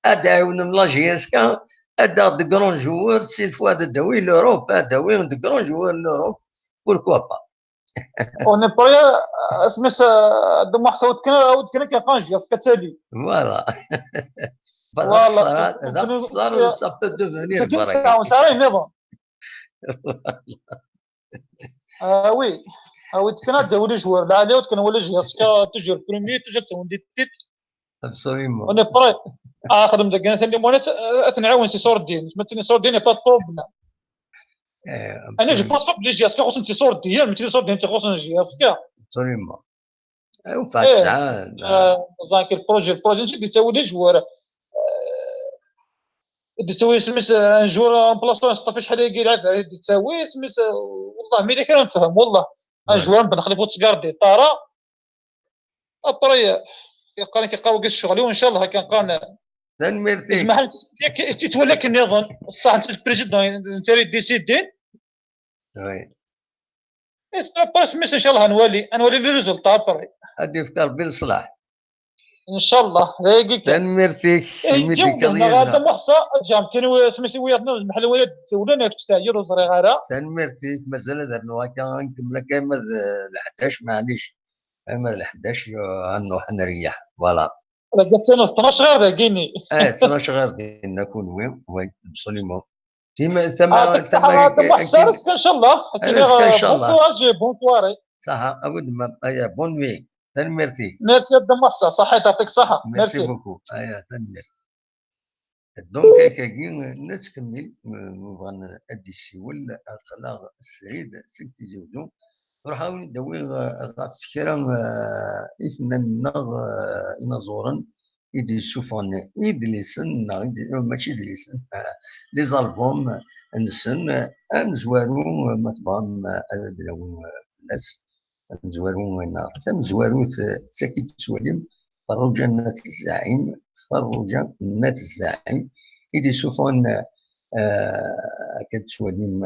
ادعيونا من la JSK ادا des grands joueurs s'il faut داوي l'Europe داوي des grands joueurs l'Europe pourquoi pas on est prêt سميت دم حساوت كان كيقان JSK تالي voilà voilà هذا ça peut devenir بركة ساعة نظام oui oui كان داوي les joueurs لا عليه كان ولا JSK toujours premier toujours تون des titres absolument on est prêt خدم داك انا ثاني مونات تنعاون سي صور الدين مثلا صور الدين pas problème انا je pense pas بلي JSK خصني تصور الدين مثل صور الدين خصني JSK absolument وفات ساعة donc ال projet ال projet نتي تاوي les joueurs تاوي سميت un joueur remplaçant صافي شحال يلعب تاوي سميت والله ملي كنفهم والله un joueur بنخليفو تسكاردي طارا après كيبقى كيبقاو كاع الشغل وان شاء الله كنبقى تنميرتي اسمح لي تيتولى كنظن صح انت ال président انت اللي décider oui après سميت ان شاء الله نولي les résultats après غادي يفكر بالصلاح ان شاء الله هيك تنميرتيك تنميرتيك غادا محصى جام كان سميتي وياتنا بحال ويات ولا كتاجر وصري غيرها تنميرتيك مازال درنا هكا نكمل كاين 11 معليش اما 11 نروح نريح voilà قلت انا 12 غير داكيني 12 غير دينا كون oui oui absolument تما تما تما رزق ان شاء الله ان شاء الله bonne soirée صح ابو دما ايا bonne nuit تنميرتي ميرسي عبد المحسن صحيت يعطيك الصحة merci beaucoup ايا تنمير donc كاكي نتكمل نبغى ادي السيول اخلاق السعيد سكتي زوجو روح ندوي غاف كرا إفنان إنازورن إدي سوفون إدليسن ماشي إدليسن les albums نسن أمزوارو ما تبغى أدلاوي الناس أمزوارو تمزوارو ساكي تسواليم فروجا نات الزعيم فروجا نات الزعيم إدي سوفون كتسواليم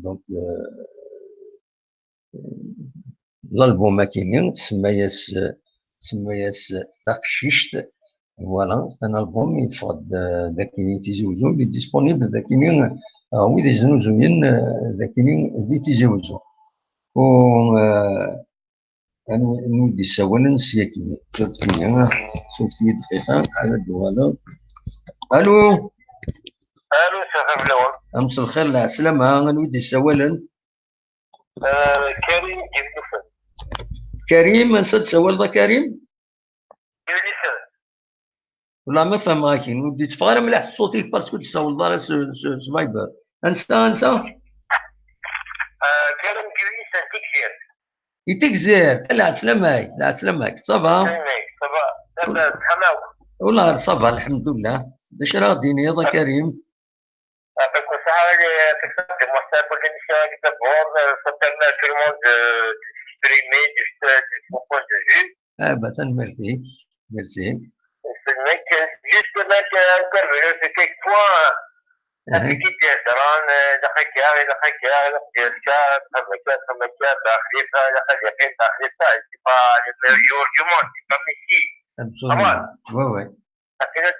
donc الالبوم كاينين تسمياس تقشيشت Voilà, c'est un album يتفقد ذاكيني تيزي وزو اللي disponible ذاكيني ويد يزنوزوين ذاكيني دي تيزي وزو. و نودي سوالا نسياكيني شفتي دقيقة على الدوالة. الو الو شرف الاول. امس الخير السلامة. نودي سوالا كريم كيف كريم نسد سوال ذا كريم والله ما فهم غاكي ودي تفغر مليح صوتك parce que تسول دار سفايبر. انسى انسى كريم كريم تكزير يتكزير. لا سلامك لا سلامك ça va ça va والله ça va الحمد لله. اش راه ديني يا كريم؟ يعطيك الصحة. moi pour l'émission d'abord, ça permet à tout le monde de s'exprimer, de son point de vue. Ah bah merci, merci. Juste intervenir sur quelques points. C'est pas le meilleur joueur du monde, c'est pas Messi. Absolument. Ouais, ouais. Mais le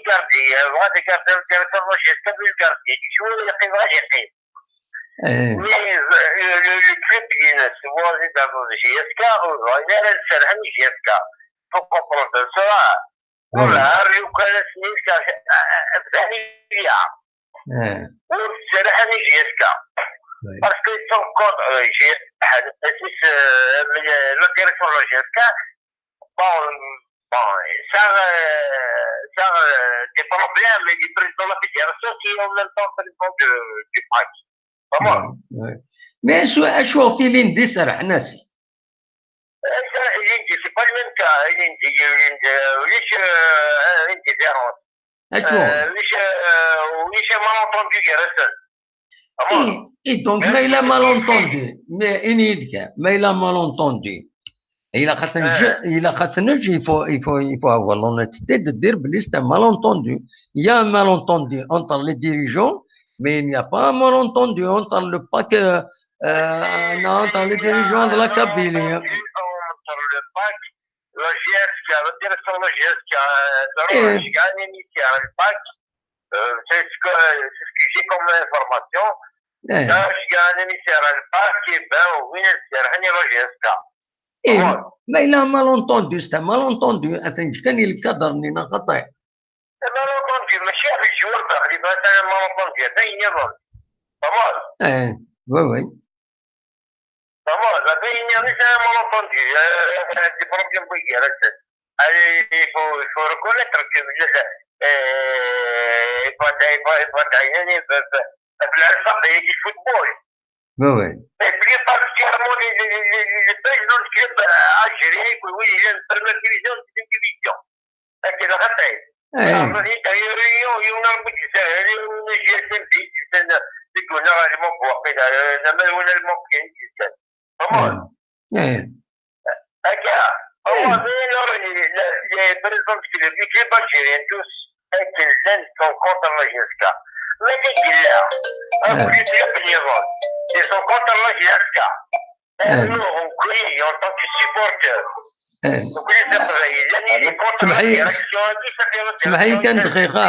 club JSK, faut comprendre ça. والله وكان سنين سرحني JSK parce que sont contre la direction de JSK. Bon, ça des problèmes du président de la fédération qui est en même temps président du PAC. Comment? Mais شو في l'Indi سرح ناسي. L'Indi c'est pas le même cas. L'Indi وليش une différence. وليش malentendu كيرسل. Et donc mais il a malentendu. Mais إني mais il a malentendu. Il a il faut avoir l'honnêteté de dire que c'est un malentendu. Il y a un malentendu entre les dirigeants, mais il n'y a pas un malentendu entre le PAC, entre les dirigeants de la Kabylie. Entre le PAC, la JSK, la direction de la JSK, le PAC, c'est ce que j'ai comme information. Le PAC, la JSK. Mais il a un malentendu, c'est un malentendu. كان الكادر نينا خطأ. malentendu ماشي على ال joueur تقريبا، هذا malentendu باين يظن. تمام؟ ايه oui oui. تمام باين يظن c'est un malentendu. des problèmes بويا il faut reconnaître que il faut يعني بالعرفة هي ال football. Oui, oui. Et plus particulièrement les présidents de club algériens qui ont une première division, deuxième division. هكذا خطير. Les présidents de club, les clubs algériens tous sont contre la JSK. Mais ils sont contre la JSK. Nous, on crie en tant que supporters. سمحي كان دقيقة.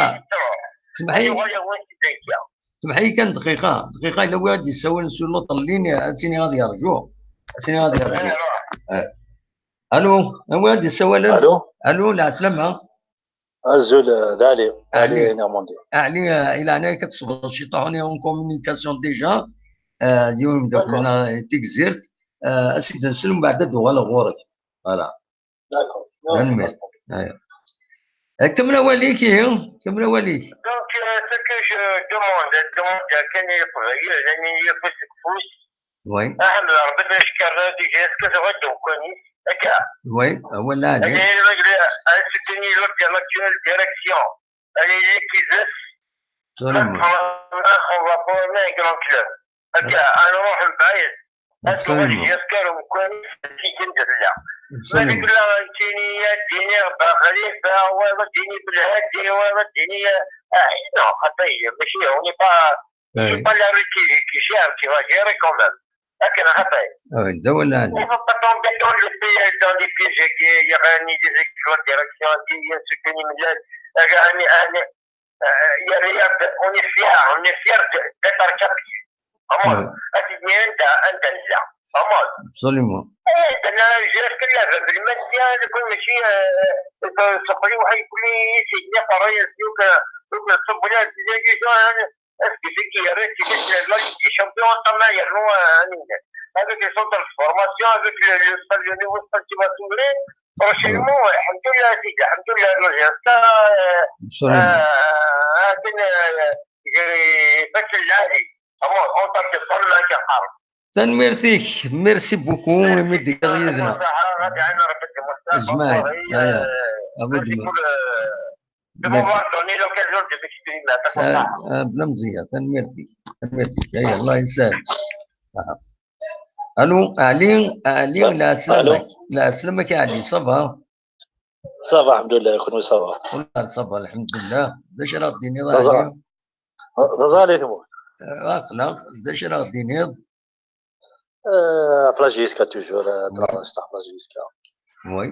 سمحي كان دقيقة دقيقة إلا واحد يسول sur l'autre ligne سيني غادي يرجو سيني غادي يرجو. ألو واحد يسول. ألو ألو لا سلامة. الزول علي علي نورماندي علي الى انا كتصبر شي طاحوني en communication déjà اليوم درنا تيكزيرت اسيد نسلم بعد دوغ غورك voilà d'accord. كمل واليك كمل واليك. donc ce que je demande كان يقبل يعني يفوس كفوس oui احمد ربي باش كان déjà est-ce que غدو كوني هكا oui هو لا علي soutenir l'actuelle direction. Allez, les on va former un grand club. هكا انا نروح لبعيد يسكر وكون في جندر لا ما ديك لا ديني ديني خليفه وديني بالهادي وديني non خطيه ماشي on n'est pas c'est pas la rue qui gère qui va gérer quand même. لكن خطأ. ده ولا Il ne faut pas tomber dans le piège, dans les pièges qui y a des écoles direction qui ce qui on est fier, on est fier d'être capable. أمال أنت أنت لا أمال. Absolument. أنا جالس كلها بالمادة كل ماشي سقري واحد كل سيدنا قرايا سيوك صب ولا est-ce que la Ligue des Champions avec les centres de formation, avec le nouveau stade qui va s'ouvrir prochainement, الحمد لله سيدي الحمد لله la JSK فات العالي en tant que كحرب. تنميرتيك merci beaucoup مدي يدنا اجمعين يا ابو بلا مزية تنميرتي تنميرتي يا الله يسهل. الو علي علي لا سلامك لا سلامك يا علي ça va ça va الحمد لله كل ça va والله ça va الحمد لله. داش راه ديني راه غزالي ثمو اخلاق داش راه ديني ف la JSK toujours تاع ف la JSK oui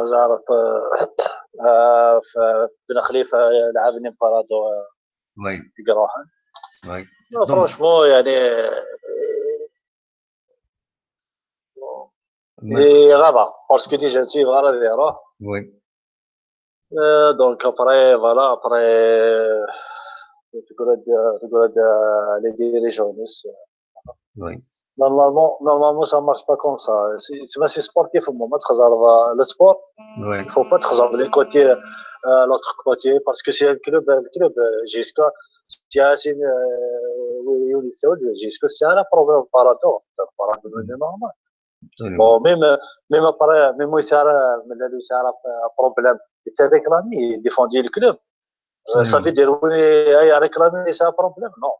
زعرف بن خليفة لعبني بارادو oui قروحا oui franchement يعني غابه parce que déjà تيبغى راه يروح oui donc après voilà après تقول تقول les dirigeants. Oui. Normalement, ça ne marche pas comme ça. C'est sportif, moi, le sport, oui. Il ne faut pas te les côtés, l'autre côté, parce que c'est un club, JSK, c'est JSK, c'est un problème parado, c'est normal. Bon, même après, même si c'est un problème, il réclamé, il défendait le club. Ça veut dire qu'il a réclamé, c'est un problème, non.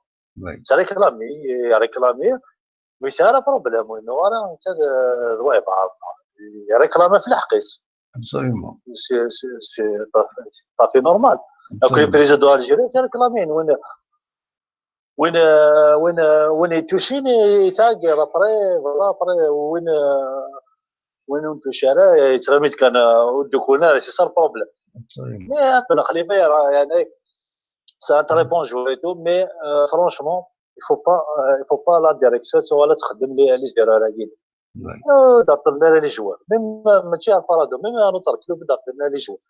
C'est réclamé, il a réclamé. mais c'est un problème وين راه انت الوايب réclame في الحقيس. Absolument c'est c'est c'est tout à fait normal. كل président algérien c'est réclamé وين وين وين وين يتوشيني يتاقر après voilà après وين وين نتوشي راه يتغمد كان ودوكونا c'est ça ال problème. mais بن خليفة يعني c'est un très bon joueur et tout mais franchement il faut pas la direction ولا تخدم les erreurs هكذا. دارت لنا les joueurs même ماشي على البارادو même un autre club دارت لنا les joueurs.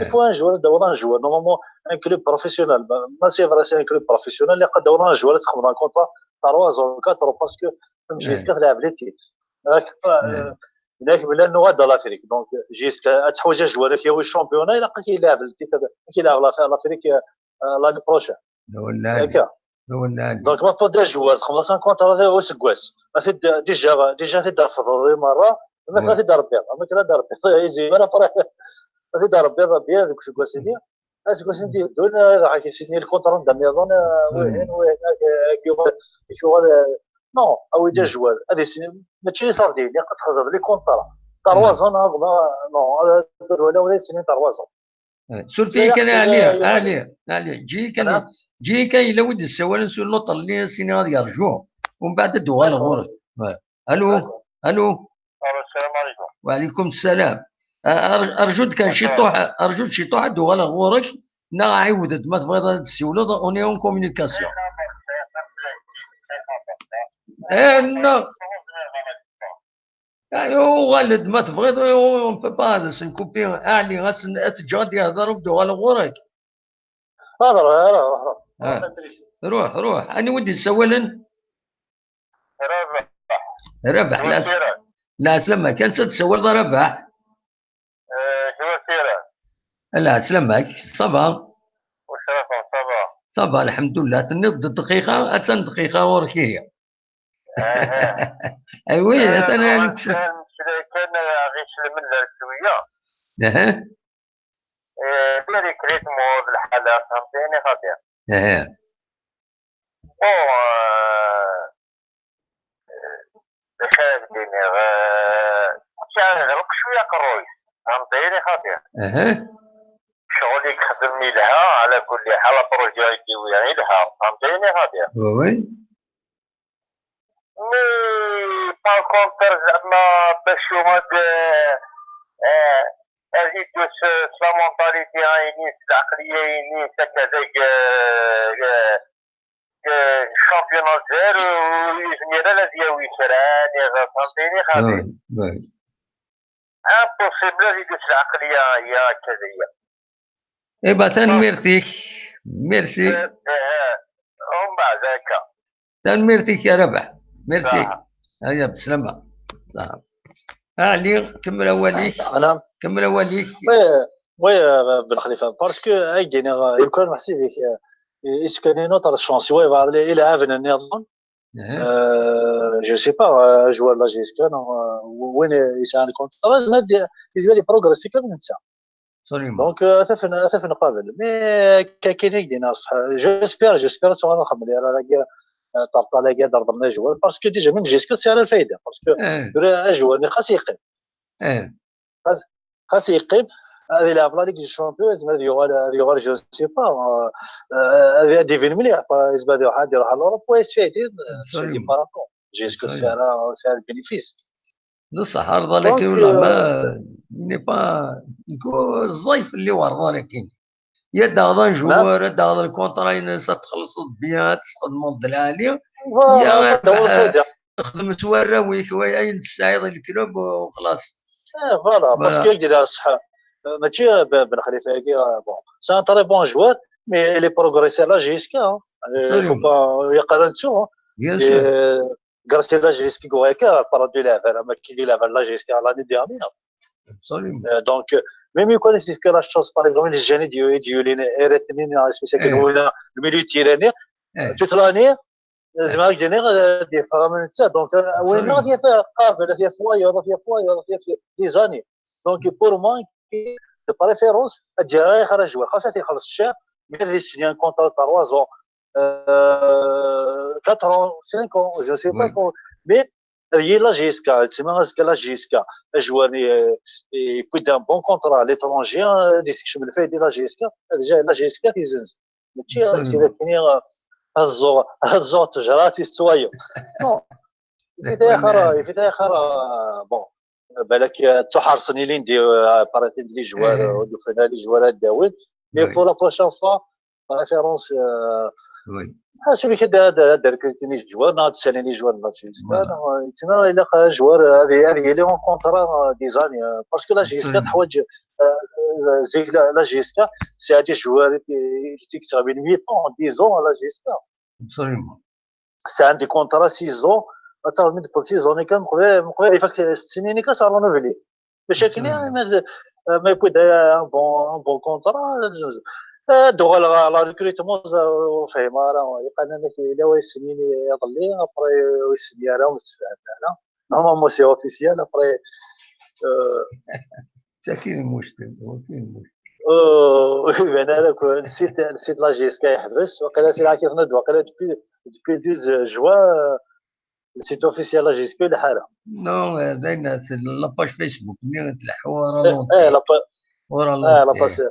Il faut un joueur دور un joueur normalement un club professionnel ما c'est vrai c'est un club professionnel اللي قد دور un joueur تخدم un contrat 3 ans 4 parce que JSK تلعب les titres هناك بلا انه غادا l'Afrique donc JSK تحوج joueur كيوي ال championnat الا كيلعب ال titre كيلعب l'Afrique l'année prochaine هكا. donc ما تبدا joueur 55 contrat هو سكواس déjà déjà تدار في مرة ما كان تدار بيض ما كان دار بيض يزي انا فرح تدار بيض بيض دوك سكواس دي سكواس دي دون راح يسيني ال contrat داميضون وين وين كي non او déjà joueur هذه ماشي صار دي اللي قد تخرج les contrats 3 ans non ولا ولا سيني 3 ans surtout كان عليه عليه عليه جي كان جي كان الا ود السوال نسول لوطر اللي سيني غادي يرجوه ومن بعد دوغال غورك. الو الو السلام عليكم. وعليكم السلام. ارجوك كان شي طوح ارجوك شي طوح دوغال غورك نا عاودت ما تبغي تسولو on est en communication. لا غالد ما تبغي on peut pas se couper علي غاس تجي يهضر بدوغال غورك. هذا روح روح روح روح انا ودي سوالا ربح ربح لا لا سلامك كان تسول ربح لا سلامك ça va واش راكم ça va ça va الحمد لله. تنض دقيقة اتن دقيقة ورك هي ايوي انا كان غير سلم شوية. اها دير recrutement الحالة فهمتيني خاطر. اها bon باش ديني غير شوية قرويس فهمتيني خاطر. اها شغلي خدمني لها على كل حال projet يديوي لها فهمتيني خاطر. oui mais par contre زعما باش هاد ازيد la mentalité عينيس العقلية ينيس هكذاك ال championnat الجزائر ويزمير لا دياوي سراني فهمتيني خاطر impossible ازيد العقلية هي هكذا. إيبا تنميرتك ميرسي. ومن بعد هكا تنميرتك يا ربح ميرسي. هيا بسلامة. علي كمل أوليك. نعم كمل أوليك. oui بن خليفة parce que أيديني يكون محسيبك إسكاني notre chance oui إلى عافنا النظام je sais pas joueur la JSK وين يسعى ال contrat يزال لي progresser كامل نتاع donc ثفن قابل mais كاين يدينا صح j'espère تغادي نخمم راه طرطا لا ضربنا joueur parce que déjà من JSK سعر الفايدة parce que joueur خاص يقيم خاص يقيم هذه لعب la Ligue des champions زعما يغال je sais pas هذه ديفين مليح زعما واحد يروح على l'Europe ويستفيد par rapport JSK سعر ال bénéfice بصح ارضى لكن والله ما n'est pas الضيف اللي ورضى لكن يا داغ joueur داغ ال contrat تخلص bien تخدم العالي يا غير خدم سواراويك وين تساعد ال club وخلاص. voilà parce que يدير الصح ماشي بن خليفة bon c'est un très bon joueur mais il est progressé la JSK faut pas يقارن tout bien sûr grâce la JSK كوغيكا بارادو يلعب ما كي يلعب la JSK l'année dernière. Donc même يكون c'est que la chance par exemple les jeunes ديو لين ايرتنين spécial ولا ال milieu terrain toute l'année زعما جيني دي فهم نتا donc وين ما فيها قافله فيها فوايا فيها فوايا فيها des années donc pour moi de préférence تجي غير خرج joueur خاصها تيخلص الشهر mais signer un contrat 3 ans 4 ans 5 ans je sais pas mais هي la JSK تسمى la JSK joueur يكون un bon contrat l'étranger ديسكش من الفايدة la JSK la JSK تيزنز ماشي سي كاين هزو تجرات يستوايو non في اخر bon بالك تحرصني لين دي باراتي les joueurs ودفنا les joueurs داوين mais pour la prochaine fois préférence oui شوفي كدا دار كريتيني joueur ناض ساليني joueur la JSK تسمى الا joueur هذه les en contrat des années parce que la JSK تحوج زيك la JSK c'est des joueurs تيكتب 8 ans 10 ans la JSK absolument c'est عندي contrat 6 ans تا من ديك saison كان مقبل يفك السنين كاس renouveler باش كاين ما يكون un bon contrat دوغ la recrutement فهم راه يقال لنا الى ويسنين يظلي après ويسني راه مستفاد انا normalement c'est officiel après كاين المشكل كاين المشكل انا نسيت la JSK يحبس وقيلا سي كيف ند وقيلا depuis 12 juin site officiel la JSK الحالة non داينا la page Facebook ملي تلحوا ورا لا ورا la page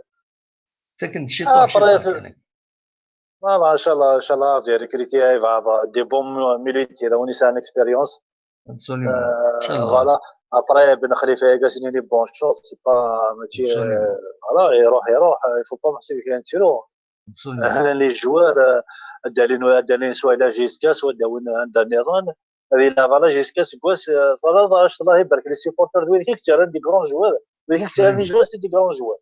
ساكن شي voilà ان شاء الله ان شاء الله ديال recruter des bons milieux terrain وني سان expérience voilà après بن خليفة كاسيني les bonnes choses c'est pas ماشي voilà يروح il faut pas محسب كاين تيرو les joueurs دالين soit la JSK soit داون عند النظام هذه la JSK سكواس الله يبارك les supporters دويل كيك des grands joueurs ديك les joueurs c'est des grands joueurs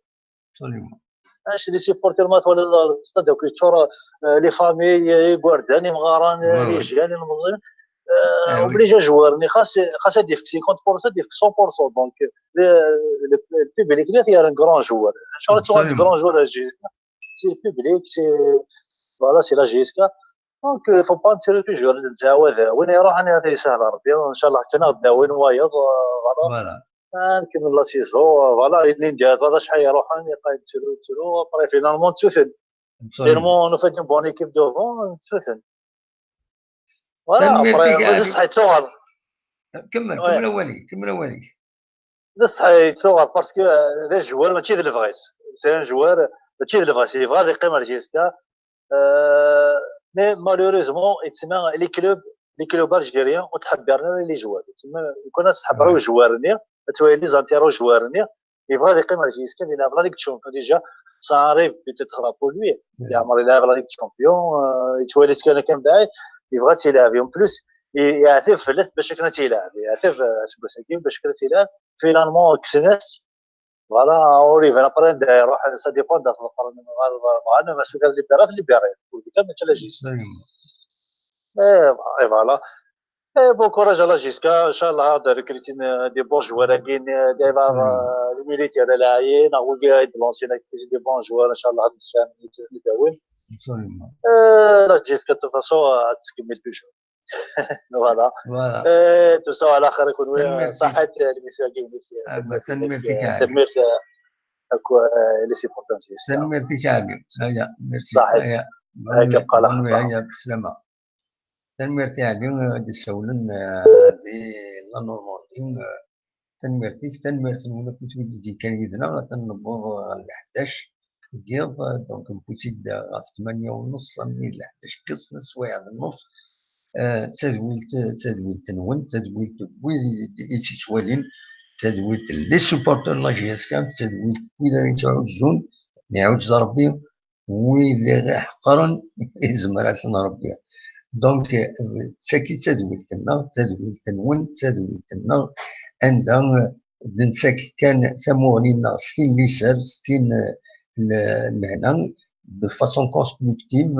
اش les supporters ما تولى الستاد كيتشور les familles كوارداني مغاران les jeunes المزيان obligé joueur خاص يدير 50% يدير 100% donc ال public اللي فيها un grand joueur شغل un grand joueur la JSK c'est ال public c'est voilà c'est la JSK donc faut pas نسيرو toujours نتعاود وين يروح انا هذه سهلة ربي ان شاء الله حتى نغدا وين وايض voilà نكمل la saison voilà اللي ندير هذا شحال يروح يبقى تسيرو après finalement تسوفن finalement nous fait bonne équipe devant تسوفن voilà après صحيت تصغر كمل كمل اولي كمل اولي صحيت تصغر parce que هذا joueur ماشي ذا الفغيس c'est un joueur ماشي ذا الفغيس يبغى يقيم ال JSK mais malheureusement يتسمى les clubs les clubs algériens وتحبرنا les joueurs تسمى يكون تحبروا جوارني توالي les intérêts جوارني يبغى يقيم la JSK يلعب la Ligue Champions déjà ça arrive peut-être pour lui يعمر يلعب la Ligue Champions يتوالي كان بعيد يبغى تيلعب en plus يعتف فلت باش كان تيلعب يعتف باش كان تيلعب finalement كسناس voilà اوليفر après يروح ça dépend معنا ما سوق libérer libérer وديك ما la JSK et voilà et bon courage à la JSK ان شاء الله هذا recruter des bons joueurs كاين دابا les militaires لاعبين او l'ancien des bons joueurs ان شاء الله هذا السنه يداوي la JSK de toute façon تكمل toujours voilà tout ça على خير يكون صحة الميسيو تنميرتك تنميرت les supporters تنميرتك عالي هيا ميرسي هيا هيا بقى هيا بالسلامة تنميرتي علي غادي سولن دي la Normandie تنميرتي تنميرت ولا كنت ودي كان يدنا تنبوض على 11 ديال donc نبوسيد غاف 8:30 من 11 كص السوايع النص تدويلت نون تدويلت ويد يتوالين تدويلت les supporters la JSK تدويلت ويد يتعوزون نعاود ربي ويد حقرا يزمر ربي donc تاكي تدويلتنا تدويلت نون تدويلتنا عندها نساك كان ثمونينا ستين ليسر ستين لهنا de façon constructive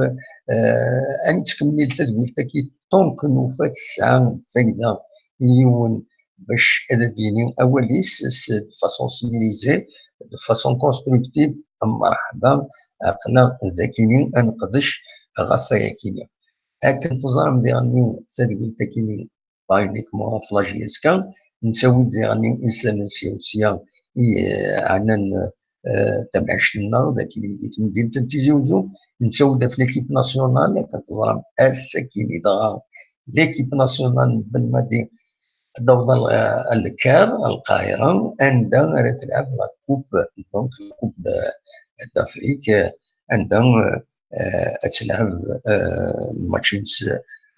ان تكمل تدويلتك tant que نوفات الساعة فايدة يون باش هذا ديني أوليس de façon civilisée de façon constructive مرحبا أقنا ذاكيني أنقدش غفا كيني أكن تزرم ديالني تدويلتك pas uniquement في la JSK نسوي ديالني إنسان سياسيا عندنا تبع شنا ذاك اللي مدينة تيزي وزو نسوي في l'équipe nationale كتزرم السكيني دغا l'équipe nationale بالمادي دوضة الكار القاهرة عندها تلعب la coupe donc coupe d'Afrique عندها تلعب الماتشين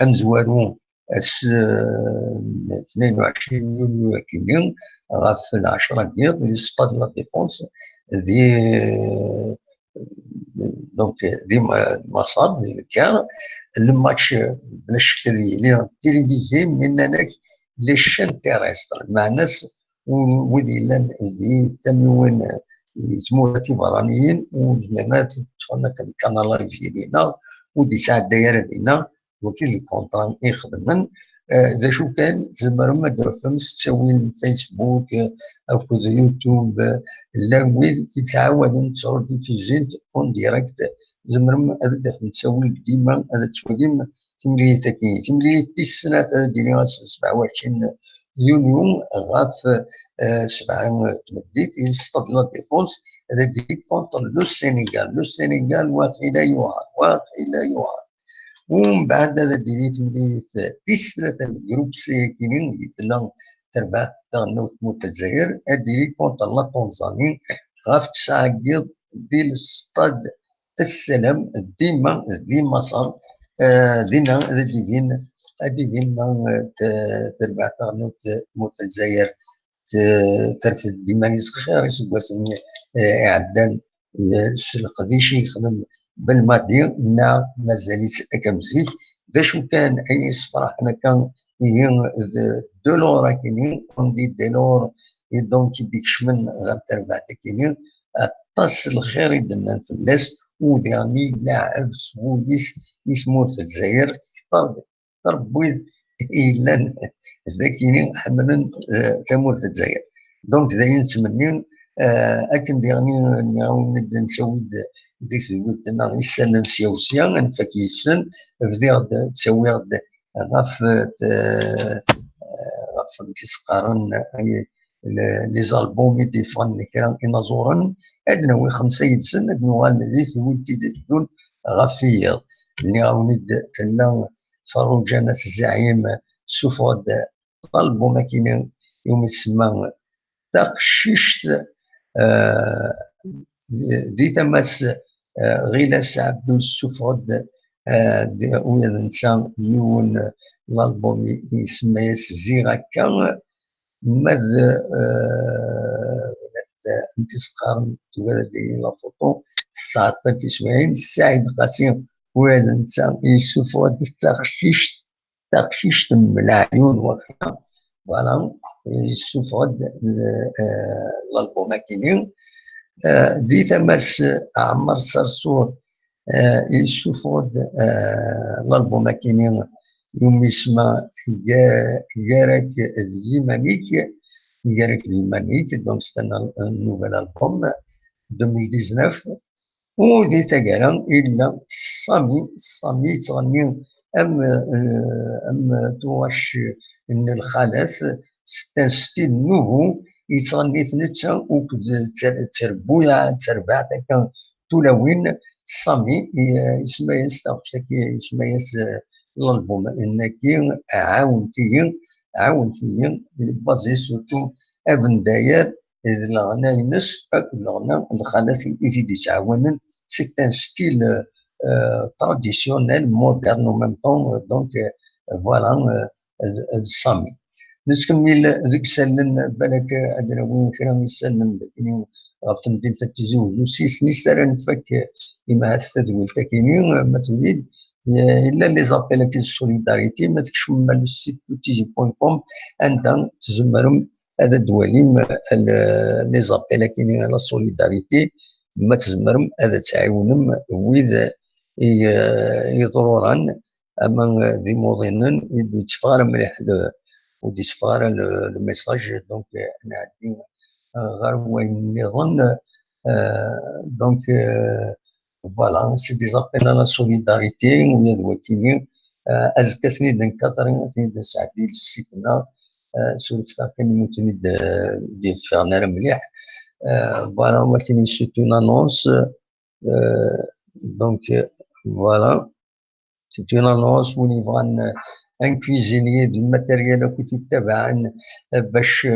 أمزوارو 22 يونيو كينين غاف 10 ديال stade La Défense دي donc دي مصر دي الكار الماتش بلا شك لي télévisé من هناك les chaînes terrestres مع ناس ويدي لان دي ثموين تموت برانيين وزمانات تفنك ال canal ديالنا ودي ساعة دايره دينا وكيل ال contrat يخدمن ذا شو كان زمر ما فمس تسوي الفيسبوك او يوتيوب لا وين يتعاود تصور diffusée en direct زمر ما هذا تسوي ديما هذا تولي تملية تملية السنة ديالي 27 يونيو غاف 7 تمديت stade La Défense هذا دي contre le Sénégal le Sénégal واقيلا يوعر واقيلا يوعر ومن بعد هذا ديري تمليت تسعة ال groupe C كاينين يتلا تربح تغنو تموت الجزائر اديري contre la Tanzanie غاف 9 ديال ديال ستاد السلام ديما دي مصر دينا هذا ديفين ديفين ما تربح تغنو تموت الجزائر ترفد ديما خير يسقاسن عدان القديش يخدم بالمادي نا مازاليت كمزيد باش كان اي صفرا حنا كان هي دولور كاينين اندي دولور دونك ديك شمن غتربح كاينين طاس الخير يدنا في الناس ودياني لاعب سبوليس يثمور في الجزائر تربويد إلا ذاكيني حملا ثمور في الجزائر donc داين نتمني اكن ديغني نعاون نسوي ديك ودنا غير السنة نسيوسيا نفاكي السن بدي تسوي غاف غاف كيسقارن les albums ديفان كرا انازورن عندنا وي 5 يدسن عندنا ذي ثويتي دون غافيض اللي غاوند كنا فروجانة الزعيم سوفود البوم كاين يوم يسمى تقشيشت دي تماس غيلاس عبدو السفرد ويا نسا يون الالبوم يسمى زيغاكا ماذا انت تقارن ديال la photo 79 سعيد قاسم وهذا نتا يشوف غادي تغشيش من العيون واخا voilà يشوف غاد الالبوم كاينين دي تماس عمر صرصور يشوف غاد الالبوم كاينين يوم يسمى جارك ديمانيك جارك ديمانيك donc c'est un nouvel album 2019 ودي تاكالا إلا صامي تغني أم أم تواش إن الخالات c'est un style nouveau يتغني نتا وكد تربويا تربع تاكا تلاوين صامي يسمى يسمى الألبوم إنكي عاونتي basé surtout أفن داير الغناء ينس الغناء الخالات اللي يتعاونن c'est un style traditionnel moderne en même temps donc voilà الصامي نكمل ذيك سالن بالك عندنا وين كرا يسالن غف مدينة تيزي وزو سيس راه نفك إما هاد التدويل تاكيني ما توليد إلا les appels كي solidarité ما تكشم le site Tizi point com أنت تزمرم هذا دواليم les appels كاينين على solidarité ما تزمرم هذا تعاونم ويد يضرورا اما ذي موضينن يتفغر مليح وديتفغر le message donc نعدي غير وين نظن donc voilà c'est des appels على solidarité ويا دواتيني ازكى ثني دنكادرين ثني دنسعدي للسيتنا سولف كان ممكن دي فيرنر مليح voilà ولكن c'est une annonce donc voilà c'est une annonce وين يبغى un cuisinier du matériel كنت يتبع باش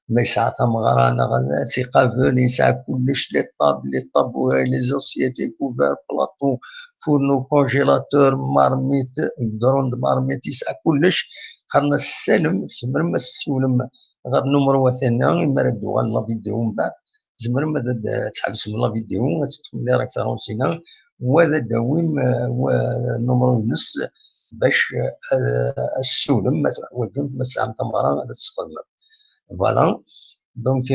ما يسعى تمغرانا غادا تيقابل يسعى كلش les tables les tabourets les assiettes couverts plateau fourneau congélateur marmite grande marmite يسعى كلش قرنا السلم زمر ما السولم غير numéro ثاني ما ردو la vidéo من بعد زمر ما تحبس من la vidéo تدخل les références هنا وهذا داوم numéro نص باش السولم ما تحوجم ما ساعة تمغرا هذا تستخدم voilà donc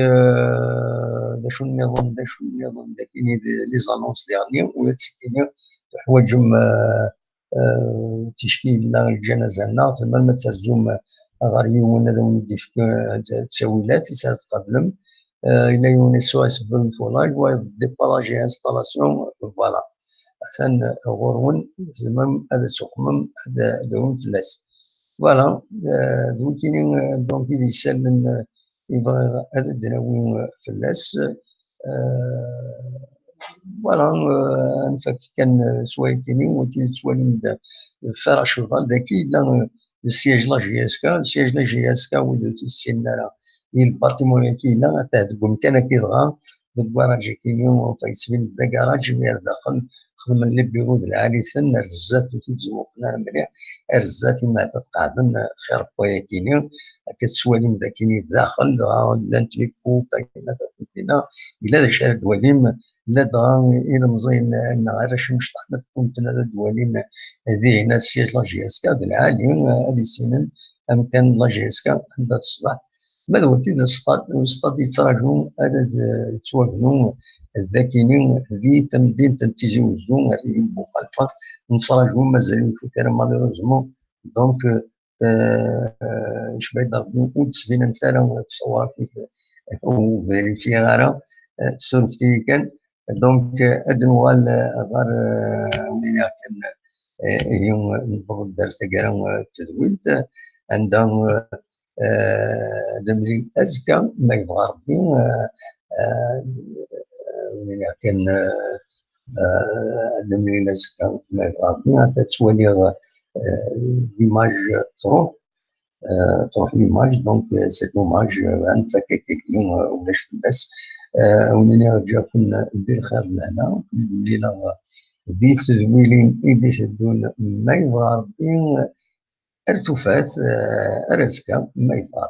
دا شو النظام دا كاين les annonces ديالني ولا تسكيني تحوجم تشكيل الجنازة نا تما ما ترزوم غير يون هذا وين يدي تساويلات يسال تقابلم إلا يون SOS bricolage و dépannage installation voilà ثان غورون زعما هذا تقمم هذا دون فلاس voilà دوكيني donc اللي يسال يبغى هذا دراوي فلاس voilà نفك كان سوايكيني وكي تسوالي fer à cheval داكي لا ال siège la JSK ال siège la JSK ويدو تيسين راه ال bâtiment كي لا تهدكم كان كيدغا الكراج كيني فيسبين كراج مير داخل خدم les bureaux د العالي ثن رزات وتيتزوقنا مليح رزات ما تقعدن خير بويا كيني كتسوالي داكيني داخل لانت les coupes كيما تكون الا دا شارد دواليم لا دغا الى مزيان غير شمش طحنا كنت انا دواليم هذه هنا siège la JSK العالي هذه السنين امكان la JSK عندها تصبح ماذا ولتي السطاد يتراجعوا هذا تواجهوا الذاكينين ذي تمدين تيزي وزو هذه المخالفة نتراجعوا مازال يفكر malheureusement donc شبعد ربي وتسبين انت راه تصور فيك و vérifier غير سورفتي كان donc ادنوال غير ولينا كان يوم نبغ دار تاكرا التدويل عندها دمري أزكى ما يبغى ربي ولينا كان دمري أزكى ما يبغى ربي تتولي l'image تروح l'image donc c'est dommage نفكك اليوم ولاش فلاس ولينا رجعكم ندير خير لهنا الليلة ذي تدويلين إيدي تدون ما يبغى ربي. ارتفات رزكا ما يبقى.